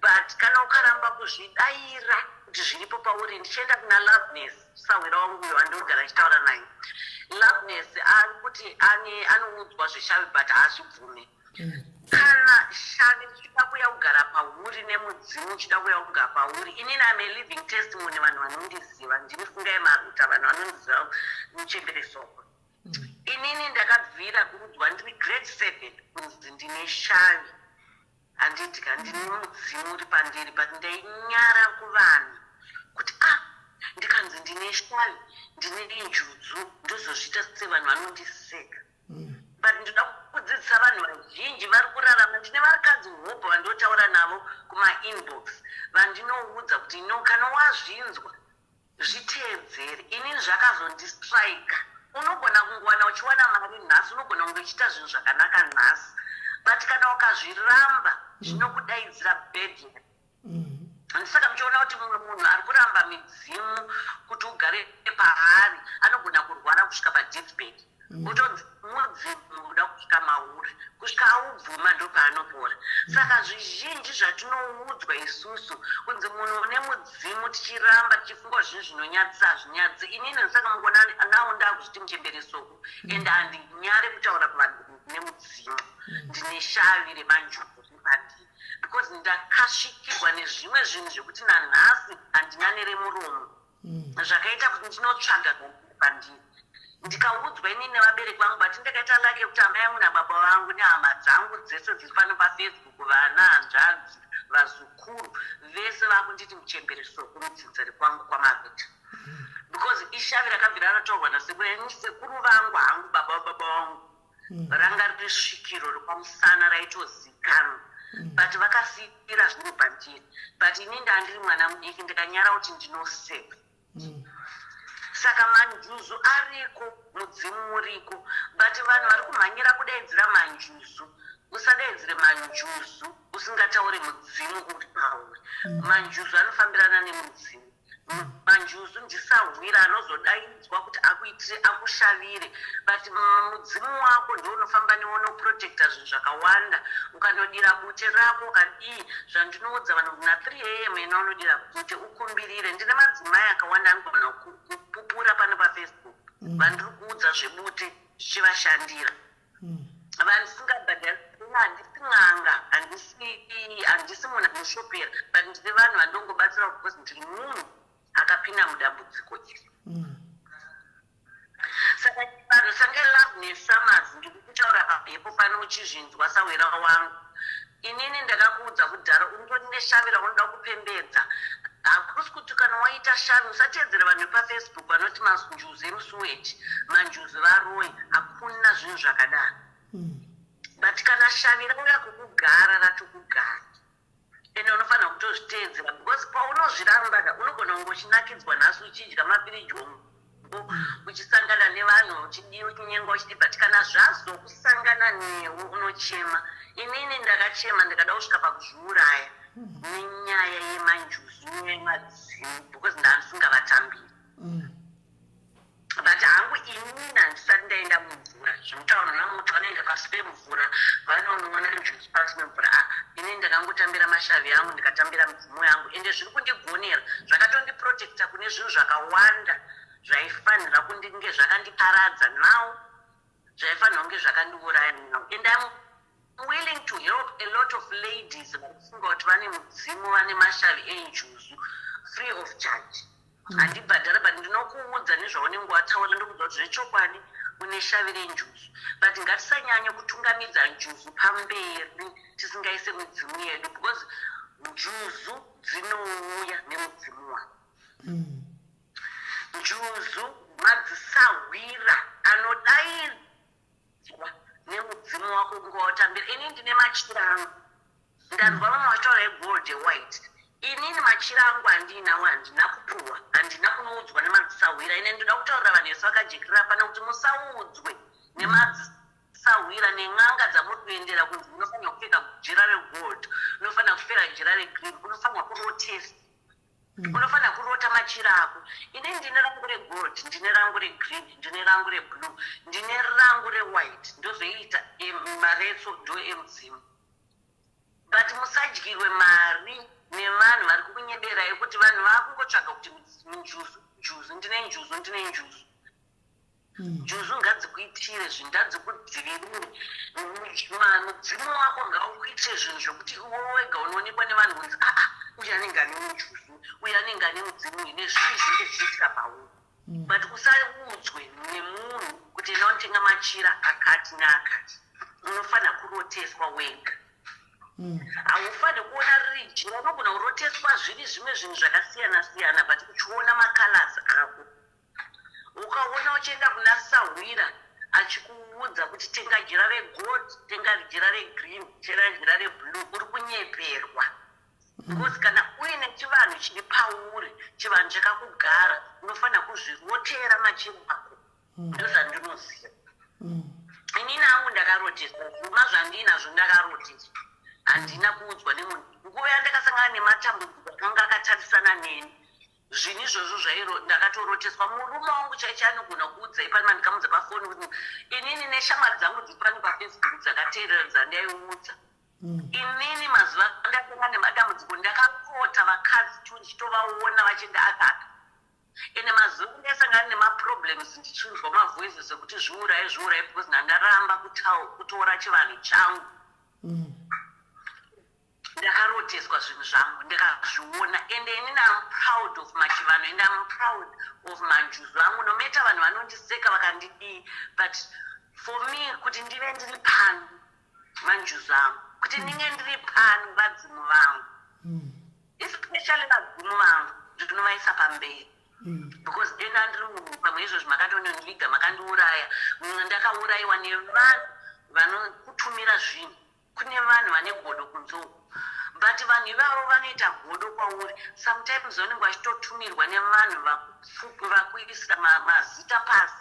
Speaker 8: But kana ukaramba kuzvidayira kuti zviripo pauri, ndichienda kuna Loveness, sahwira wangu uyo andinogara achitaura naye. Loveness ari kuti ane anoudzwa zveshavi, but haazvibvume. Kana shavi richida kuuya kugara pauri nemudzimu uchida kuuya kugara pauri, inini am a living testimony. Vanhu vanondiziva, ndini Fungai Maruta. Vanhu vanondiziva muchemberesoko. Inini ndakabvira kuudzwa ndiri grade 7 kunzi ndine shavi, handiti ka? Ndine mudzimu uri pandiri, but ndainyara kuvanhu kuti, ah, ndikanzi ndine shavi, ndine njuzu, ndozozviita sevanhu vanondiseka. But ndoda kudzidzisa vanhu vazhinji vari kurarama. Ndine vakadzi hobho vandotaura navo kumainbox, vandinoudza kuti, no, kana wazvinzwa, zviteedzere. Inini zvakazondistrika. Unogona kungowana uchiwana mari nhasi, unogona kunge uchiita zvinhu zvakanaka nhasi, but kana ukazviramba, zvinokudaidzira bad. Saka muchiona kuti mumwe munhu ari kuramba midzimu kuti ugare paari, anogona kurwara kusvika padeathbed, utonzi mudzimu uda kusvika mauri, kusvika aubvuma, ndopaanopora. Saka zvizhinji zvatinoudzwa isusu kunzi munhu une mudzimu, tichiramba tichifunga zvinhu zvinonyadzisa, hazvinyadzi. Inini saka mukuona nawo ndakuzviti muchemberesoko, ende handinyare kutaura kuvanhu ndine mudzimu, ndine shavi remanjuzu ripandiri, because ndakasvikirwa nezvimwe zvinhu zvekuti nanhasi handina neremuromo, zvakaita kuti ndinotsvaga pandiri. Ndikaudzwa inini nevabereki vangu, but ndakaita lucky yekuti amai yangu nababa vangu nehama dzangu dzese dziri pano paFacebook, vana, hanzvadzi, vazukuru, vese vakunditi muchemberesoko mudzinza rekwangu kwaMaruta, because ishavi rakabvira rataurwa nasekuru. Ini sekuru vangu hangu, baba vababa vangu, ranga riri svikiro rekwamusana raitozikanwa, but vakasiyira zviri pandiri. But ini ndandiri mwana mudiki, ndikanyara kuti ndinoseka. Saka manjuzu ariko, mudzimu uriko, but vanhu vari kumhanyira kudaidzira manjuzu. Usadaidzire manjuzu usingatauri mudzimu uri pauri. Manjuzu anofambirana nemudzimu. Manjuzu ndisahwira anozodaidzwa kuti akuitire, akushavire, but mudzimu wako ndo unofamba newe, unoprotecta zvinhu zvakawanda. Ukanodira bute rako, ukadii, zvandinoudza vanhu, kuna 3 a.m. ena unodira bute, ukumbirire. Ndine madzimai akawanda anogona kupupura pano paFacebook vandiri kuudza zvebute zvichivashandira, vandisingabhadhari. Handisi n'anga, handisi munhu anoshopera, but ndine vanhu vandongobatsira because ndiri munhu akapinda mudambudziko iri. Saka vanhu sange Love neSummers, ndiri kutaura pamhepo pano uchizvinzwa, sawera wangu. Inini ndakakuudza kudhara, undori neshavi raunoda kupembedza. Hakusi kuti kana waita shavi, usateedzera vanhu vepaFacebook vanoti manjuzu emusuweji, manjuzu varoi. Hakuna zvinhu zvakadaro. But kana shavi rauya kukugara, ratokugara, ende unofanira kutozviteedzera, because paunozviramba, unogona kunge uchinakidzwa nhasi, uchidya mapirijongo, uchisangana nevanhu, uchidii, uchinyenga, uchidii, but kana zvazokusangana newe, unochema. Inini ndakachema, ndikada kusvika pakuzviuraya nenyaya yemanjuzu nemadzimu, because ndaandisingavatambiri. But hangu inini handisati ndaenda mumvura. Zvinotaura namuti vanoenda pasi pemvura, vanonoona njuzu pasi pemvura. Ah, inini ndakangotambira mashavi angu, ndikatambira midzimu yangu, ende zviri kundigonera. Zvakatondiprotecta kune zvinhu zvakawanda zvaifanira kundinge zvakandiparadza now, zvaifanira kunge zvakandiuraya now. And I'm willing to help a lot of ladies vari kufunga kuti vane mudzimu, vane mashavi enjuzu, free of charge. Handibhadhara, but ndinokuudza nezvaunenge wataura, ndokuudza kuti zvechokwadi une shavi renjuzu. But ngatisanyanye kutungamidza njuzu pamberi tisingaise midzimu yedu, because njuzu dzinouya nemudzimu wako. Njuzu madzisahwira anodaidzwa nemudzimu wako kunge watambira. Ini ndine machira angu, ndanzwa vamwe vachitaura egold, ewhite.
Speaker 9: Inini machira angu andiinawo handina kupuhwa, handina kunoudzwa nemadzisahwira. Ine ndoda kutaurira vanhu vese vakajekerera pano kuti musaudzwe nemadzisahwira nen'anga dzamuri kuendera kunzi unofanira kupfeka jira regold, unofanira kupfeka jira regreen, unofanira kurotesa, unofanira kurota machira ako. Inini ndine rangu regold, ndine rangu regreen, ndine rangu reblue, ndine rangu rewhite. Ndozoita maretso ndo emudzimu. But musadyirwe mari nevanhu vari kukunyeberai kuti vanhu vakungotsvaga kuti njuzu, njuzu, ndine njuzu, ndine njuzu. Njuzu ngadzikuitire zvinhu, ngadzikudzivirire. Mudzimu wako ngaukuitire zvinhu zvokuti iwe wega unoonekwa nevanhu kunzi, aa, uyu anenge ane njuzu, uyu anenge ane mudzimu uyu, nezvinhu zvinenge zvichiitika pauri. But usaudzwe nemunhu kuti enda unotenga machira akati neakati. Unofanira kuroteswa wega. Haufaniri kuona riri jira, unogona kuroteswa zviri zvimwe zvinhu zvakasiyana siyana, but uchiona macolors ako. Ukaona uchienda kuna sahwira achikuudza kuti tenga jira regold, tenga jira regreen, tenga jira reblue, uri kunyeperwa, because kana uine chivanhu chiri pauri, chivanhu chakakugara, unofanira kuzvirotera machira ako. Ndozvandinoziva inini hangu. Ndakaroteswa zvuma zvandiinazvo, ndakaroteswa, handina kuudzwa nemunhu. Nguva yandakasangana nematambudziko akanga akatarisana neni, zvinhu izvozvo zvairo ndakatoroteswa. Murume wangu chaicho anogona kuudzai panima, ndikamudza pafoni kuti inini neshamwari dzangu dziri pano paFacebook dzakateerera dzandaiudza inini, mazuva andasangana nemadambudziko ndakakota vakadzi tu ndichitovaona vachienda akaka. Ende mazuva ndaisangana nemaproblems, ndichinzwa mavoices ekuti zviurai, zviurai, because ndandaramba kutora chivanhu changu. Ndakaroteswa zvinhu zvangu, ndakazviona. Ende inini am proud of machivanhu and am proud of manjuzu angu, no matter vanhu vanondiseka vakandidii. But for me kuti ndive ndiri pano, manjuzu angu, kuti ndinge ndiri pano, vadzimu vangu, especially vadzimu vangu, ndinovaisa pamberi, because dena ndiri munhu pamwe izvozvi makatonondiviga, makandiuraya. Ndakaurayiwa nevanhu vanokutumira zvinhu. Kune vanhu vane godo kunze uku, but vanhu ivavo vanoita godo kwauri. Sometimes vanenge vachitotumirwa nevanhu vakuisira mazita pasi,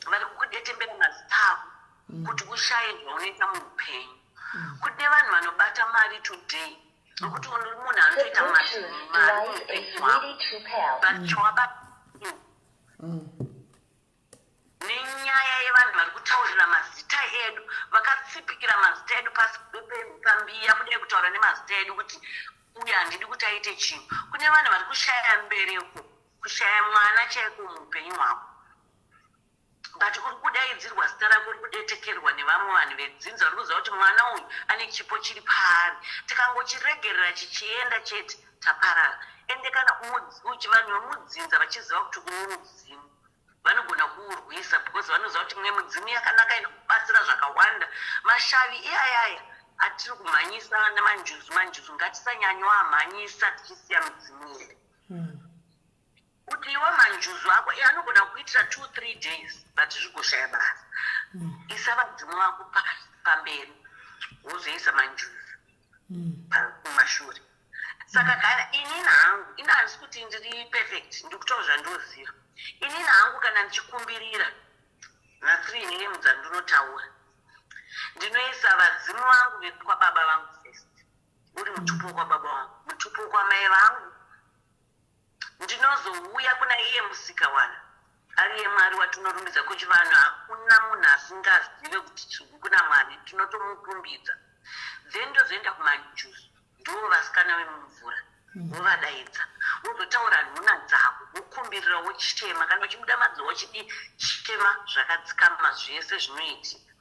Speaker 9: vari kukudetembera mazita ako kuti ushaye zvaunoita muupenyu. Kune vanhu vanobata mari today nokuti uri munhu anotoita mari muupenyu hwako, but chawabata nenyaya yevanhu vari kutaurira mazita edu, vakatsipikira mazita edu pasi pambiya, kudai kutaura nemazita edu kuti uyu handidi kuti aite chinhu. Kune vanhu vari kushaya mbereko, kushaya mwana chaiko muupenyu hwako, but uri kudaidzirwa zita rako, uri kudetekerwa nevamwe vanhu vedzinza vari kuziva kuti mwana uyu ane chipo chiri paari. Tikangochiregerera chichienda chete, taparara. Ende kana vanhu vemudzinza vachiziva kuti une mudzimu, vanogona kuurwisa, because vanoziva kuti mumwe mudzimu yakanaka inokubatsira zvakawanda. Mashavi iyayaya atiri kumhanyisa nemanjuzu, manjuzu ngatisanyanyoamhanyisa tichisiya mudzimu yedu. Kuti iwe manjuzu ako iye anogona kuitira 2, 3 days, but zvigoshaya basa. Isa vadzimu vako pamberi, wozoisa manjuzu kumashure. Saka kana inini hangu, ini handisi kuti ndiri perfect, ndikutaura zvandinoziva inini hangu. Kana ndichikumbirira na3 name dzandinotaura, ndinoisa vadzimu vangu vekwababa vangu first, uri mutupo wekwababa vangu, mutupo wekwamai vangu. Ndinozouya kuna iye musikawana, ariye Mwari watinorumbidza kuchivanhu. Hakuna munhu asingazive kuti kuna Mwari, tinotomurumbidza. Then ndozoenda kumanjuzu, ndo vasikana vemumvura, wovadaidza, wozotaura nhuna dzako, wokumbirira, wochema. Kana uchibuda madziwa, uchidi chema zvakadzikama, zvese zvinoitika.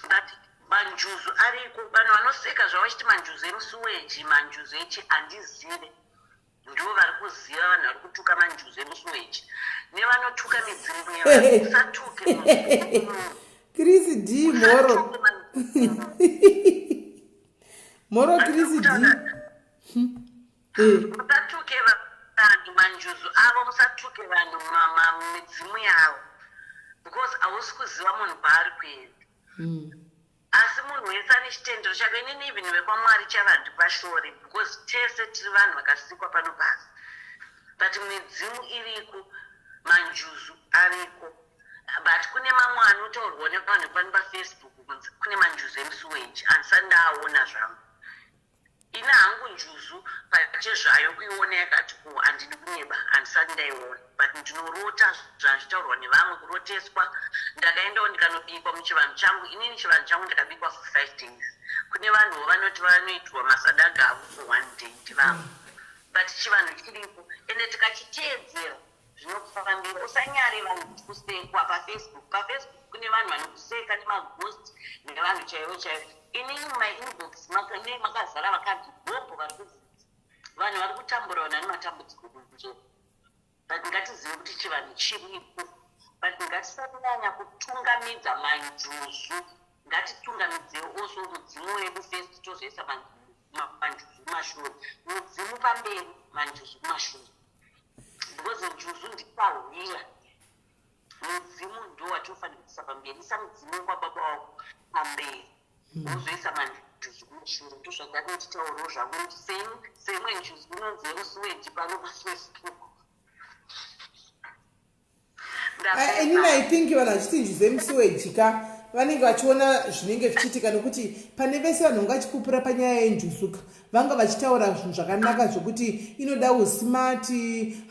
Speaker 9: But manjuzu ariko. Vanhu vanoseka zvavo vachiti manjuzu emusuweji, manjuzu echi, handizive. Ndo vari kuziva vanhu vari kutuka manjuzu emusuweji nevanotuka midzimu yevanhu. Usatuke munhu.
Speaker 1: Chris D, moro. Moro, Chris D.
Speaker 9: Musatuke vanhu manjuzu avo, musatuke vanhu midzimu yavo, because hausi kuziva munhu kwaari kuenda. Asi munhu wese ane chitendero chake. Inini even vekwamwari chava handipashore, because tese tiri vanhu vakasikwa pano pasi, but midzimu iriko, manjuzu ariko, but kune mamwe anotaurwa nevanhu pano paFacebook kunzi kune manjuzu emusewage. Handisati ndaaona zvangu. Ini hangu njuzu pachezvayo kuiona yakati ku, handidi kunyeba, handisati ndaiona, but ndinorota zvazvitaurwa nevamwe, kuroteswa. Ndakaendawo ndikanobikwa muchivanhu changu. Inini chivanhu changu ndakabikwa for 5 days. Kune vanhuwo vanoti vanoitwa masadaga avo for one day, ndivamwe, but chivanhu chiripo, ende tikachiteedzera zvinokufambira. Usanyare vanhu kusekwa paFacebook. PaFacebook kune vanhu vanokuseka nemaghost nevanhu chaivo chaivo. Inini mumainbox makazara vakadzi bhobho vari kubvunza, vanhu vari kutambura, vanhu vane matambudziko kunze, but ngatizive kuti chivanhu chiripo, but ngatisanyanya kutungamidza manjuzu. Ngatitungamidzei also mudzimu wedu first, tozoisa manjuzu kumashure. Mudzimu pamberi, manjuzu kumashure, because njuzu ndipahwira. Mudzimu ndo watinofanira kuisa pamberi. Isa mudzimu kwababa wako pamberi, wozoisa manjuzu kumashure. Ndozvandati nditaurawo zvangu seimwe njuzu inonzi yemusewage pano paFacebook.
Speaker 1: Inini I think vanhu vachiti njuzu yemusewage ka, vanenge vachiona zvinenge zvichiitika, nokuti pane vese vanhu vanga vachipupura panyaya yenjuzuka, vanga vachitaura zvinhu zvakanaka zvokuti inoda usmart,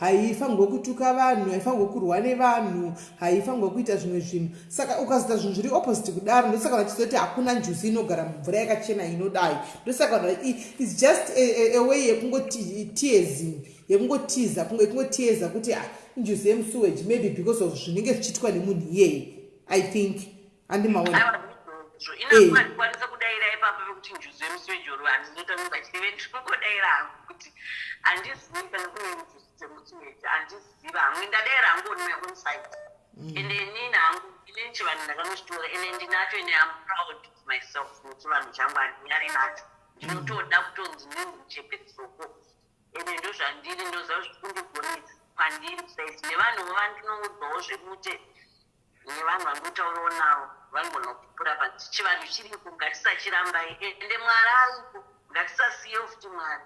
Speaker 1: haifanirwe kutuka vanhu, haifanirwe kurwa nevanhu, haifanirwe kuita zvimwe zvinhu. Saka ukazoita zvinhu zviri opposite kudaro, ndosaka vachizoti hakuna njuzu inogara mumvura yakachena inodai. Ndosaka vanhu, it's just a way yekungotizing, yekungotiza, yekungotiza kuti, ah, injuzu yemusewage, maybe because of zvinenge zvichiitwa nemunhu iyeye, I think. Handimaona.
Speaker 9: Inakwanisa kudaira ipapo pekuti njuzu yemusewage oro, handizotamidza chive, ndinongodaira hangu kuti handizivi kana kune njuzu dzemusewage, handizivi hangu. Ndadaira hangu on my own side. Ende inini hangu, inini chivanhu ndakanochitora, ende ndinacho, ende am proud of myself nechivanhu changu. Handinyari nacho. Ndinotoda kutonzi ndinzi muchepetsoko, ende ndozvandiri. Ndoziva zvikundigonesa kwandiri saisi nevanhuwo vandinoudzawo zvebute nevanhu vandotaurawo navo vanogona kupupura. But chivanhu chiriko, ngatisachirambai. Ende Mwari ariko, ngatisasiyewo futi Mwari.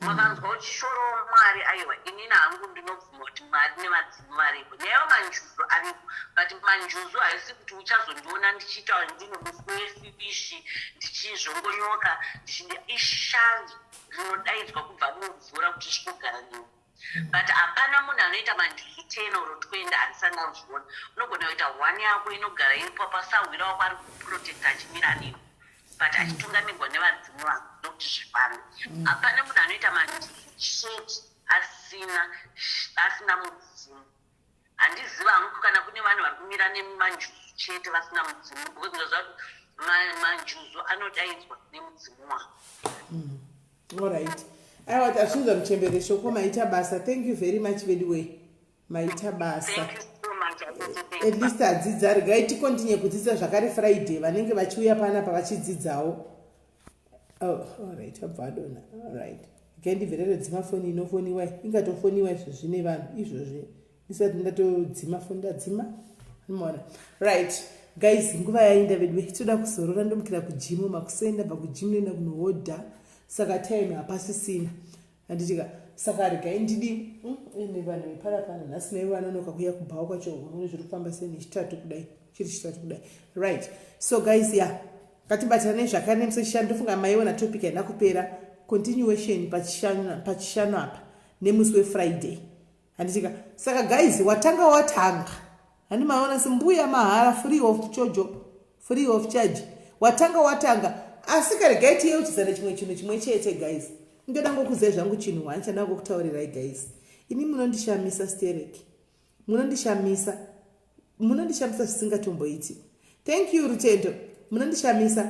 Speaker 9: Makanzwa uchishorawo Mwari, aiwa, inini hangu ndinobvuma kuti Mwari nevadzimu variko, naivo manjuzu ariko, but manjuzu haisi kuti uchazondiona ndichiita ndine muswe wefishi ndichizvongonyoka ndichidi. Ishavi rinodaidzwa kubva mumvura kuti zvikogara newe, but hapana munhu anoita manjuzu 10 or 20, handisati ndazviona. Unogona kuita one yako inogara iripo pasahwira wako ari kuprotecta achimira newe, but achitungamirwa nevadzimu vako nokuti zvifambe. Hapana munhu anoita manjuzu chete asina mudzimu. Handiziva hangu kana kune vanhu vari kumira nemanjuzu chete vasina mudzimu, because ndinoziva kuti manjuzu anodaidzwa nemudzimu wako.
Speaker 1: Alright, aiwa, tazvinzwa muchembere shoko. Maita basa, thank you very much veduway, maita basa.
Speaker 9: Thank you so much, Atete, thank
Speaker 1: At least adzidza. Regai ticontinue kudzidza zvakare Friday, vanenge vachiuya panapa vachidzidzawo. Oh, alright, abva adona. Alright, regai ndibve dzima foni. Inofoniwa, ingatofoniwa izvozvi nevanhu izvozvi ndisati ndatodzima foni. Ndadzima, anomaona. Right guys, nguva yainda vedu, toda kuzorora. Ndomukira kugym makuseni, ndabva kugym ndoenda kunohodha, saka time hapasisina, handitika? Saka regai ndidi ende vanhu veparapana nhasi naivo vanonoka kuuya kubhawa kwacho. Unoone zviri kufamba sei nechitatu kudai, chiri chitatu kudai. Right, so guys, ya, ngatibatanei zvakare nemusi wechishanu. Ndofunga maiona topic haina kupera, continuation pachishanu apa nemusi weFriday, handitika? Saka guys, watanga watanga, handi maona sembuya mahara, free of chojo, free of charge. Watanga watanga. Asi karegai tiyeuchidzane chimwe chinhu chimwe chete, guys. Ndoda ngokuzai zvangu chinhu one chandanga kutaurirai, guys. Ini munondishamisa stereki, munondishamisa, munondishamisa zvisingatomboiti. Thank you, Rutendo. Munondishamisa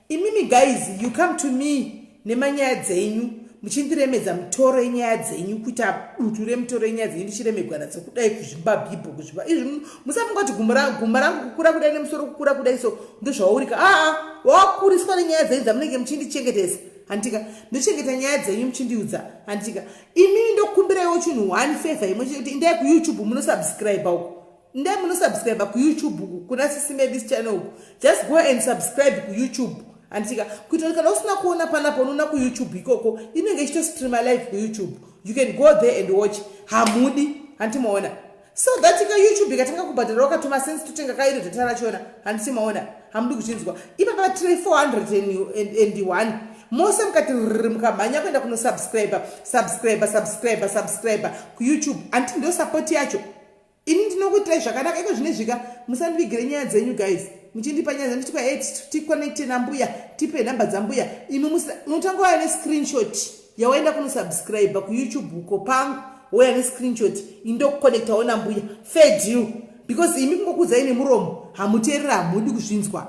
Speaker 1: imimi guys. You come to me nemanyaya dzenyu, muchindiremedza mutoro yenyaya dzenyu, kuita dutu remutoro yenyaya dzenyu, ndichiremegwa nadzo kudai, kuzvimba bhibho, kuzvimba izvi. Musafunga kuti gumba rangu kukura kudai nemusoro kukura kudai, so ndozvaurika. Aa, wakuriswa nenyaya dzenyu dzamunenge muchindichengetesa, handika? Ndochengeta nyaya dzenyu muchindiudza, handika? Imimi ndokumbiraiwo chinhu one favor imwe chete, kuti indai kuYouTube munosubscribe uko. Ndai munosubscribe kuYouTube uku kuna Sisi Melis channel uku. Just go and subscribe kuYouTube, handitika? Kuitira kuti kana usina kuona panapa, unoona kuYouTube ikoko, inenge ichitostreama live kuYouTube. You can go there and watch. Hamudi, handimaona? So that ka YouTube ikatanga kubhadhara wakatuma sense, totenga kairo data rachona, handiti maona? Hamudi kuchinzwa. Ipapa tiri 401 mose, mukati rr, mukamhanya kuenda kunosubscribe, subscribe, subscribe, subscribe kuYouTube, handiti ndo support yacho? Ini ndinokuitirai zvakanaka iko zvine zvika. Musandivigire nyaya dzenyu, guys. Muchindipa nyaya dzenyu, tikwa ticonnecte nambuya, tipe nhamba dzambuya. Imi unotanga waya nescreenshot yawaenda kunosubscribe kuYouTube uko pangu, woya nescreenshot, indokukonnectawo nambuya. Fair deal, because imi kungokudzai nemuromo, hamuteerera, hamudi kuzvinzwa,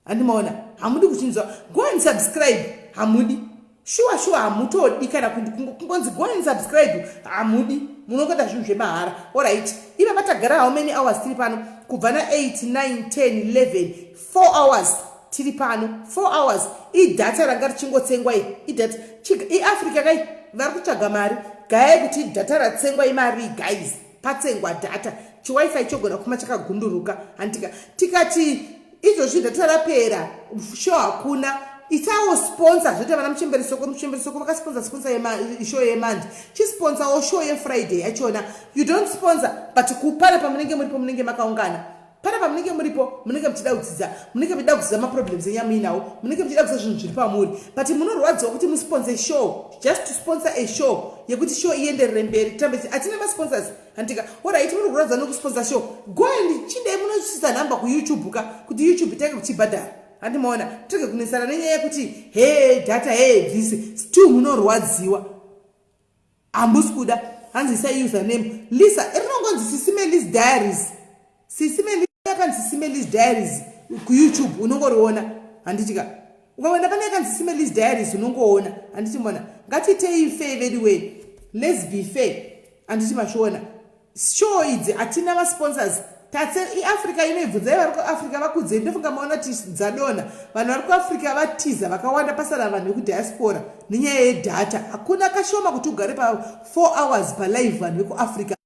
Speaker 1: handimaona? Hamudi kuzvinzwa. Go and subscribe, hamudi. Shuwa shuwa, hamutodi kana kungonzi go and subscribe, hamudi. Munongoda zvinhu zvemahara. Alright, ipapa tagara how many hours tiri pano? Kubva na8, 9, 10, 11, 4 hours tiri pano. 4 hours, idata ranga richingotsengwa. I idata iAfrica kai vari kutsvaga mari. Gayai kuti data ratsengwa imari, guys. Patsengwa data, chiWiFi chogona kuma chakagunduruka, handitika? Tikati izvozvi data rapera, show hakuna. Isawo sponsor zvoita vana Muchemberesoko. Muchemberesoko vakasponsor, sponsor show yeMonday. Chisponsorwo show yeFriday yachona. You don't sponsor, but kupana pamunenge muripo, munenge makaungana pana pamunenge muripo, munenge muchida kudzidza, munenge muchida kudzidza maproblems enyu amuinawo, munenge muchida kuziva zvinhu zviri pamuri, but munorwadziwa kuti musponse show, just to sponsor a show yekuti show ienderere mberi. Tirambe hatina masponsors, handika? Alright, muri kurwadza nekusponsor show. Go and chidai munosvisa nhamba kuYouTube ka, kuti YouTube itange kuchibhadhara, handimaona? Tirege kunesana nenyaya yekuti he data, he bvisi. Still munorwadziwa, hamusi kuda. Hanzi isai username. Lisa, rinongonzi Sisi Melis Diaries. Sisi Melis, yakanzi Sisi Melis Diaries kuYouTube, unongoriona, handitika? Ukaona pane yakanzi Sisi Melis Diaries, unongoona, handiti mona? Ngatiitei fair very well, let's be fair, handiti machiona? Show idzi hatina masponsors. Tatse iAfrica inoibvunzai vari kuAfrica vakudzei. Ndofunga maona kuti dzadonha. Vanhu vari kuAfrica vatiza vakawanda, pasara vanhu vekudiaspora nenyaya yedata. Hakuna kashoma kuti ugare pa4 hours palive. Vanhu vekuAfrica,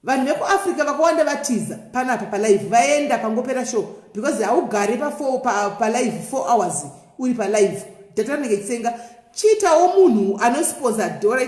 Speaker 1: vanhu vekuAfrica vakawanda vatiza panapa palive, vaenda pangopera show, because haugari palive 4 hours uri palive, data rinenge chitsenga. Chiitawo munhu anosponsor dora,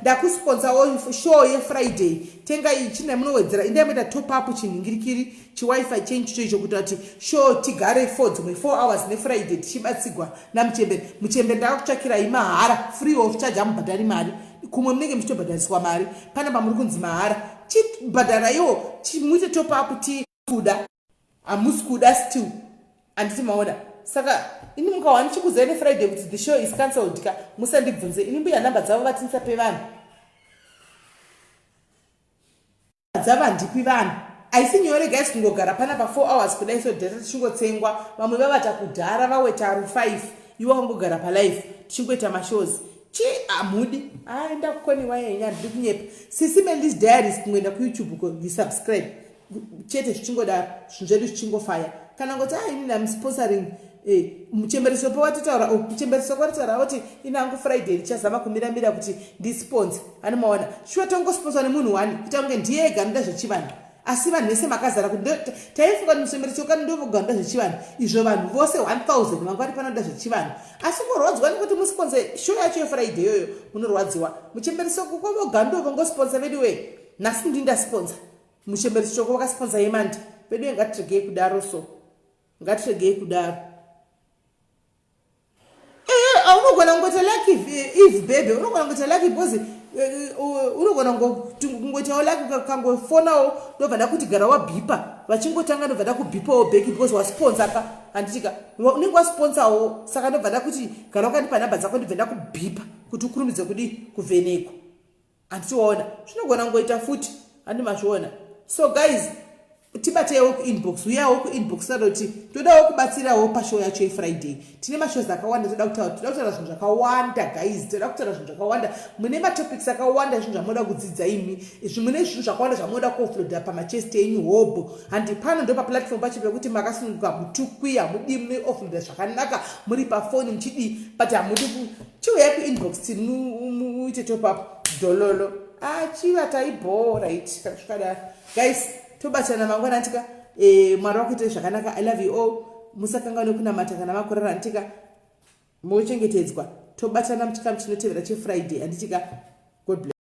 Speaker 1: ndakusponsawo show yeFriday, tenga china munowedzera, indai moita top up chinhingirikiri chiWiFi chenyu chicho icho, kuita kuti show tigare 4, dzimwe 4 hours neFriday tichibatsigwa namuchemberi. Muchemberi ndakakutsvakirai mahara, free of charge, hamubhadhari mari. Kumwe munenge muchitobhadhariswa mari, pana pamuri kunzi mahara. Chibhadharaiwo, muite top up. Tikuda, hamusi kuda still, handiti maona? Saka ini mukawa ndichikuziva neFriday kuti the show is cancelled ka, musandibvunze ini. Mbuya nhamba dzavo vatinisa pevanhu dzava, handipi vanhu. Haisi nyore, guys, kungogara pana pa4 hours kudai so, data tichingotsengwa. Vamwe vavata kudhara, vaweta ru 5, iwe wangogara palive tichingoita mashows. Chi hamudi. Aenda kukoniwa yenyu, handidi kunyepa. Sisi Melis Diaries, kungoenda kuYouTube ko, you subscribe chete, zvichingodaro zvinhu zvedu zvichingofaya. Kana ngoti a inini am sponsoring muchembereso pawatotaura, oh, muchembereso kwatotaura kuti inangu Friday ndichazama kumiramira kuti ndisponsor, anomaona? Shuwa, tongosponsorwa nemunhu one, kuita kunge ndiye ega anoda zvechivanhu, asi vanhu vese makazara. Kuti taifunga kuti muchembereso kani ndovoga anoda zvechivanhu, izvo vanhu vose 1000 vanga vari panoda zvechivanhu, asi kurwadziwa nekuti musponse show yacho yeFriday iyoyo, munorwadziwa. Muchembereso kukovoga ndovongosponsa vedu we. Nhasi ndindasponsor, muchembereso choko vakasponsa yeMonday. Vedu we, ngatiregei kudaro so, ngatiregei kudaro. Ee, unogona kungoita lucky if baby, unogona kungoita lucky because unogona kungoitawo lucky, kangofonawo, ndobva ndakuti gara wabhipa. Vachingotanga, ndobva ndakubhipawo back because wasponsa ka, handitika? Unenge wasponsawo, saka ndobva ndakuti gara wakandipa nhamba dzako, ndibva ndakubhipa kuti ukurumidze kudi kuvhenekwa, handitiwaona? Zvinogona kungoita futi, handi mazviona? So guys, tibateiwo kuinbox, uyawo kuinbox tada kuti todawo kubatsirawo pashow yacho yeFriday. Tine mashows akawanda toda kutaura, toda kutaura zvinhu zvakawanda, guys, toda kutaura zvinhu zvakawanda. Mune matopics akawanda, zvinhu zvamunoda kudzidza imi, mune zvinhu zvakawanda zvamunoda kuoffloada pamachest enyu hobho, handi? Pano ndo paplatform pacho pekuti makasununguka, mutukwi, hamudi, munoffloada zvakanaka muri pafoni muchidii, but hamudi. Chiuyai kuinbox, tiri muite top up dhololo. Achivatai bho, right? Kana zvikadaro, guys, tobatana mangwana, antika. Mwari wakuitire zvakanaka. I love you all. Musakanganwe kunamata kana makurara, antika. Mochengetedzwa. Tobatana muchikamu chinotevera cheFriday, anditika. God bless.